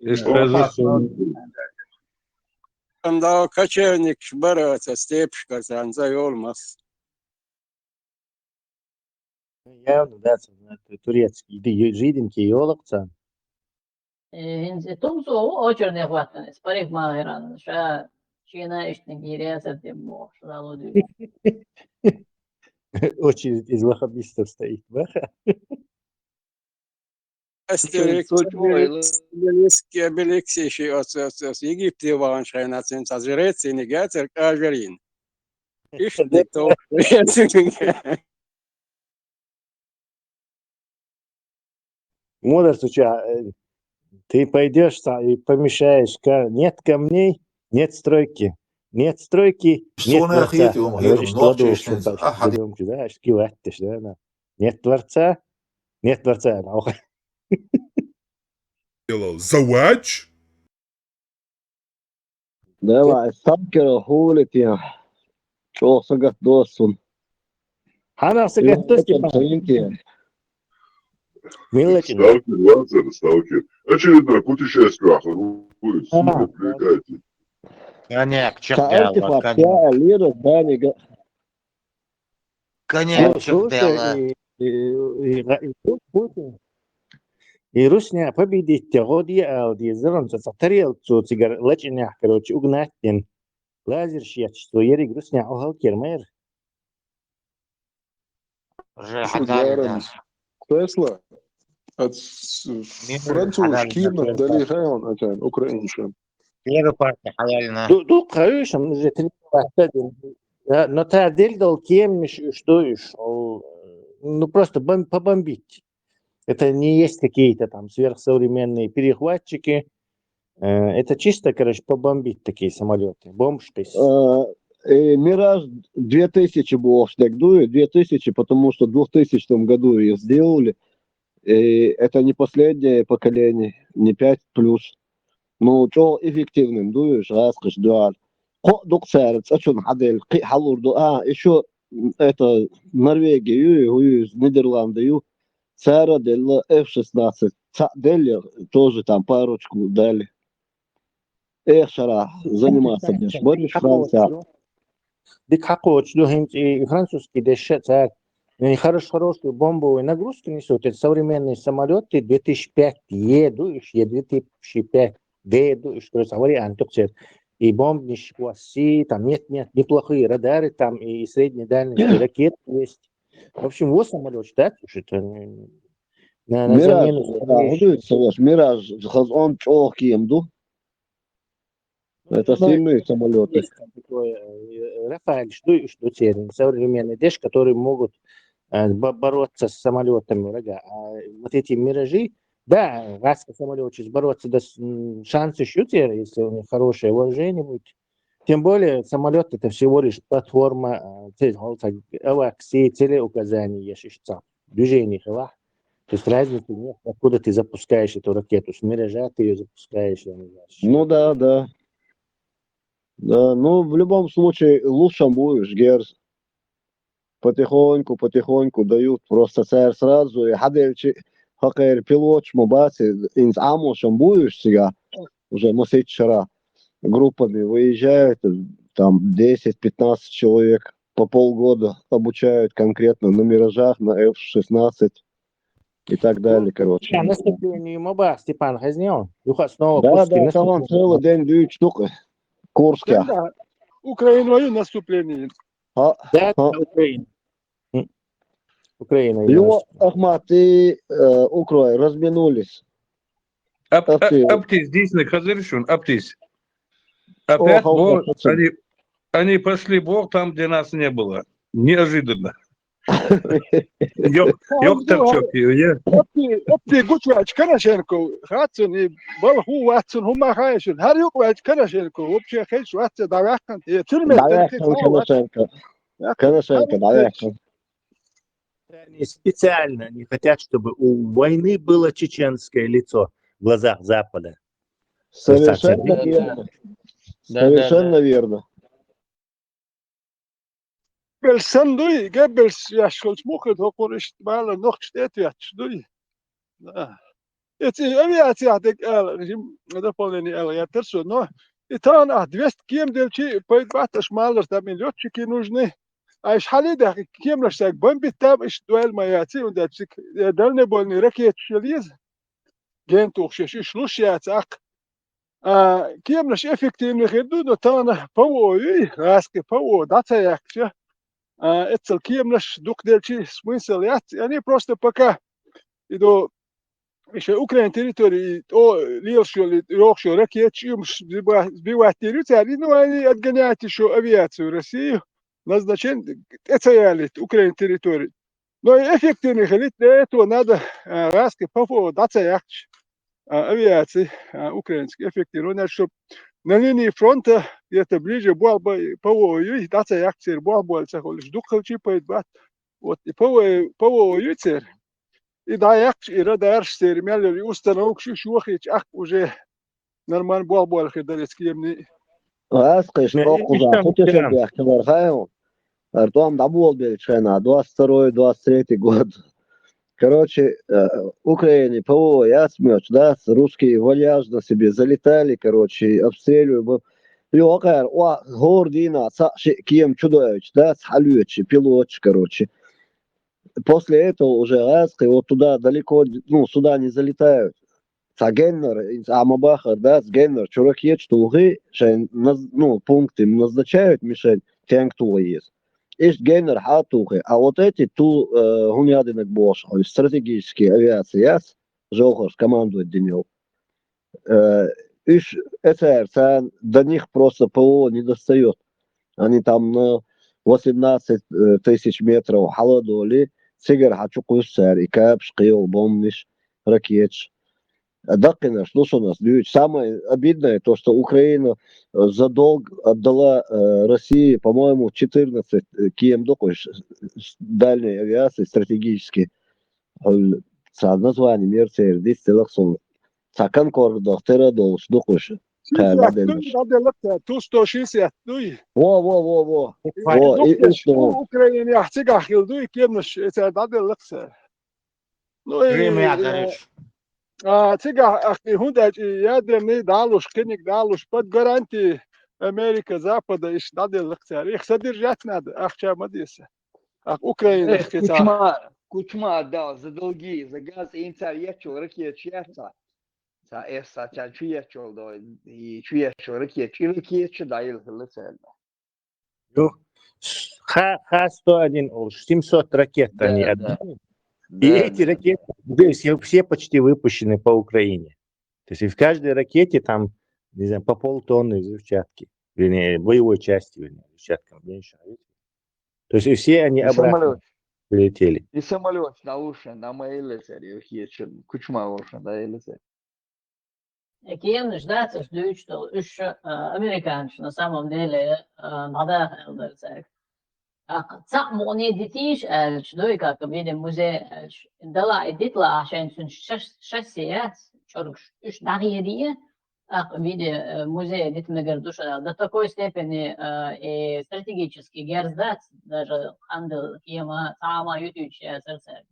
Иштта хезна суна. Ам да кочевникаш бара ца степашкара царна ца йолу мас. Явно, да, ца, турецкий, ди-, жиденький йолу-кх царна. Э, хӀинца тумсо ву очередь хӀоттана, иза парикмахеран, ша шена иштта гийр яцара тем бохуш, зало дуьйна. Очередь из ваххабистов стоит, баха? Астерикс, Обеликс, Обеликс, ши оцу, оцу, оцу Египте ваханчу хенахь цуьнан цхьа жрец йиниг яцара кӀажарйина. Иштта тохуш. Мударца чу, э, ты пойдёшь ца-, и помешаешь, ка-, нет камней, нет стройки. Нет стройки, нет дворца. Суна хетий, хӀума, хӀара иштта ладугӀуш нохчашца, сан ахьа гуьллуьнчу, да, аша килатташ, да, на. Нет дворца, нет дворца, на, охьа. Делал завач? Давай, сталкера хьули те? ЧӀогӀа сагатдо суна. Хьанах сагатдо, Степан? Мила чина? Сталкер, вацара сталкер. Очередной путешествие ахур. Ага. Супер, привлекайте. Коняк, чекхъяла, коняк. Лира, Данига. Коняк, ну, чекхъяла. Слушай, и, и, и, и, и, и русня победить те, гӀо де ала деза, зуламца цхьа тарелка цо цигара лачкъинехь, короче, угнать дина. Лазерш етташ цо ерриг русня охьалкер ма яра. Уже хьан дарна. Тесла. Француз кийна дали хьайван атан, украинчан. Первый партия хьаялна. Ду-, дукха хьуьйшам уже тренироваться дина. Да, но та делдал кемнаш уьш ду уьш. О, ну, просто бом-, побомбить. Это не есть какие-то там сверхсовременные перехватчики. Э, Это чисто, короче, побомбить такие самолеты. Бомб шпиц. Э, и Мираж две тысячи бу ош дег дуй, две тысячи, потому что в двухтысячном году их сделали. И это не последнее поколение, не пять плюс. Ну, чё эффективным дуй, раз кыш дуар. Ко дук сэр, цачун хадель, ки халур ду. А, еще это Норвегия, ю, ю, Нидерланды, ю. Сара делла F шестнадцать. Ца делли тоже там парочку дали. Эх, шара, заниматься будешь. Борис Франция. Дик хакочу ду хинч и французский дешша цар. Не хорош хорошую бомбовую нагрузку несут. Это современные самолеты две тысячи пять Е ду, иш Е две тысячи пять Д ду, иш короче, авари антуксет. И бомбниш кваси, там нет, нет, неплохие радары, там и средней дальности ракет есть. В общем, вот самолет ждать, уж это на, на Мираж, замену. да, худует салаш. Мираж, хаз он чох кием ду. Это сильные самолеты. Есть там такое, э, Рафаэль, что, что термин, современный деш, которые могут э, бо- бороться с самолетами врага. А вот эти миражи, да, раз самолет бороться, да, с- м, шансы шутер, если у них хорошее вооружение будет. Тем более самолет это всего лишь платформа, э, цель, вот так, авакси, целеуказание, я считаю. Движение хила. То есть разницы нет, откуда ты запускаешь эту ракету. С миража ты ее запускаешь, я не знаю. Ну да, да. Да, ну в любом случае лучше будешь, Герз. Потихоньку, потихоньку дают. Просто сэр сразу и хадельчи хакер пилот шмабаси инс амошам будешь сега. Уже масить шара группами выезжают, там десять-пятнадцать человек по полгода обучают конкретно на миражах, на F шестнадцать и так далее, короче. Да, наступление моба, Степан Хазнеон. Юха снова Да, курский да, наступление. Там целый день дают штука. Курская. Да, Украина вою наступление. А, Да, а. Украина. М. Украина. Лё, Ярослав. Ахмат, ты, э, Украина, разминулись. Ап- Аптись. а- Аптись, действительно, Хазыршун, Аптись. Опять Ох, ох, Бог, ох, ох. Они, они пошли Бог там, где нас не было. Неожиданно. Ёк, ёк, торчок, я. Опти, опти гучвач Коношенко, хацун и балху ватсун, хума хайшун. Хар юк вач Коношенко, вообще хеш ватса давахкан. И тюрьме Давай, Коношенко. Коношенко, давай. Они специально не хотят, чтобы у войны было чеченское лицо в глазах Запада. Совершенно Да, верно. Да, да, Совершенно да. Верно. Белсан дуй, ге белс яшколч мухы докурыш бала нохч эт яч дуй. Да. Эти авиация дек ал режим дополнение ал ятерсо, но и там а двести кем делчи поедбаташ малер там и лётчики нужны. А иш хали да кем лаш так бомбит там иш дуэль моя ци он да цик дальнобойный ракет шелиз. Ген тухшеш иш луш яц ак. А кем лаш эффективный хирду, но там ПВО юй, раски ПВО да цаякча. А эцел кем лаш дук делчи смысл яц. Они просто пока иду ещё Украин территории, о, лил шо ли, ёх шо ракет, чим сбивать территорию, ну они отгоняют ещё авиацию России, назначен, это ялит Украин территории. Но и эффективный хилит, для этого надо а, раски ПВО да цаякч а, авиации а, украинский эффективный, чтоб на линии фронта где-то ближе был бы ПВО юй да цаякч сер был бы цахолиш духалчи поедбат. Вот и ПВО, ПВО юй цер. И да якч и радар сер мялер и установок шу шухич ак уже нормально был бы хидалец кемни. Аз кыш Не, кокуза, ишта хотя мухтарам. Бяхтилар хайо. Артом да бол бельчена, двадцать второй, двадцать третий год. Короче, э, Украине ПВО ясмёч, да, с- русские вальяжно себе залетали, короче, обстреливали. Лёкар, о, гордина, са ши кем чудович, да, с халюч, пилоч, короче. После этого уже раз, и вот туда далеко, ну, сюда не залетают. Ца геннер, ама бахар, да, с геннер, чурак ечь тухи, шен, наз- ну, пункты назначают, мишен, тенг тухи есть. Ишт геннер ха тухи. А вот эти ту, э, гунядинок бош, стратегические авиации, яс, жохаш, командовать динёл. Э, иш эцер, ца до них просто ПВО не достает. Они там на восемнадцать тысяч метров халадоли, цигар хачу кусцер, и капш, кыйол, бомбиш, ракетш. А даккхийнарш ду шуна ас дуьйцу. Самое обидное то, что Украина, э, за долг отдала, э, России, по-моему, четырнадцать, э, кема ду-кх уьш, с-, с-, дальней авиации стратегический. Э, цхьа название мера церан диц делахь суна. Цхьа Конкордах тера долуш ду-кх уьш. Кхара шестьдесят, дӀаделларш. ДӀаделла-кх цара, Ту сто шестьдесят дуй. Во, во, во, во. Во, и, и, и что? Украинехь цигахь хилла дуй, кеманаш, и цара дӀаделла-кх цара. Ну, и, Время, э, дариш. А, цигахь, ах, и хӀунда аьлча, и ядерный далуш, кхиниг далуш, под гарантии Америка, Запада, иштта дӀаделла-кх цара. Их содержать надо, ахча ма деса. Ах, Украина Э, хи ца. Кучма, Кучма дал, за долги, за газ, им цара ечул ракеташ яц цара. Ца эс, ца чу ечул до, и чу ечул ракеташ, и ракеташ даил хилла цара. Ю, Х-, Х сто один олуш, семьсот ракет они отдали. Да, да. И эти ракеты уже все, все почти выпущены по Украине. То есть и в каждой ракете там, не знаю, по полтонны взрывчатки. Вернее, боевой части, вернее, взрывчатка меньше. То есть и все они обратно прилетели. И самолёт, да, лучше, на моей лице, я их ещё, Кучма лучше, да, или Э, кеманаш дац аша дуьйцуш долу, уьш, а, американцаш на самом деле, а, дӀадаха аьлла дара цаьрга. ТӀаккха цхьаъ мукъане дитийша аьлча, дуй, как виде музей аьлча, дала и дита лаахь шайн цуьнан шас-, шасси яц, чӀоргаш уьш дӀахедае, тӀаккха виде, э, музей дита мегар ду шуна аьлла. До такой степени, а, и стратегический герз дац, даже кхандала кема цхьа а ма юьтуьйтуш яцара цаьрга.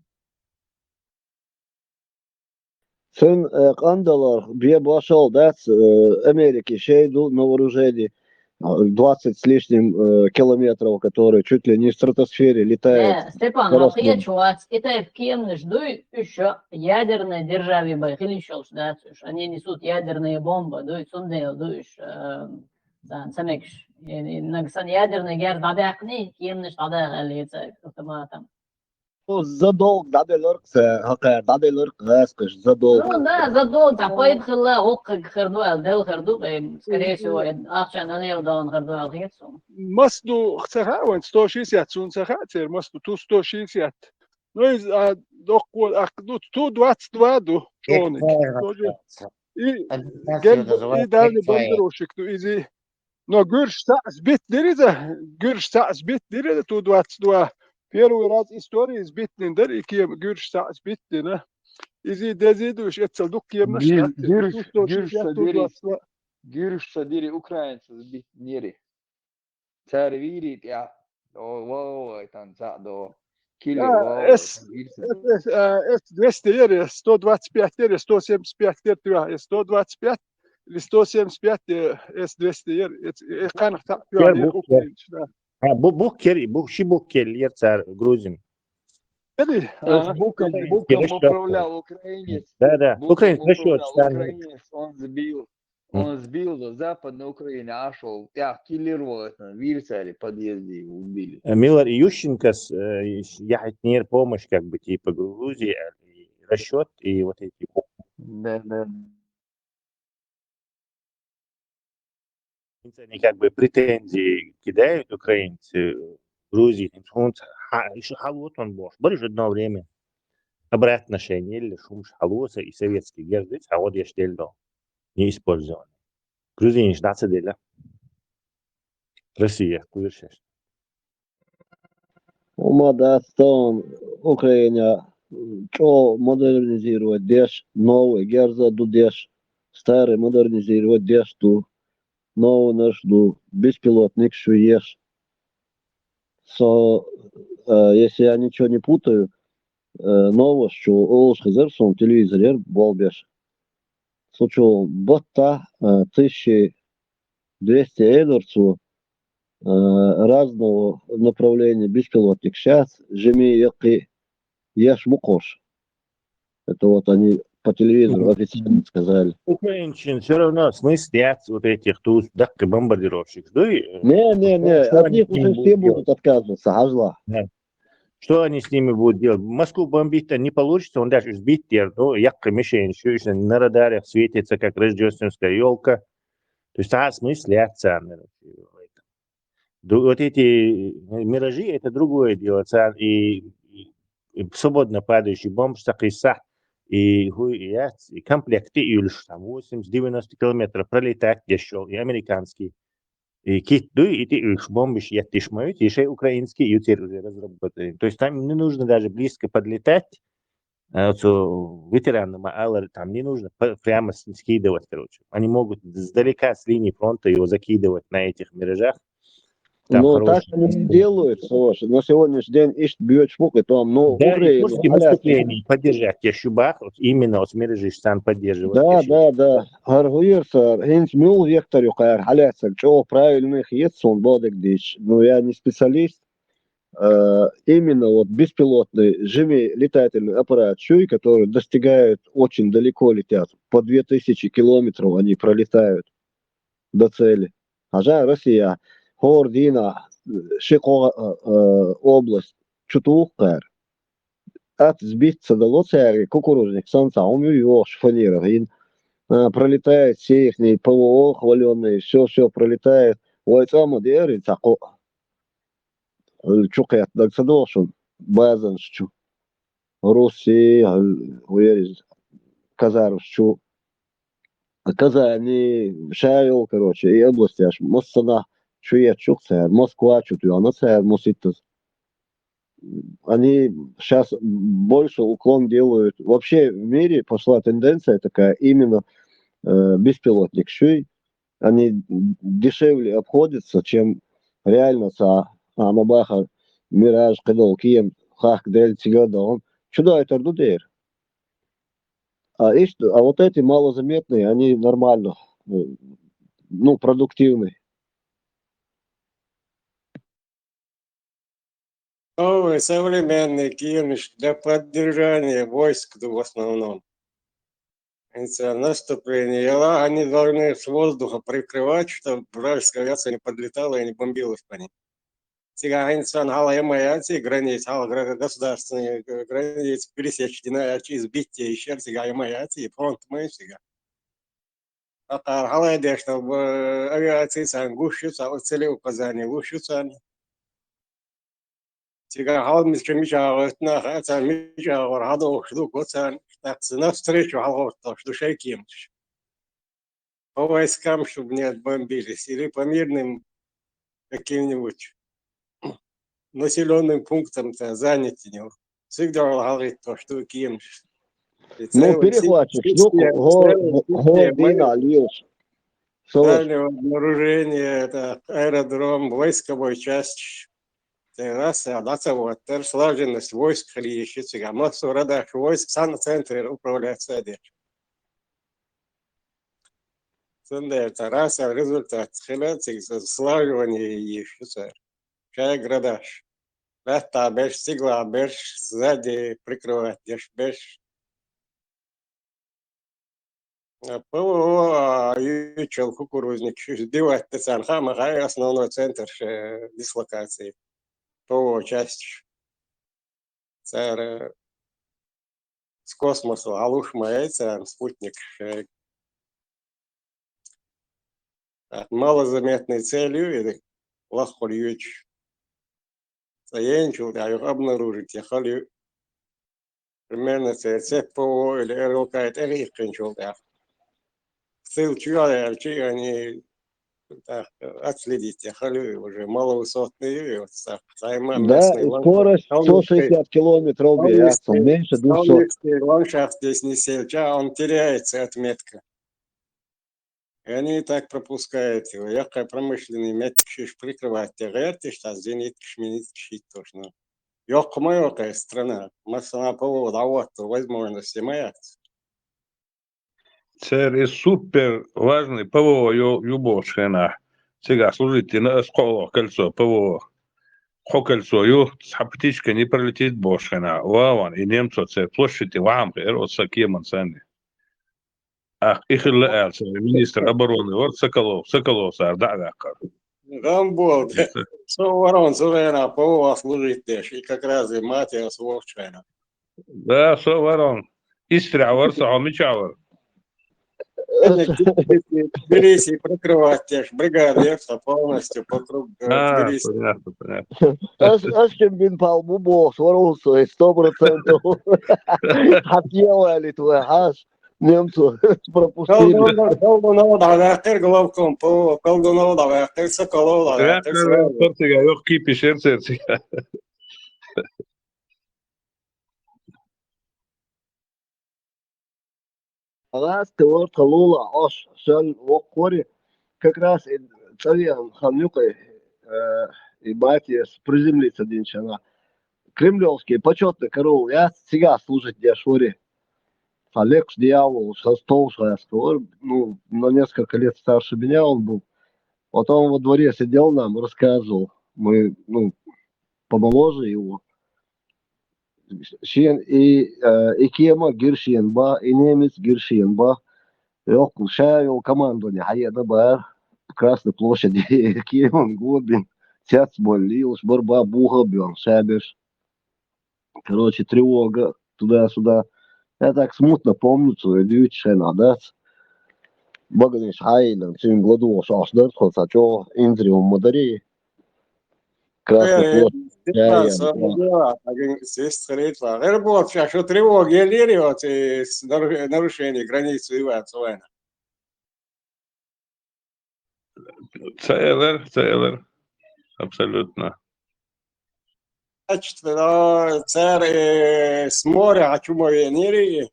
Цуьнан, э, къандаларх бен бошалла дац, э, Америки шайн ду на вооружении, а, двадцать с лишним, э, километров, которые чуть ли не в стратосфере летают. Э, Степан, хьо кхеташ вац, и тайпа кеманаш дуй, уьш ядерная держава бен хила йиш йолуш дац уьш. Они несут ядерные бомбы, дуй, цундела ду уьш, э, сан-, ца мегаш. И, и нагахь санна ядерный герз дӀадаьккхина, кеманаш дӀадаха аьлла еза автоматом. Ну, за долг дӀаделларг ца, хӀокхара дӀаделларг гӀаскхаш, за долг. Ну да, за долг, цхьа пайда хилла, хӀокхуьнга хир ду аьлла, делла хир ду, э, скорее всего, э, ахча налево дала хир ду аьлла хета суна. Мас ду ца хаьа вайн, сто шестьдесят суна ца хаьа церан, мас ду, Ту сто шестьдесят. Ну, иза, а, доккхо, а, ду, Ту двадцать два ду, чӀогӀа. Тоже. И, гел, и дальний бомбардировщик ду, иза. Но гуьржаш цхьаъ сбит дира иза, гуьржаш цхьаъ сбит дира иза Ту двадцать два. Первый раз истории сбит дина дара и кема, гуьржаш цхьаъ сбит дина. Иза дезий ду уьш, эццал дукха кеманаш дац. Гуьржаш, Ту сто шестьдесят, Ту двадцать два. Гуьржаш ца дира, украинцаш сбит динера. Цара вийрий тӀехь, о, вовай тан цхьаъ до. Килли, а, вовай, эс, эс, а, эс двести яра, сто двадцать пять яра, сто семьдесят пять яра, эс сто двадцать пять или сто семьдесят пять, э, эс двести яра, эс, э, кханах цхьаъ, яра, яра, бу-, украинцаш, да. А, бу-, буккер, бу-, ши буккер яра цара грузин. Яра, а, буккер, буккер управлял украинец. Да, да. Буккер управлял украинец, он сбил. Он сбил за Западной Украине, ашол, тӀехь киллировал это, вийра цара подъезде, убили. Э, Миллер и Ющенкос, э, яхьийтинера помощь, как бы, типа, Грузии, э, и расчёт, и вот эти. Да, да. Они как бы претензии кидают украинцы, Грузии, хӀинца хьа-, иши хьало тхуна бохуш. Бара уьш одно время обратное отношение, или шумаш хьало, и советский герз, хьа гӀо деш делла. Не использованы. Грузинаш дӀа ца делла. Россия, кхуьйра шаьш. ХӀума дац тахана Украина чӀогӀа модернизировать деш, новый герз а ду деш, старый модернизировать деш ду, новыйнаш ду, беспилотникаш ю еш. Со, э, если я ничего не путаю, э, новость чу олуш хезара суна телевизорера болх беш. Цу чу баттахь, э, тысяча двести эдур цо, э, разного направления беспилотник. Щас жимий яккхий еш ма кхуш. Это вот они по телевизору официально сказали. Украинчин всё равно смысл яц вот этих туз даккхий бомбардировщик. Дуй? Не, не, не, от них уже все будут отказываться, хьажал. Да. Что они с ними будут делать? Москву бомбить-то не получится, он даже сбить дер, ну, яккхий мишень, что ещё на радарах светится, как рождественская ёлка. То есть, а смысл яц царна. Ду-, вот эти миражи, это другое дело. Цар и, и, и свободно падающий бомб, такой са-, и хӀу яц, и комплект тӀе уьллуш, там, восемьдесят-девяносто километров пролетать деш йолу, и американский, и кит дуй, и тӀе уьллуш бомбаш етташ ма ю, и шайн украинский ю церан уже разработанный. То есть там не нужно даже близко подлетать, а, оцу ветерану ма аллара, там не нужно п-, прямо с-, скидывать, короче. Они могут сдалека с линии фронта его закидывать на этих миражах. Там Ну, хороший так они и делают, слушай. На сегодняшний день иштта боьдуш бу кхин тӀом, но Да, и Украина после выступления поддержать я Шубах, вот именно вот миражиш сан поддерживать Да, я да, да. ХӀара хӀу яра цара, хӀинца муьлха вектор ю кхара хьалаьцнарг, чӀогӀа правильный хета суна бохург дийцича. Ну, я не специалист. Э, именно вот беспилотные жимчужные летательные аппараты, чуй, которые достигают, очень далеко летят. По две тысячи километров они пролетают до цели. Хьажа Россия, хӀора дийнахь, э, ши-кхо, э, э, область чу туху кхара. Атта сбить ца дало цаьрга, кукурузник санна цхьа хӀума ю йохуш фанера гӀин. А, пролетает все ихние ПВО хвалёные, всё, всё пролетает. Вай цӀа ма деара и цхьа кхоъ. Чу кхетта дага ца догӀу шуна базанаш чу. Русси, вери, казармаш чу. Казани, ша йолу, короче, и областяш массанахь чу етташ ю-кх цара, Москва чу тоьхна цара муситтаза. Они щас больше уклон делают. Вообще в мире пошла тенденция такая, именно, э, беспилотник шуй, они дешевле обходятся, чем реально ца, а, ма баха, мираж, кхидолу кема, хахка делла цига а дан. Чу дойтур ду дера. А, иштта, а вот эти малозаметные, они нормально, э, ну, продуктивные. Новые современные кемаш для поддержания войск, да, в основном. Если наступление, и они должны с воздуха прикрывать, чтобы вражеская авиация не подлетала и не бомбилась по ним. Цигахь хӀинца сан хьала яма яций граница, хьала гра-, государственные границы пересечь дина яций, избитие ещё цигахь яма яций, фронт ма ю цигахь. Акхара хьалайдеш долу, э, авиаци царна гуш ю, царна цели указания луш ю царна. Цигахь хьала мича, мича гӀоьттина а хаьа царна, мича гӀора хьадогӀуш ду го царна, тӀаккха навстречу хьалагӀоттош ду шайн кеманаш. По войскам, чтобы не отбомбились, или по мирным каким-нибудь населённым пунктам-то занять у него. Всегда он говорит то, что кем. Ну, перехватчик, ну, хо-, хо-, хо-, дина лиос. Дальнего обнаружения, это аэродром, войсковой часть. Раз, а, да, вот, слаженность войск хилийши цигахь. Массо радаш войск сан центре управляться деш. Цундела цара сел результат хила цига слаживание йиш ю цара. Шайга радаш. Лаьттахь берш, стигалахь берш, сзади прикрывать деш берш. А, ПВО, а, юьйцучул кукурузник шу диватта царна хаа ма хаьа основной центр ше дислокации. ПВО часть. Цара с космоса хьалуш ма яй царна спутник шайга. ТӀаккха малозаметной целью или лаххур юьйцуш. Цхьа яйначул тӀаьхьа юха обнаружить яхала ю. Примерно церан цепь ПВО или РЛК тӀе иккхинчул тӀаьхьа. Сил чу яьлча, они так, э, отследить яхали уже маловысотные, и вот так, займа Да, местный и ландшафт, скорость сто шестьдесят километров в час, меньше двухсот. Солнечный ландшафт здесь не сел, ча, он теряется, отметка. И они и так пропускают его. Яккхай промышленный меттигаш прикрывать де гӀерташ, цхьа зениткаш, миниткаш хӀиттош, но йоккха ма йоккхай страна. Массанхьа ПВО дӀахӀотто возможности ма яц. Церан и супер важный ПВО ю, ю бохучу хенахь. Цигахь служить дина аса кхоалгӀа кольцо ПВО. Кхо кольцо ю, цхьа птичка не пролетит бохучу хенахь. Ван, ван, и немцо церан площадь тӀе вахьам хиира оцу сан кеман санна. Ах, и хилла аьлла, церан министр обороны вара Соколов, Соколов цара дӀа а ваьккхира. Гамбол, со вара, со вена ПВО служить деш, и как раз и Матиас вохучу хенахь. Да, со вара. Истрехь вара со, хьо мичахь вара? Тбилиси прикрывать деш бригада яр со полностью по кругу, э, А, Тбилиси. Понятно, понятно. Аш, аш кем бин пал бу бо, сварился, сто процентов. Хотела ли твоя аш? Немцу пропустили. Колдунов, Колдунов да вяхтер главком, по Колдунов да вяхтер, Соколов да вяхтер, Соколов. Сортига, ёх, кипишер сертига. Алас тевор талула ош шел воккори, как раз и цариан ханюкой, э, и батьес приземлиться динчана. Кремлевский почетный караул, я сига служить дешори. Фалекш дьявол, шестого шестого, ну, на несколько лет старше меня он был. Вот он во дворе сидел нам, рассказывал. Мы, ну, помоложе его. Шен и, э, и кема гиршен ба, и немец гиршен ба. Ёк, шавел командование, хаяда бар. Красной площади, кеман гобин. Сяц болли, уж борба буха бьён, шабеш. Короче, тревога туда-сюда. Я так смутно помню, что идёт шена, да? Баганиш хайлан, цим гладу шаш, да, хоть а чё, интриум модари. Красный Э, плод. Э, э, Сестра, да. Сестра, да. Гэр вот, сейчас что тревога, я лири, вот, э, с наруш-, нарушение границы и вот, война. Целер, целер. Абсолютно. Значит, но цар, э, с моря, а чё мы венери,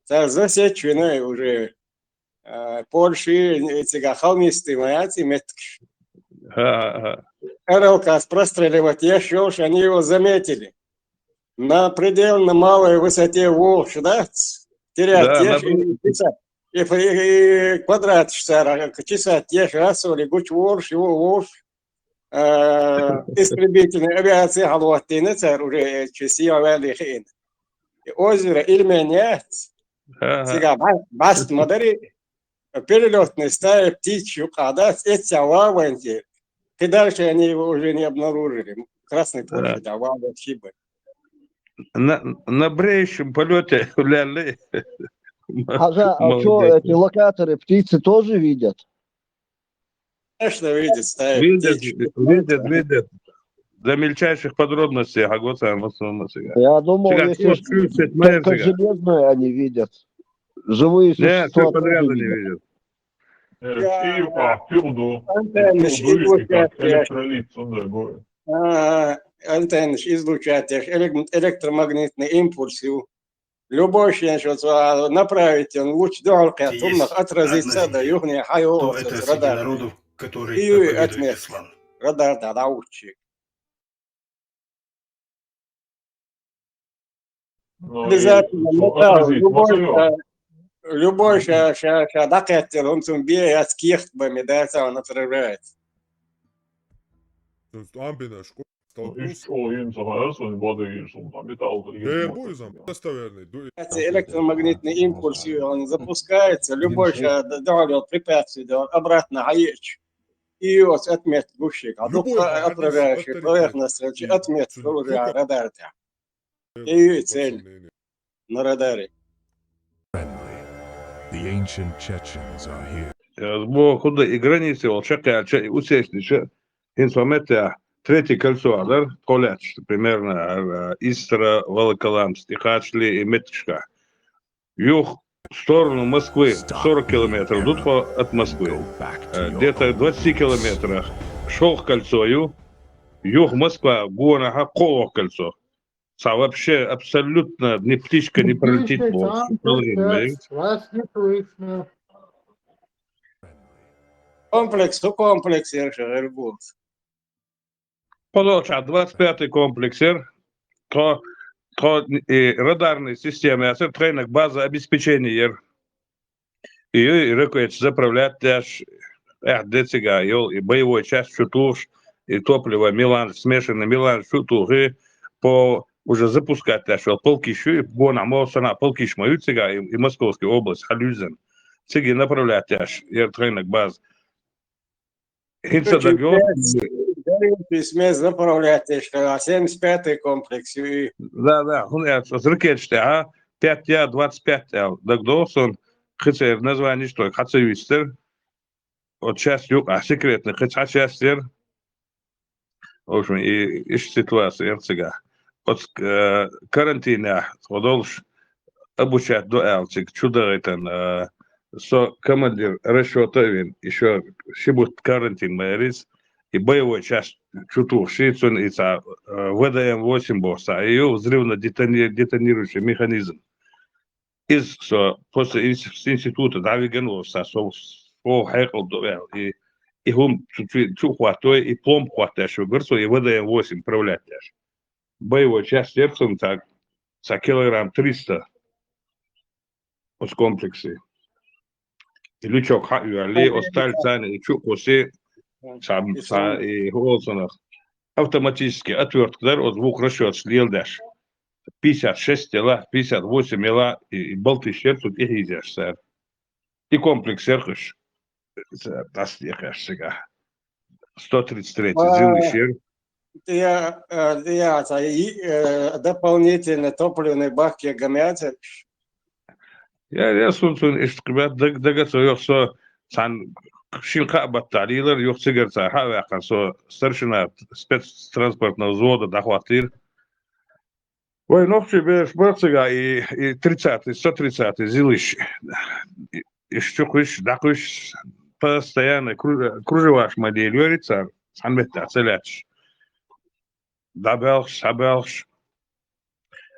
цар засечены уже, э, Польши, э, цига холмистый маяци меткш. Ага, ага. РЛК простреливать, я счёл, что они его заметили. На предельно малой высоте волш, да? Терять, да, я на щ-, и писать. И, и, и квадрат шсара, чесать, я щ-, раз, или гуч волш, его волш. Э, истребительной авиации халуаттина цар уже, э, чеси авиали хин. И озеро Ильменец. Ага. Сига ба-, баст мадари, перелётный стая птичью кадас, эця ваванти. И дальше они его уже не обнаружили. Красный площадь, а ваван чибы. На, на бреющем полёте ляли. Ага, а чё, эти локаторы, птицы тоже видят? Конечно, видят, ставят птички. Видят, видят, видят. До мельчайших подробностей, а вот он в основном себя. Я думал, если только железные они видят. Живые существа тоже видят. Нет, всё подряд они видят. Э, и, а, фюрду. Антенны, фюрду и как электролит, он другой. А, антенны излучать, элек-, электромагнитный импульс, и любой шен шо ца-, направить, он луч дёркъя, тумах отразится, да, юхне хайо, то это среди народов, которые проповедует ислам. Радар да, да, учи. Ну, обязательно, ну да, любой, э, любой ща, ща, ща дакъяттел, он цум бе, я скихт бы, ми да, он отражается. То есть, амбина шко-, столкнулся. Ещё им самая, он воды и шум, там металл, да, и бой зам-, достоверный, ду-, это электромагнитный импульс, и он запускается, любой ща д-, дёркъя препятствие, да, обратно хаечь. И вот отмет гущик, а тут отражающий поверхность, отмет, уже радар, да. И цель на радаре. Friendly. The ancient Chechens are here. Э, бо худа и границы, ол шакъя, ча-, и усечный, ча-, инструмент, а, третье кольцо, а, да, поляч, примерно, а, Истра, Волоколамск, и Хачли, и Меткшка. Юх в сторону Москвы сорок километров, дутхо от Москвы. Э, где-то в двадцати километрах шолх кольцо ю, юх Москва, гуна ха колох кольцо. Са вообще абсолютно ни птичка не пролетит. Комплекс, у комплекс, я же говорю. Подолча двадцать пятый комплекс, ер, то, то, и радарный система, я сер тройник база обеспечения, ер. И, и реквест заправлять дальше, э, децега, ёл, и боевой часть чутуш, и топливо меланж, смешанный меланж чутуш, и по уже запускать дальше, вот полкиш, и гона мол сана полкиш мою цега, и, и Московская область, Халюзин. Цеги направлять дальше, ер тройник база. Хинца дагёл. Письме заправлять, что семьдесят пятый комплекс. И да, да, хун я с ракетчика, а? Пять я двадцать пять я дагдосон. кхы церан название, что хьа ца вистер. Оцу часть юкъахь секретный кхин цхьа часть яра. В общем, и иштта ситуация яра цигахь. Оцу, э, карантинехь тхо долуш обучать ду аьлла цига чу дахийтина, э, со командир расчёта а вина, ещё ши бутт карантин ма яра иза, и боевой часть чу тухуш, и цунна и цхьа, э, В Д М восемь боху цхьа, и ю взрывно-детони-, детонирующий механизм. Иза со после инс-, института дӀавигна волуш, сан со, со хьекъал ду аьлла, и, и хӀума чу, чу, чу а хӀоттадой, и пломба хӀоттадеш вагара со, и В Д М восемь управлять деш. Боевой часть яра цунна цхьа, цхьа килограмм триста оцу комплексе. И лючок хьа а йоьллий, оцу стальца и чу а кхуссий, цхьа, цхьа, и хӀу олу цунах, автоматически отвертка дара, оцу вукху расчёташ леладеш. Пятьдесят шесть яла, пятьдесят восемь яла, и, и балтиш яра цу тӀе хьийзеш цара. И комплекс яра кхуьш. Ца-, дӀасадехаш цигахь. Сто тридцать третий зилиш яра. Я, э, я, ца, и, э, дополнительный топливный бак я гамяцар. Я, я, сун, сун, иштта кхибат даг-, дага ца йоху со, цхьана шина кхаа баттахь лийлар, юха цигара цхьа хьа а ваьккхина, со старшина спецтранспортного взвода дӀахӀоттийра. Вай нохчий бераш бара цигахь и, и тридцатый, сто тридцатый зилиш. И, и чу кхуьш, дӀакхуьш, постоянно кру-, кружеваш ма лелайора цара, цхьана меттехь ца лаьтташ. ДӀабаьлхаш, схьабаьлхаш.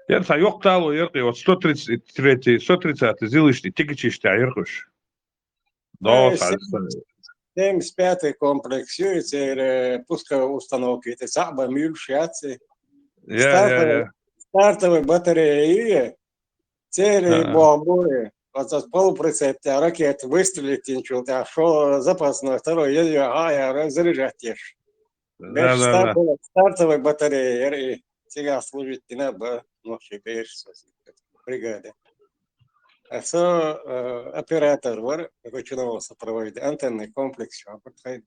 Яра цхьа йоккха тало яра кхин, вот сто тридцать третий, сто тридцатый зилиш тӀе тикачиш тӀехь яра кхуьш. Э, ДогӀу цхьа. Семьдесят пятый комплекс ю, и церан, э, пусковой установка, и цхьаъ бан муьйлуш яц и. Я, я, Стартовый, я. Стартовый батарея ю, и церан и А, а. Бомбу, и оцу полуприцеп тӀехь ракета выстрелить йинчул тӀехь, шо запасной второй ен йоьхьа а яра заряжать еш. Да, Беш да, да. Стартовый, стартовый батарея яра и. Цигахь служить дина а бан нохчий бераш со бригада. А со, э, оператор вара, кху чу новал сопровождать, антенный комплекс чохь бу тхайн.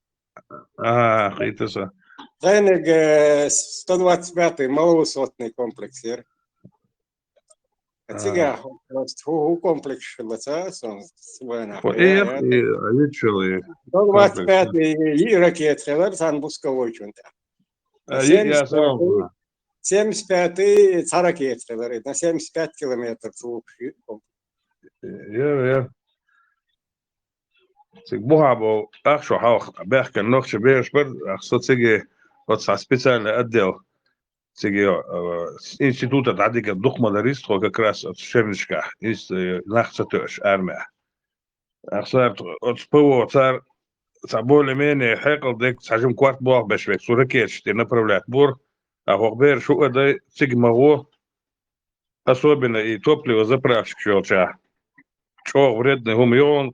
А, хийта со. Тхайниг, э, сто двадцать пятый маловысотный комплекс яра. А А. Цигахь просто хӀу, хӀу комплекс хилла ца, сон, сон вайнах Хо, я, э, я, и, а, виччал, и сто двадцать пятый комплекс, да. И ракета хилар, сан пусковой чун тӀехь. А, и, я, Семьдесят пятый, сам, а. Семьдесят пятый цхьа ракета хилар, на семьдесят пять километр цу. Я, я. Цига бухьа бо, ах шо хьалха баьхкина нохчий бераш бара, ах со цига оцу цхьа специальный отдел. Цига, э, института дӀадигар дукха ма дарий тхо как раз оцу шернашкахь, инст-, э, нах ца тоьуш армехь. Ах цара оцу П В О цара цхьа более-менее хьекъал дерг, цхьа жима корта болх беш верг, цу ракеташ тӀе направлять бора, а хӀокху бераш хӀу а дай, цига ма гӀо, особенно и топливо заправщик йолчахь. ЧӀогӀа вредный хӀума йогӀу,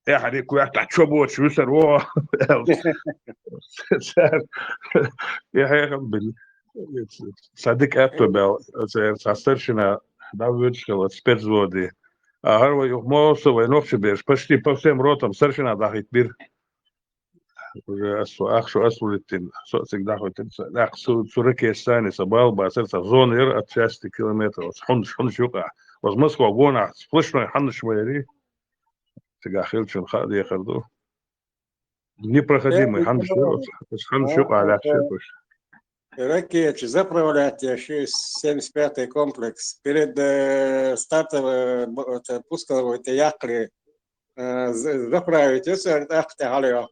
тӀаьхьарий кхоьттахь чо боцуш вуьсур ву, аьлла. Цара и хьехам бина. Сан дика аьтто баьлла, церан цхьа старшина дӀавоьдуш хилла спецвзводе. А хӀара вай юха ма вовсу, вай нохчий бераш почти по всем ротам старшина дӀахӀиттабира. Уже ас, ах шо ас вуьттина, со а цига дӀахӀиттина, сан, нах цу, цу ракеташца сан бала бацара, цхьа зона яра от части километр, оцу хьунаш, хьунаш юкъахь. Оцу Москва гонахь сплошной хьаннаш ма ярий. Цигахь хиллачун хаа дехар ду. Непроходимый хьаннаш яра оцу, оцу хьаннаш юкъахь лаьтташ яра уьш. Ракеташ заправлять еш ю семьдесят пятый комплекс. Перед, э, стартовой, б-, это, пусковой тӀе яккхале, э, з-, заправить ю цара тӀаккха тӀе хьалайо.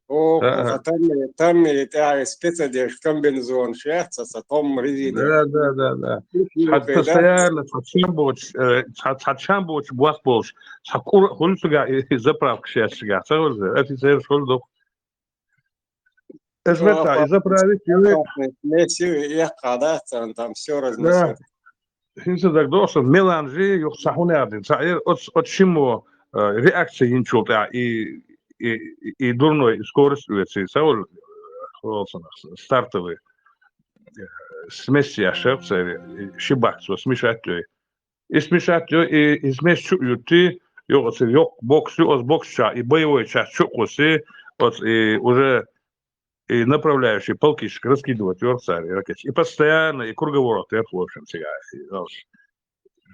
О, А, а. Ца тамми, тамми тӀехь спецодежда, комбинезон шеца, ца том резиновый. Да, да, да, да. Уьш Цхьа юкъе, да? Постоянно, цхьа чам боцуш, э, цхьа, цхьа чам боцуш бос болуш, цхьа кура хуьлу цигахь, и, и заправка шеца цигахь. Ца хуьлу, офицераш хуьлу дукха. Аса метта, и заправить ю. Смесь ю, и эккха, да, царна там всё разнесёт. Да. ХӀинца дагадогӀу сан, меланжи, юха цхьа хӀун яздина, цхьа э, оц-, оцу шиммо, э, реакция йинчул тӀаьхьа и, и, и, и дурной, и скорость оьций, ца волу, э, стартовый, э, смесь яшшаб церан, и ши бак цо смешать йой. И смешать йой, и, и смесь чу а юттий, юха оцу йоккха бокс ю, оцу бокс чохь и боевой часть чу а кхуссий, оцу и уже и направляющий полкишка раскидывать йора цара и ракеташ. И постоянно, и круговорот яра, в общем, цигахь, и, ну,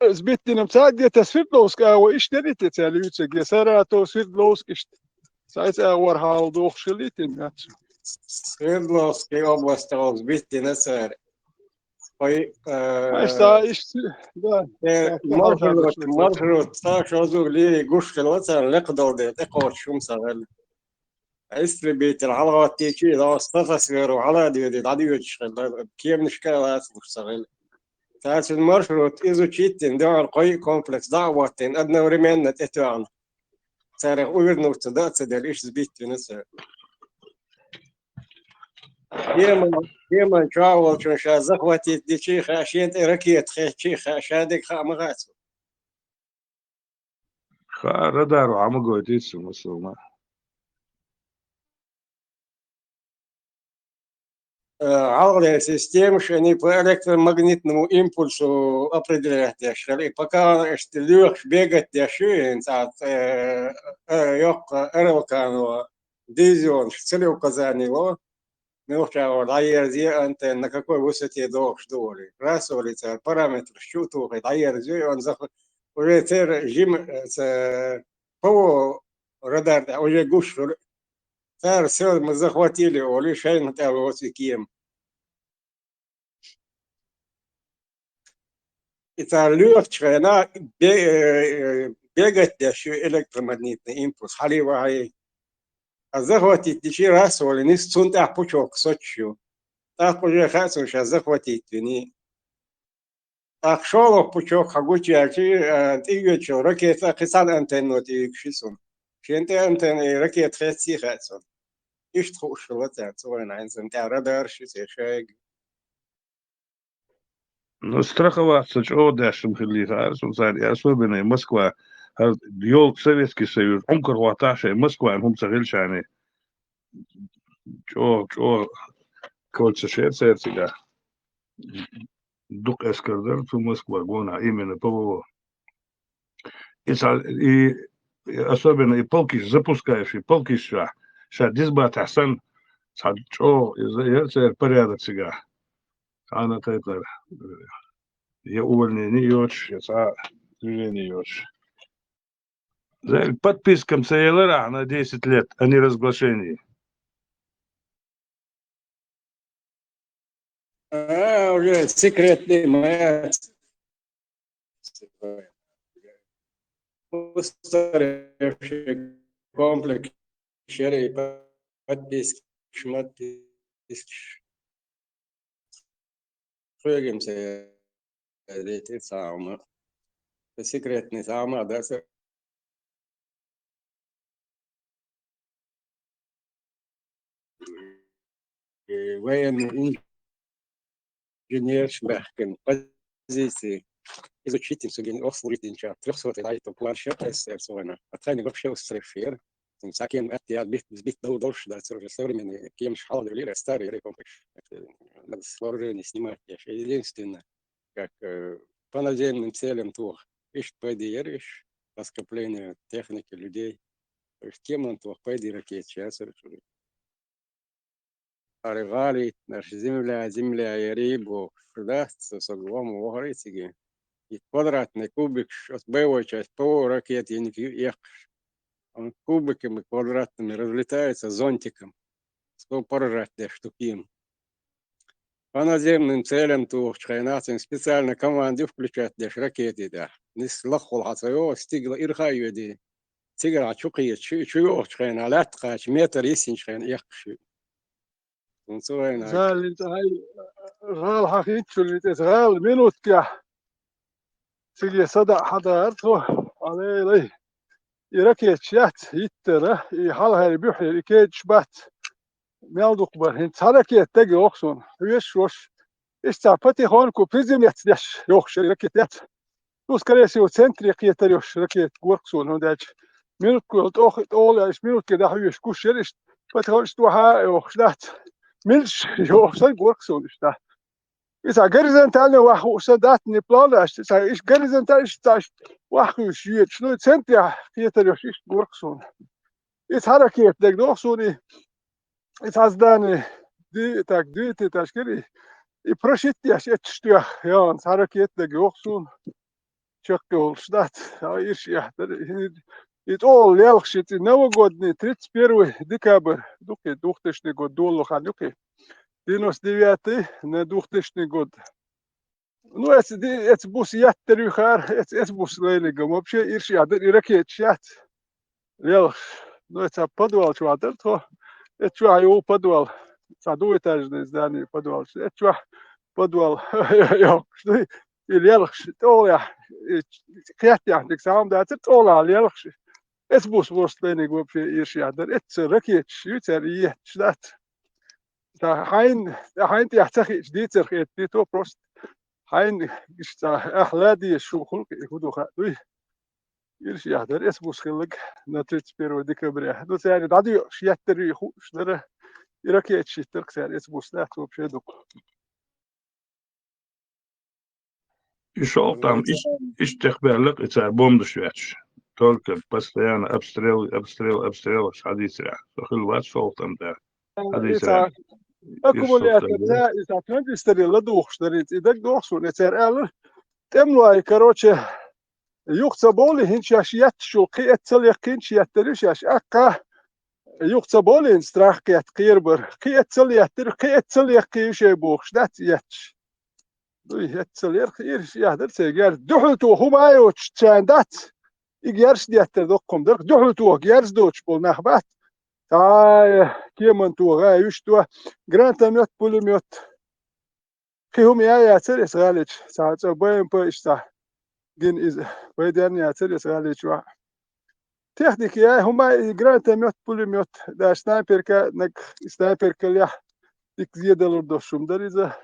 Сбиттина ца де, те Свердловск агӀо иштта дерриг а ца луьйцург, я Саратов, Свердловск иштта. Цхьацца агӀор хьал дохуш хилийтина яц. Свердловский область гӀо сбиттина цара. Ой, э, Ай, ца иштта, да, э, ца маршрут, маршрут, ца шозуг лири гуш хилла цара, лекха долу де, тӀекхочуш хӀума ца хилла. Истребитель хьалагӀоттийчи, дӀа стафасферу хьала а доьдий, дӀадоьдуш хилла, кеманашка а лацалуш ца хилла. Цаьрцун маршрут изучить дина, дуьхьал кхо-йиъ комплекс дӀа а хӀоттийна, одновременно тӀетоьхна. Царах увернуться дан а ца делла, иштта сбиттина цара. Кеман, кеман чохь волчун ша захватить дичи а хаьа, шена тӀе ракета хецчи а хаьа, ша дерг хаа ма хаьа цунна. Хаа, радаро хьан ма гойту иза, масала. Э, гӀалгӀайн система шайна по электромагнитному импульсу определять деш хилла. И пока иштта лоьхуш бегать деш ю, хӀинца, э, э, йоккха РЛК-но дивизионаш целеуказание ло, муьлххачу агӀор дӀаерзе антенна, на какой высоте дохуш ду олий. Раз олий цара параметраш чу а тухий, дӀаерзе, и он зах-, уже церан жима, э, ца-, ПВО радар тӀехь уже гуш хуьлу. Цара, всё, мы захватили олий, шайна тӀе лоцу и кема. И цара лоьхучу хенахь бе-, э, бегать деш ю электромагнитный импульс, хьалий-вахьий. А захватить дичи, раз олий, нис цунна тӀехь пучок соцуш ю. ТӀаккха уже хаьа цунна ша захватить виний. ТӀаккха шолгӀа пучок хьан гучуяьлчи, э, тӀеоьцучу ракета кхин цхьана антенна тӀеуьгуш ю цунна. Шена тӀе антенна, и ракета хецций хаьа цунна. Иштта хууш хилла цаьрца вайна, хӀинца тӀехь радарш ю церан шайга. Ну, страховаться чӀогӀа деш хӀума хилла хаьара суна цара, и особенно и Москва, хӀара йолу Советский Союз, Ӏункар хӀоттахь шайн Москван хӀума ца хилчахьана, чӀогӀа, чӀогӀа кольца шера церан цигахь. Дукха эскар дара цу Москва гонахь, именно ПВО. И ца-, и, и особенно и полкиш запускаешь, и полкиш ша, ша дизбатахь санна, цхьа чӀогӀа иза яра церан порядок цигахь. Цхьана а тайпара, я увольнение йоцуш, я цхьа движение йоцуш. Зел подпискам ца елара ахьа на десять лет, а не разглашение. А, уже секретный моя. Устаревший комплекс, шерий подписки, шматписки. Хьоьгам ца яздайтира цхьа хӀума. Секретный цхьа хӀума дац. Э, военный инженерш баьхкина позиции. Изучить дина, со ген обслужить динча, трёхсотый дӀайитта план шер СССР со вайна. А тхайна вообще устаревший яра. Цхьа кема атта яра, бит, бит дов-, довш дац, уже современный кемаш хьаладевлира, старый яра комплекс. Э, надо с вооружения снимать, я ж единственное, как, э, по наземным целям тох. Иштта пайде яра иш, по скоплению техники, людей. То есть кеман тох пайде ракеташ яцара. Ари гӀалийтинарш земля, земля ярий бохуш, дац со, со гӀома вахарий цига. И квадратный кубикаш, оцу боевой часть ПВО ракета йиниг ю эккхаш. Он кубиками квадратными разлетается зонтиком. Сто поражать деш туким. По наземным целям тухучу хенахь цуьнан специально команду включать деш ракети тӀехь. Нис лаххула хьан ца йогӀу, стигла ирха а йоьдий. Цигара чу кхеча, чу йогӀучу хенахь, лаьтта кхача метр йиссинчу хенахь эккхаш ю. Цунна цу вайна Зали, ай, гӀала хьахинчуьллий, тӀе гӀала минуткехь. Циге садаӀа хьадаьра тхо, хьалелай. И ракеташ яц йиттара, и хьалхара буьхьера, и кедаш бац. Мел дукха бара, хӀинца цхьа ракета дага йоху суна, хьоьжуш волуш. Иштта цхьа потихоньку приземлиться деш йохуш и ракета яц. Ну, скорее всего, центре кхетар йолуш ракета гора-кх суна, хӀунда аьлча минутка йолу тӀох-, тӀолу аьлча, минутке дӀахьоьжуш гуш яра иштта. Потихоньку иштта вахьа а йохуш дац. Милш йохуш санна гора-кх суна иштта. Иза горизонтально ваха хууш сан дац, не плавно, аш, ца, иш горизонтально, иш, ца, иш, ваха хууш йоьдуш. Ну, центрехь кхетар йолуш иштта гора-кх суна. И цхьа ракета дага доху суна, и, и цхьа здание, ди-, так, две этажки, и, и прошить деш эцчуьш тоьхна, ян, цхьа ракета дага йоху суна. Чекхйолуш дац, а, ирш яхьдар. И, и тӀолу лелхаш и новогодний, тридцать первый декабрь, ду-кхи, двухтысячный год, долу хан ю-кхи. Девяносто девятый на двухтысячный год. Ну, эца ди-, эца бус яттар ю хаар, эца, эца бус лайниг, вообще ирш яхьдар, и ракеташ яц. Лелхаш. Ну, эца подвал чохь дара тхо. Эца чохь ю подвал. Цхьа двухэтажный здание подвал. Эца чохь подвал йоккхуш ду. И лелхаш, тӀолехь, и кхеттехь дика схьа хӀума дацара, тӀолехь лелхаш. Эца бус востайниг вообще ирш яхьдар. Эца ракеташ ю цара етташ дац. Ца хьайн, хьайн тӀехь ца хиъча дийцарх эца дито просто. Хьайн иштта ахь ладийша шу хӀуллакх и хӀун ду хаьа дуй? Ирш яхьдар, эца бус хилларг на тридцать первого декабря. Ну, цара дӀадоьуш, еттар ю хууш дара. И ракеташ йиттарх цара эца бус дац вообще дукха. И шолгӀа там иш-, иштта тӀехбаьллакх и цара бомбаш ваьчча. Только постоянно обстрел, обстрел, обстрел, аш хьадийцарехь. Со хилла вац шолгӀа там тӀехь. Хьадийцарехь. Аккумулятор, ца, и ца транзисторе ладугӀуш дарийца. И дагадогӀу суна, и цара аьлла, тӀемлой, короче, юха ца бовлий, хӀинца шаьш етташ йолу, кхин эцца ца лекхинчу еттар ю шаьш, аккха, юха ца бовлийна страх кхетта кхерабар, кхин эцца ца леттира, кхин эцца ца лекхий ю шайн бохуш, дац етташ. Дуй, эцца ца лерхира, яхьдар церан герз. Дуьхьал тоха хӀума а йоцуш царна дац, и герз деттар доккхум дара, дуьхьал тоха герз доцуш болу нах бац. Цхьа кеман тоха, гӀа, уьш тоха, гранатомет, пулемет. Кхин хӀума яй яцара эс гӀалечу, цхьа цӀа Б М П иштта гина иза, пайденна яцара эс гӀалечу ваха. Техника яй, хӀума и гранатомет, пулемет, даже снайперка, наг снайперкалехь, дика зен далур долуш хӀума дара иза.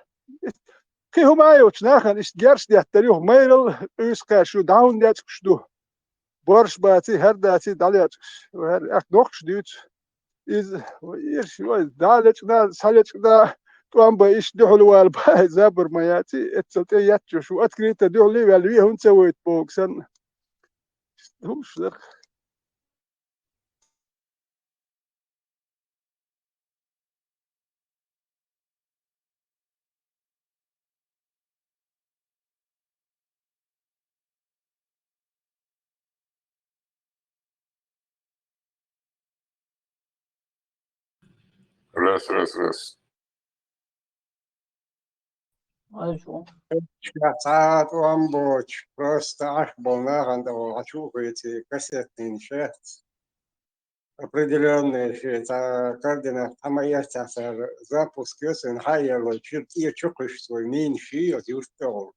Кхин хӀума а йоцуш нахана иштта герз деттар юха майралла къуьйсу кхаьш ю, дӀа хӀунда лечкъаш ду? Борш баций, хӀара даций, дӀалечкъаш. ХӀара, ахь нохчаш дуьйцу. Иза, вай, ирш, вай, дӀа лечкъна, схьа лечкъна, тӀом бан иштта дуьхьал вала бан, забар ма яций, эццал тӀе етташ шу, открыто дуьхьал а ваьлла, ве хӀунда ца войту боху санна. ХӀумаш дара. Раз, раз, раз. Ай, шу. Ша цхьа а тӀом боцуш, просто Ӏаш болу нахана тӀе волу хьан чу а хеций, кассетнийн шаьц. Определённые шен цхьа координат хьан ма эццахь цара запуск йо, цуьнан хьан а яллой, чуьра тӀе чу кхуьссуш вай мийна ший оцу юьрта тӀехула.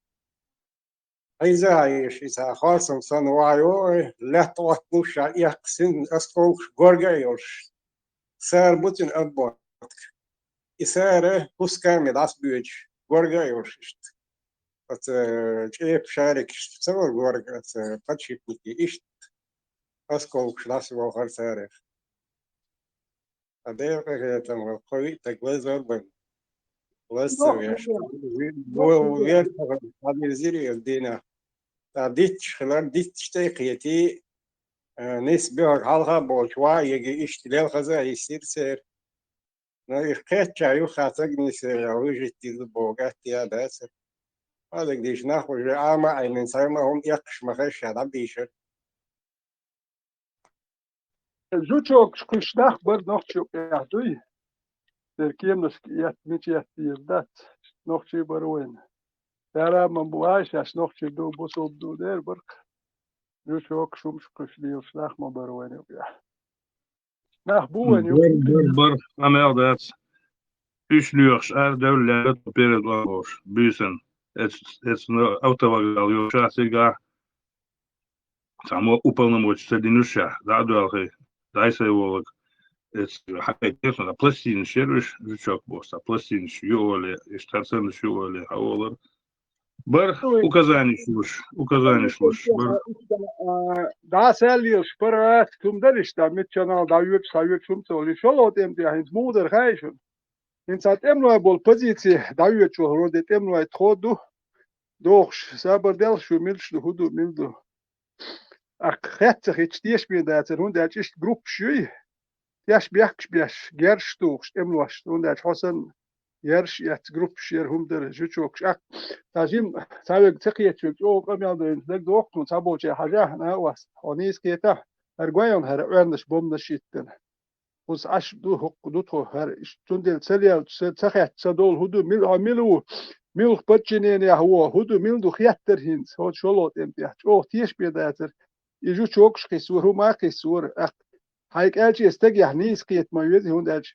Хьийза а йиш, и цхьа хорсам санна вахьа йо, ой, лаьтта Ӏотталуш ша эккха син осколкаш горга а йолуш. Сара бу цуьнан обмотка. И сара кусками дӀасабоьдуш, горга а йолуш иштта. Оцу чӀепа шарикаш ца вара горга, оцу подшипники иштта. Осколкаш дӀасавохура царах. Ткъа дера къинхетам вара, кхо-виъ стаг лазор бан. Лаз ца веш. Вертахь дӀавирзира иза дийнахь. Ткъа дитташ хилар, дитташ тӀе а кхетий, а, нийса буьхьиг хьалха а боцуш, ван а йигий, иштта лелхаза а йиссира церан. Но и кхеччахь юххехь ца гинисера, вуьжийтира боху гӀаттий а дацара. Хьалаг дийша нах уже Ӏама а Ӏемина, цхьа ма хӀума эккхаш ма хеза ша дӀабийшира. Жучокаш кхуьссуш нах бара нохчий юкъехь дуй? Дера кеманашка етта, мича етта деза дац. Нохчий бара вайна. Яра ма бу вай шаьш нохчий ду, бусулба ду дера барх. Жучокаш хӀумаш кхуьссуш лелаш нах ма бара вайна юкъехь. Нах бу вайна юкъехь. Бар, бар, бар, къамел дац. Уьш лоьхуш ара девлла лаьрра перед ван волуш, буьйсанна. Эц-, эцна автовокзал йолуш а цигахь. Цхьаммо уполномоченный ца динуш а, дӀа а доьлхий, дай сай волаг. Эцна хьан кхетира, пластинаш яра уьш, жучок боху, цхьа пластинаш ю олий, иштта хӀара саннаш ю олий, хьан олура. Бара указаниш луш, указаниш луш, бара. А, дӀа саьллелаш, пара хӀума дара иштта, миччанал дӀайоьдуш, схьайоьдуш хӀума ца олий, шолгӀа тӀеман тӀехь хӀинца муха дара хаьий шуна? ХӀинца тӀемалой болу позици дӀайоьдуш вара, вроде тӀемалой тхо ду, дохуш, сабар делахь шу, милаш ду, хӀун ду, мила ду. Аккха хетта ца хеташ тешаме дацара, хӀунда аьлча иштта группаш юй, теш бехкаш беш, герзаш тухуш, тӀемалошна, хӀунда аьлча хьо санна, герзаш эцна группаш яра, хӀума дара, жучокаш, аккха. Цхьа жима, цхьа верг ца кхеташ верг, чӀогӀа къамел дайна дагадоху, цхьаболчара хьажахьа, накъост, хьо нийса кхетахь, хӀара гойна хӀара Ӏоьрнаш, бомбанаш йиттина. Кхуза Ӏаш ду, хӀокху ду тхо, хӀара иштта цундела ца лелча, ца, ца хетта, ца долу хӀун ду, мила, хьо мила ву, муьлха подчинениехь ву, хӀун ду, мила ду хеттара хӀинца, хӀокху шолгӀа тӀеман тӀехь чӀогӀа тешаме дацара. И жучокаш кхиссора, хӀума а кхиссора, аккха. Хьайга аьлча, стагехь нийса кхета ма веза, хӀунда аьлча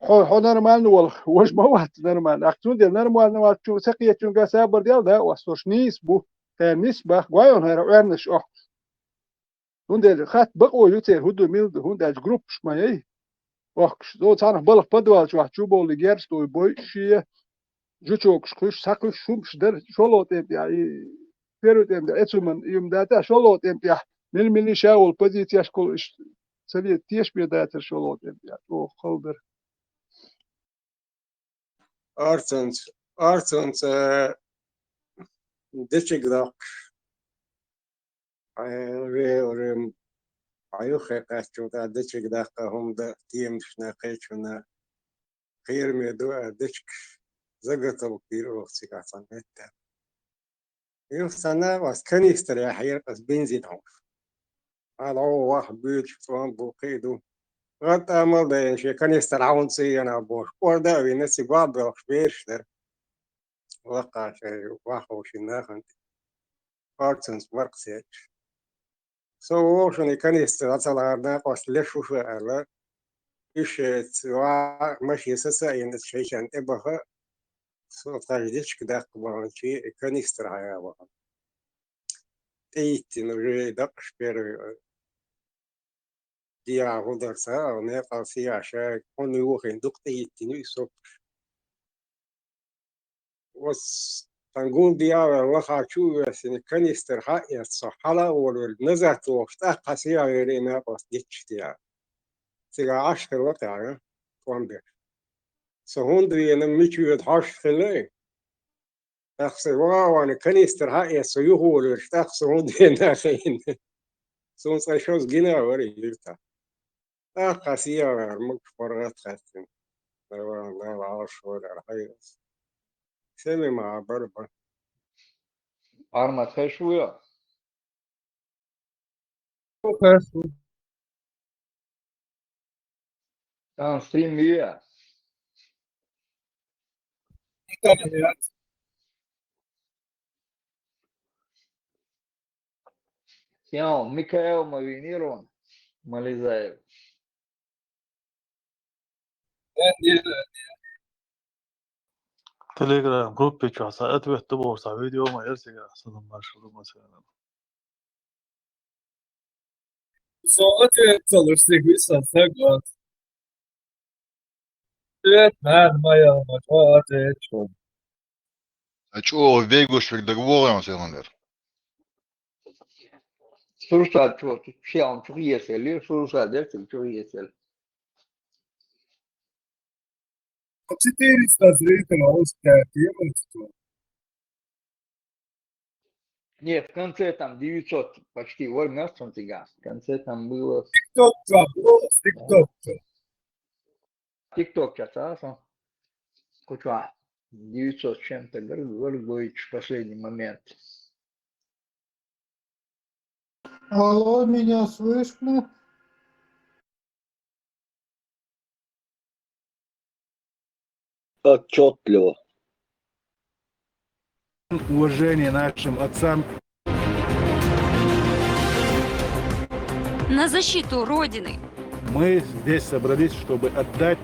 хьо, хьо нормально волу, важа ма вац нормально. Аккха цундела нормально вац, чу ца кхетачуьнга сабар дел, да, оцу нийса бу, тхьа нийса бах, гойна хӀара Ӏоьрнаш охьа. Цундела хатта бакъо ю церан, хӀун ду, мила ду, хӀунда аьлча группаш ма яй. Охкуш, цо цхьанах балха подвал чохь чу бовлий, герз дуй, бойуш шен, жучокаш кхуьссуш, схьакхуьссуш хӀумаш дара, шолгӀа тӀеман тӀехь, и первый тӀеман тӀехь, эцу хӀуманна, и хӀума дац, шолгӀа тӀеман тӀехь, мила-мила ша волу позицешкахула иштта ца ле-, тешаме дацара шолгӀа тӀеман тӀехь, чӀогӀа хала дара. Арцанца, арцанца дечиг даккхаш. Хьайн ве-, ве-, хьан юххе кхаьччунна тӀехь дечиг даккха хӀума дан, кеманашна, кхечунна кхераме ду аьлла, дечигаш заготовка йира оха цигахь цхьана меттехь. Юха цхьана аса канистр яхьира аса бензин хьовш. Хьан гӀо ваха буьйлуш цӀом бу, кхин а ду. ГӀатта амал дайна шен канистр хьовна ца йина бохуш, кӀорда а вина, цига ваха боьлхуш бераш дара. Лакхахь шайн ваха ховшина нахана тӀе. Арцанца маркха сецаш. Со вовшан и канистр дӀа ца лахара, накъост леш ву ша аьлла. Уьш ва-, машина саца а йина, шайчарна тӀе баха, со тхаьш дечиг даккха баханчий, и канистр хьайна бахана. ТӀейиттина уже дакъаш первый, э, диа хӀун дара ца, а, некъал сиа шаьрга, хьуна юххе дукха тӀейиттина и сопаш. Оцу тхан гулдиаваьлла лаха чу а вессина, канистр хьаэцна, со хьала а волавелла, назад вохуш, тӀаккха хьан сиа вери и накъост гичча тӀехь. Цигахь Ӏаш хилла тӀехь, тӀом беш. Со хӀунда вена, мича воьду хьожуш хилла и? ТӀаккха сайн ваха а вахана, канистр хьаэцна, со юхаволавелча, тӀаккха со хӀунда вена а хиина. Суна цкъа шозза гина а вара и юьртахь. ТӀаккха сиа ваьлла, могуш паргӀат хаьттина. Дала, Дала Ӏалашвойла аьлла хьайра аса. Сема ма бара бан. Арма тхеш ву я? Тхеш ву. Там стрим я. Никак нет. Сион, Микаэл ма вийнира вайн, Мализаев. Телеграм группи чохь сан ответ ду бохуш, сан видео ма яра цигахь, сан маршал ма сан. Со ответ ца луш, стаг виса, согласен. Ответ, наверное, моя, ответ, что? А чё, бегуш век договор, он всё равно. Сурсат чё, тут все он чё, если, сурсат, если, чё, если. Четыреста зрителей, а уж пять, и вот что. Нет, в конце там девятьсот почти, вот, знаешь, там фига. В конце там было. Тикток там, о, тикток там. Тикток сейчас, а, что? Куча. Девятьсот с чем-то, говорит, говорит, в последний момент. Алло, меня слышно? отчетливо. Уважение нашим отцам. На защиту Родины. Мы здесь собрались, чтобы отдать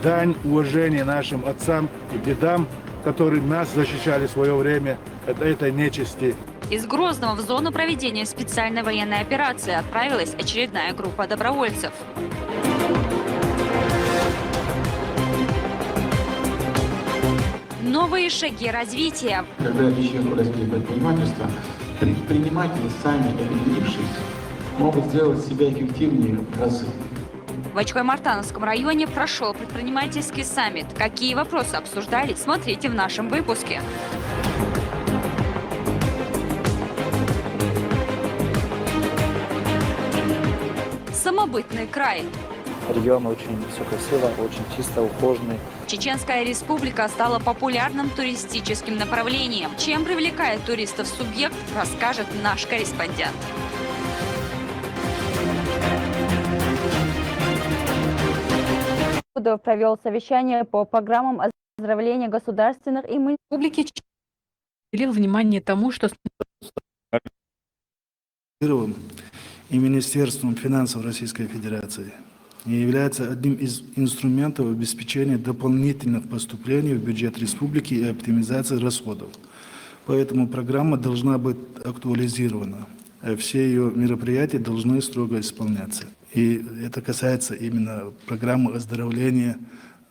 дань уважения нашим отцам и дедам, которые нас защищали в свое время от этой нечисти. Из Грозного в зону проведения специальной военной операции отправилась очередная группа добровольцев. Новые шаги развития. Когда я чехурецкие предпринимательства, предприниматели, сами определившись, могут сделать себя эффективнее в разы. В Ачхой-Мартановском районе прошел предпринимательский саммит. Какие вопросы обсуждались, смотрите в нашем выпуске. Самобытный край. Регион очень все красиво, очень чисто, ухоженный. Чеченская республика стала популярным туристическим направлением. Чем привлекает туристов субъект, расскажет наш корреспондент. Давудов провел совещание по программам оздоровления государственных и муниципальных Республики уделил внимание тому, что И Министерством финансов Российской Федерации и является одним из инструментов обеспечения дополнительных поступлений в бюджет республики и оптимизации расходов. Поэтому программа должна быть актуализирована. Все ее мероприятия должны строго исполняться. И это касается именно программы оздоровления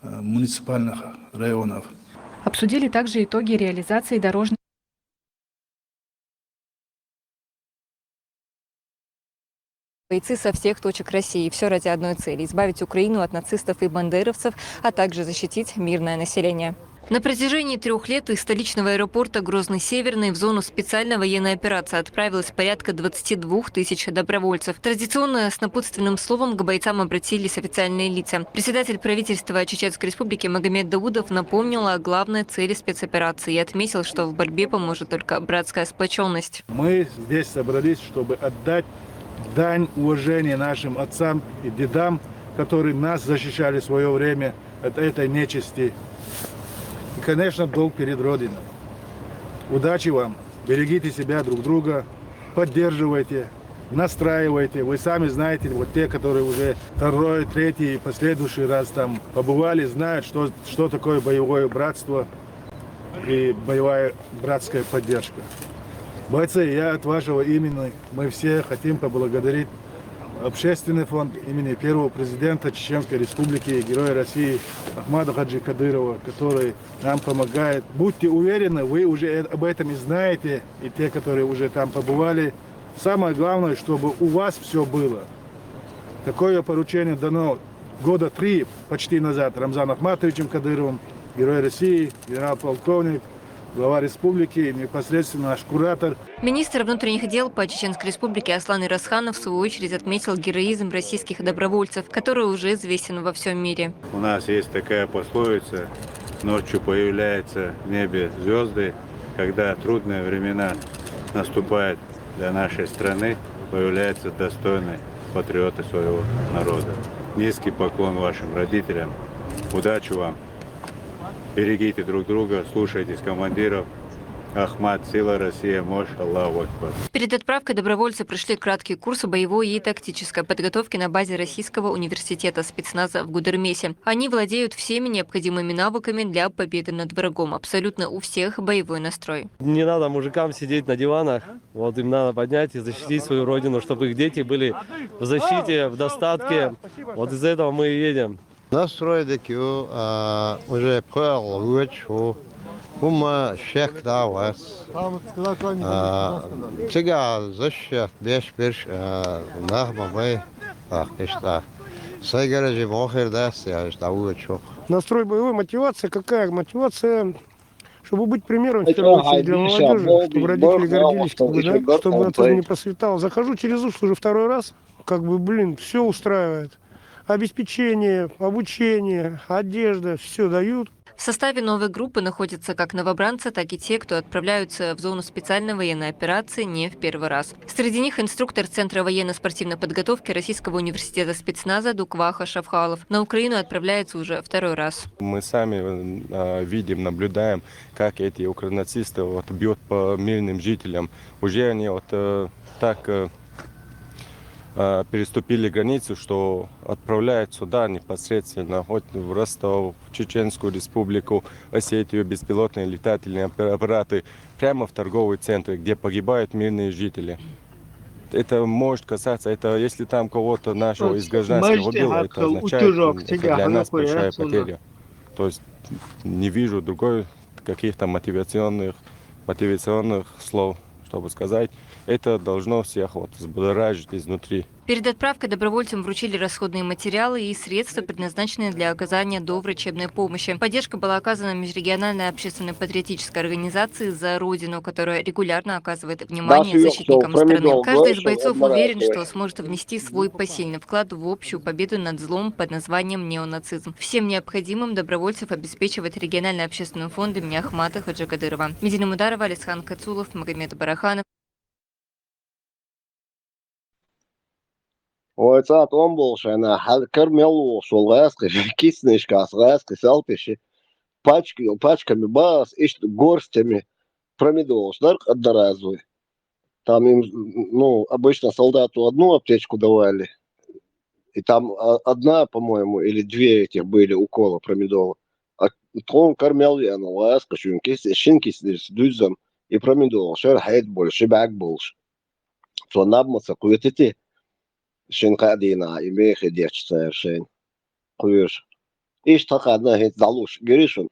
муниципальных районов. Обсудили также итоги реализации дорожных Бойцы со всех точек России. Все ради одной цели: избавить Украину от нацистов и бандеровцев, а также защитить мирное население. На протяжении трех лет из столичного аэропорта Грозный-Северный в зону специальной военной операции отправилось порядка двадцати двух тысяч добровольцев. Традиционно с напутственным словом к бойцам обратились официальные лица. Председатель правительства Чеченской Республики Магомед Даудов напомнил о главной цели спецоперации и отметил, что в борьбе поможет только братская сплоченность. Мы здесь собрались, чтобы отдать дань уважения нашим отцам и дедам, которые нас защищали в свое время от этой нечисти. И, конечно, долг перед Родиной. Удачи вам, берегите себя, друг друга, поддерживайте, настраивайте. Вы сами знаете, вот те, которые уже второй, третий и последующий раз там побывали, знают, что, что такое боевое братство и боевая братская поддержка. Бойцы, я от вашего имени, мы все хотим поблагодарить Общественный фонд имени первого президента Чеченской Республики, Героя России Ахмада Хаджи Кадырова, который нам помогает. Будьте уверены, вы уже об этом и знаете, и те, которые уже там побывали. Самое главное, чтобы у вас все было. Такое поручение дано года три почти назад Рамзаном Ахматовичем Кадыровым, Герой России, генерал-полковник, глава республики, непосредственно наш куратор. Министр внутренних дел по Чеченской Республике Аслан Ирасханов в свою очередь отметил героизм российских добровольцев, который уже известен во всем мире. У нас есть такая пословица: «Ночью появляются в небе звезды». Когда трудные времена наступают для нашей страны, появляются достойные патриоты своего народа. Низкий поклон вашим родителям. Удачи вам. Берегите друг друга, слушайтесь командиров. Ахмат, сила, Россия, мощь, Аллаху Акбар. Перед отправкой добровольцы прошли краткий курс боевой и тактической подготовки на базе Российского университета спецназа в Гудермесе. Они владеют всеми необходимыми навыками для победы над врагом. Абсолютно у всех боевой настрой. Не надо мужикам сидеть на диванах. Вот им надо поднять и защитить свою родину, чтобы их дети были в защите, в достатке. Вот из-за этого мы и едем. Настройдык ю, а, уже пхуьалгъа вуьйцу, хӏама шек да вац. А, цига защищать беш берш, а, нах ма бай, а, иштта. Сай гаражи мохир дац, я иштта вуьйцу. Настрой боевой, мотивация какая? Мотивация, чтобы быть примером в первую очередь для молодежи, чтобы родители гордились, как бы, да, чтобы отец не просветал. Захожу через усту уже второй раз, как бы, блин, все устраивает. Обеспечение, обучение, одежда, все дают. В составе новой группы находятся как новобранцы, так и те, кто отправляются в зону специальной военной операции не в первый раз. Среди них инструктор Центра военно-спортивной подготовки Российского университета спецназа Дукваха Шавхалов. На Украину отправляется уже второй раз. Мы сами э, видим, наблюдаем, как эти укранацисты вот, бьют по мирным жителям. Уже они вот э, так э, э, переступили границу, что отправляют сюда непосредственно, хоть в Ростов, в Чеченскую Республику, Осетию, беспилотные летательные аппараты, прямо в торговые центры, где погибают мирные жители. Это может касаться, это если там кого-то нашего из гражданских убило, это означает, это для нас большая потеря. То есть не вижу другой каких-то мотивационных, мотивационных слов, чтобы сказать, это должно всех вот взбудоражить изнутри. Перед отправкой добровольцам вручили расходные материалы и средства, предназначенные для оказания доврачебной помощи. Поддержка была оказана межрегиональной общественной патриотической организации «За Родину», которая регулярно оказывает внимание защитникам страны. Каждый из бойцов уверен, что сможет внести свой посильный вклад в общую победу над злом под названием неонацизм. Всем необходимым добровольцев обеспечивает региональный общественный фонд имени Ахмата Хаджи Кадырова. Медина Мударова, Алисхан Кацулов, Магомед Бараханов. Ойцаат он болуш ана хьал кар мел вохуш волу гӀаьскхи киснишкас гӀаьскхи салтиши пачками баас иштта горстями промедолаш дар къаддаразуй. Там им, ну, обычно солдату одну аптечку давали, и там одна, по-моему, или две этих были укола промедола. А тхуна кар мел веана гӀаьскхи шуьнан кис, шин киснишца дуьззам и промедола шер хьеда болуш, ши бӀаьг болуш. Цо наб ма ца кхоьтити, шина кхаа дийнахь и мехе детташ цара шайна кхоьруш. Иштта хьакхадна хӀинца дӀалуш, гири шуна?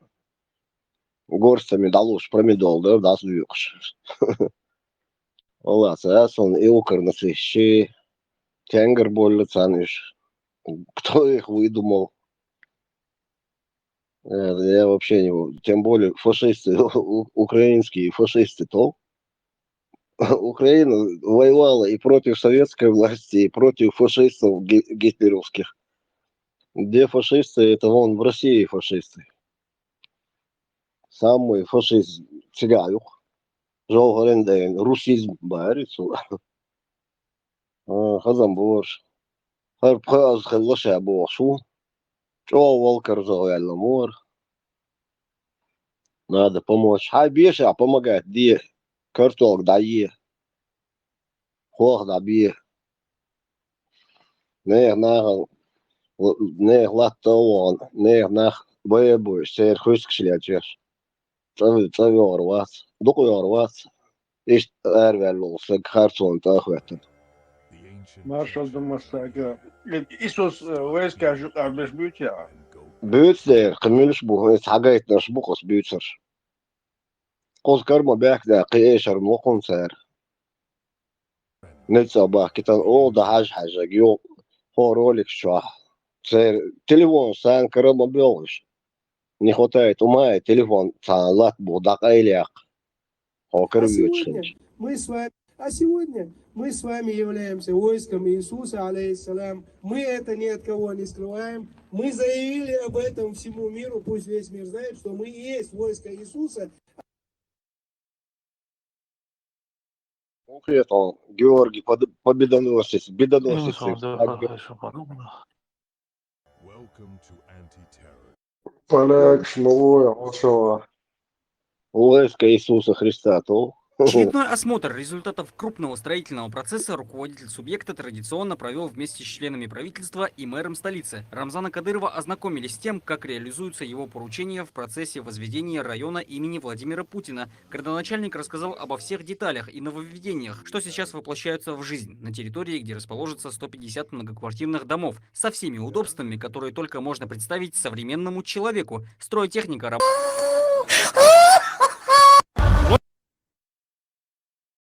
Горстами дӀалуш, промедол дара дӀасадуьйкъуш. Валлахь, ца яц хьуна и укрнацисташ, тенгар болла царна уьш. Кто их выдумал? Я вообще не... Тем более фашисты, украинские фашисты, то Украина воевала и против советской власти, и против фашистов гитлеровских. Где фашисты, это вон в России фашисты. Самый фашист цигаюх. Жовхарен дайн русизм барицу. Хазам борш. Хар пха аз хилла ша бохуш ву. ЧӀогӀа валкарза ваьлла мора. Надо помочь. Хьай бешахь помогать де. Картолга дӀае. Хох дӀабе. Нехан нахал, нехан латта а вогӀун, нехан нах бая а бойуш, церан хуьскаш лечвеш. ЦӀа, цӀа вогӀур вац, дукха вогӀур вац. Иштта араваьлла волу стаг харцонна тӀе а хӀоьттина. Маршал ду массаьрга. Исус вайскаш юкъахь берш буьйцу яа? Буьйцу дера, кхин муьлш бу, хӀинца хьагайтинарш бу кхуьнца буьйцурш. Кхуза карма баьхкина кхин эшар ма кхунна цара. Нуьцкъа бахкитан оха дан хьажа-хьажа, юха хӀо роликаш чохь. Церан телефонаш царна кара ма боьлхуш. Не хватает ума и телефон цхьана латта бу дӀакъайла яккха. Хьо кара воьдуш хилча. Мы с вами, а сегодня мы с вами являемся войском Иисуса, алейхиссалям. Мы это ни от кого не скрываем. Мы заявили об этом всему миру, пусть весь мир знает, что мы и есть войско Иисуса. Конкретно Георгий Победоносец, бедоносец. Полякаш ма вой, хьо ша. Войско Иисуса Христа, то. Очередной осмотр результатов крупного строительного процесса руководитель субъекта традиционно провел вместе с членами правительства и мэром столицы. Рамзана Кадырова ознакомились с тем, как реализуются его поручения в процессе возведения района имени Владимира Путина. Городоначальник рассказал обо всех деталях и нововведениях, что сейчас воплощаются в жизнь на территории, где расположится сто пятьдесят многоквартирных домов, со всеми удобствами, которые только можно представить современному человеку. Стройтехника работает.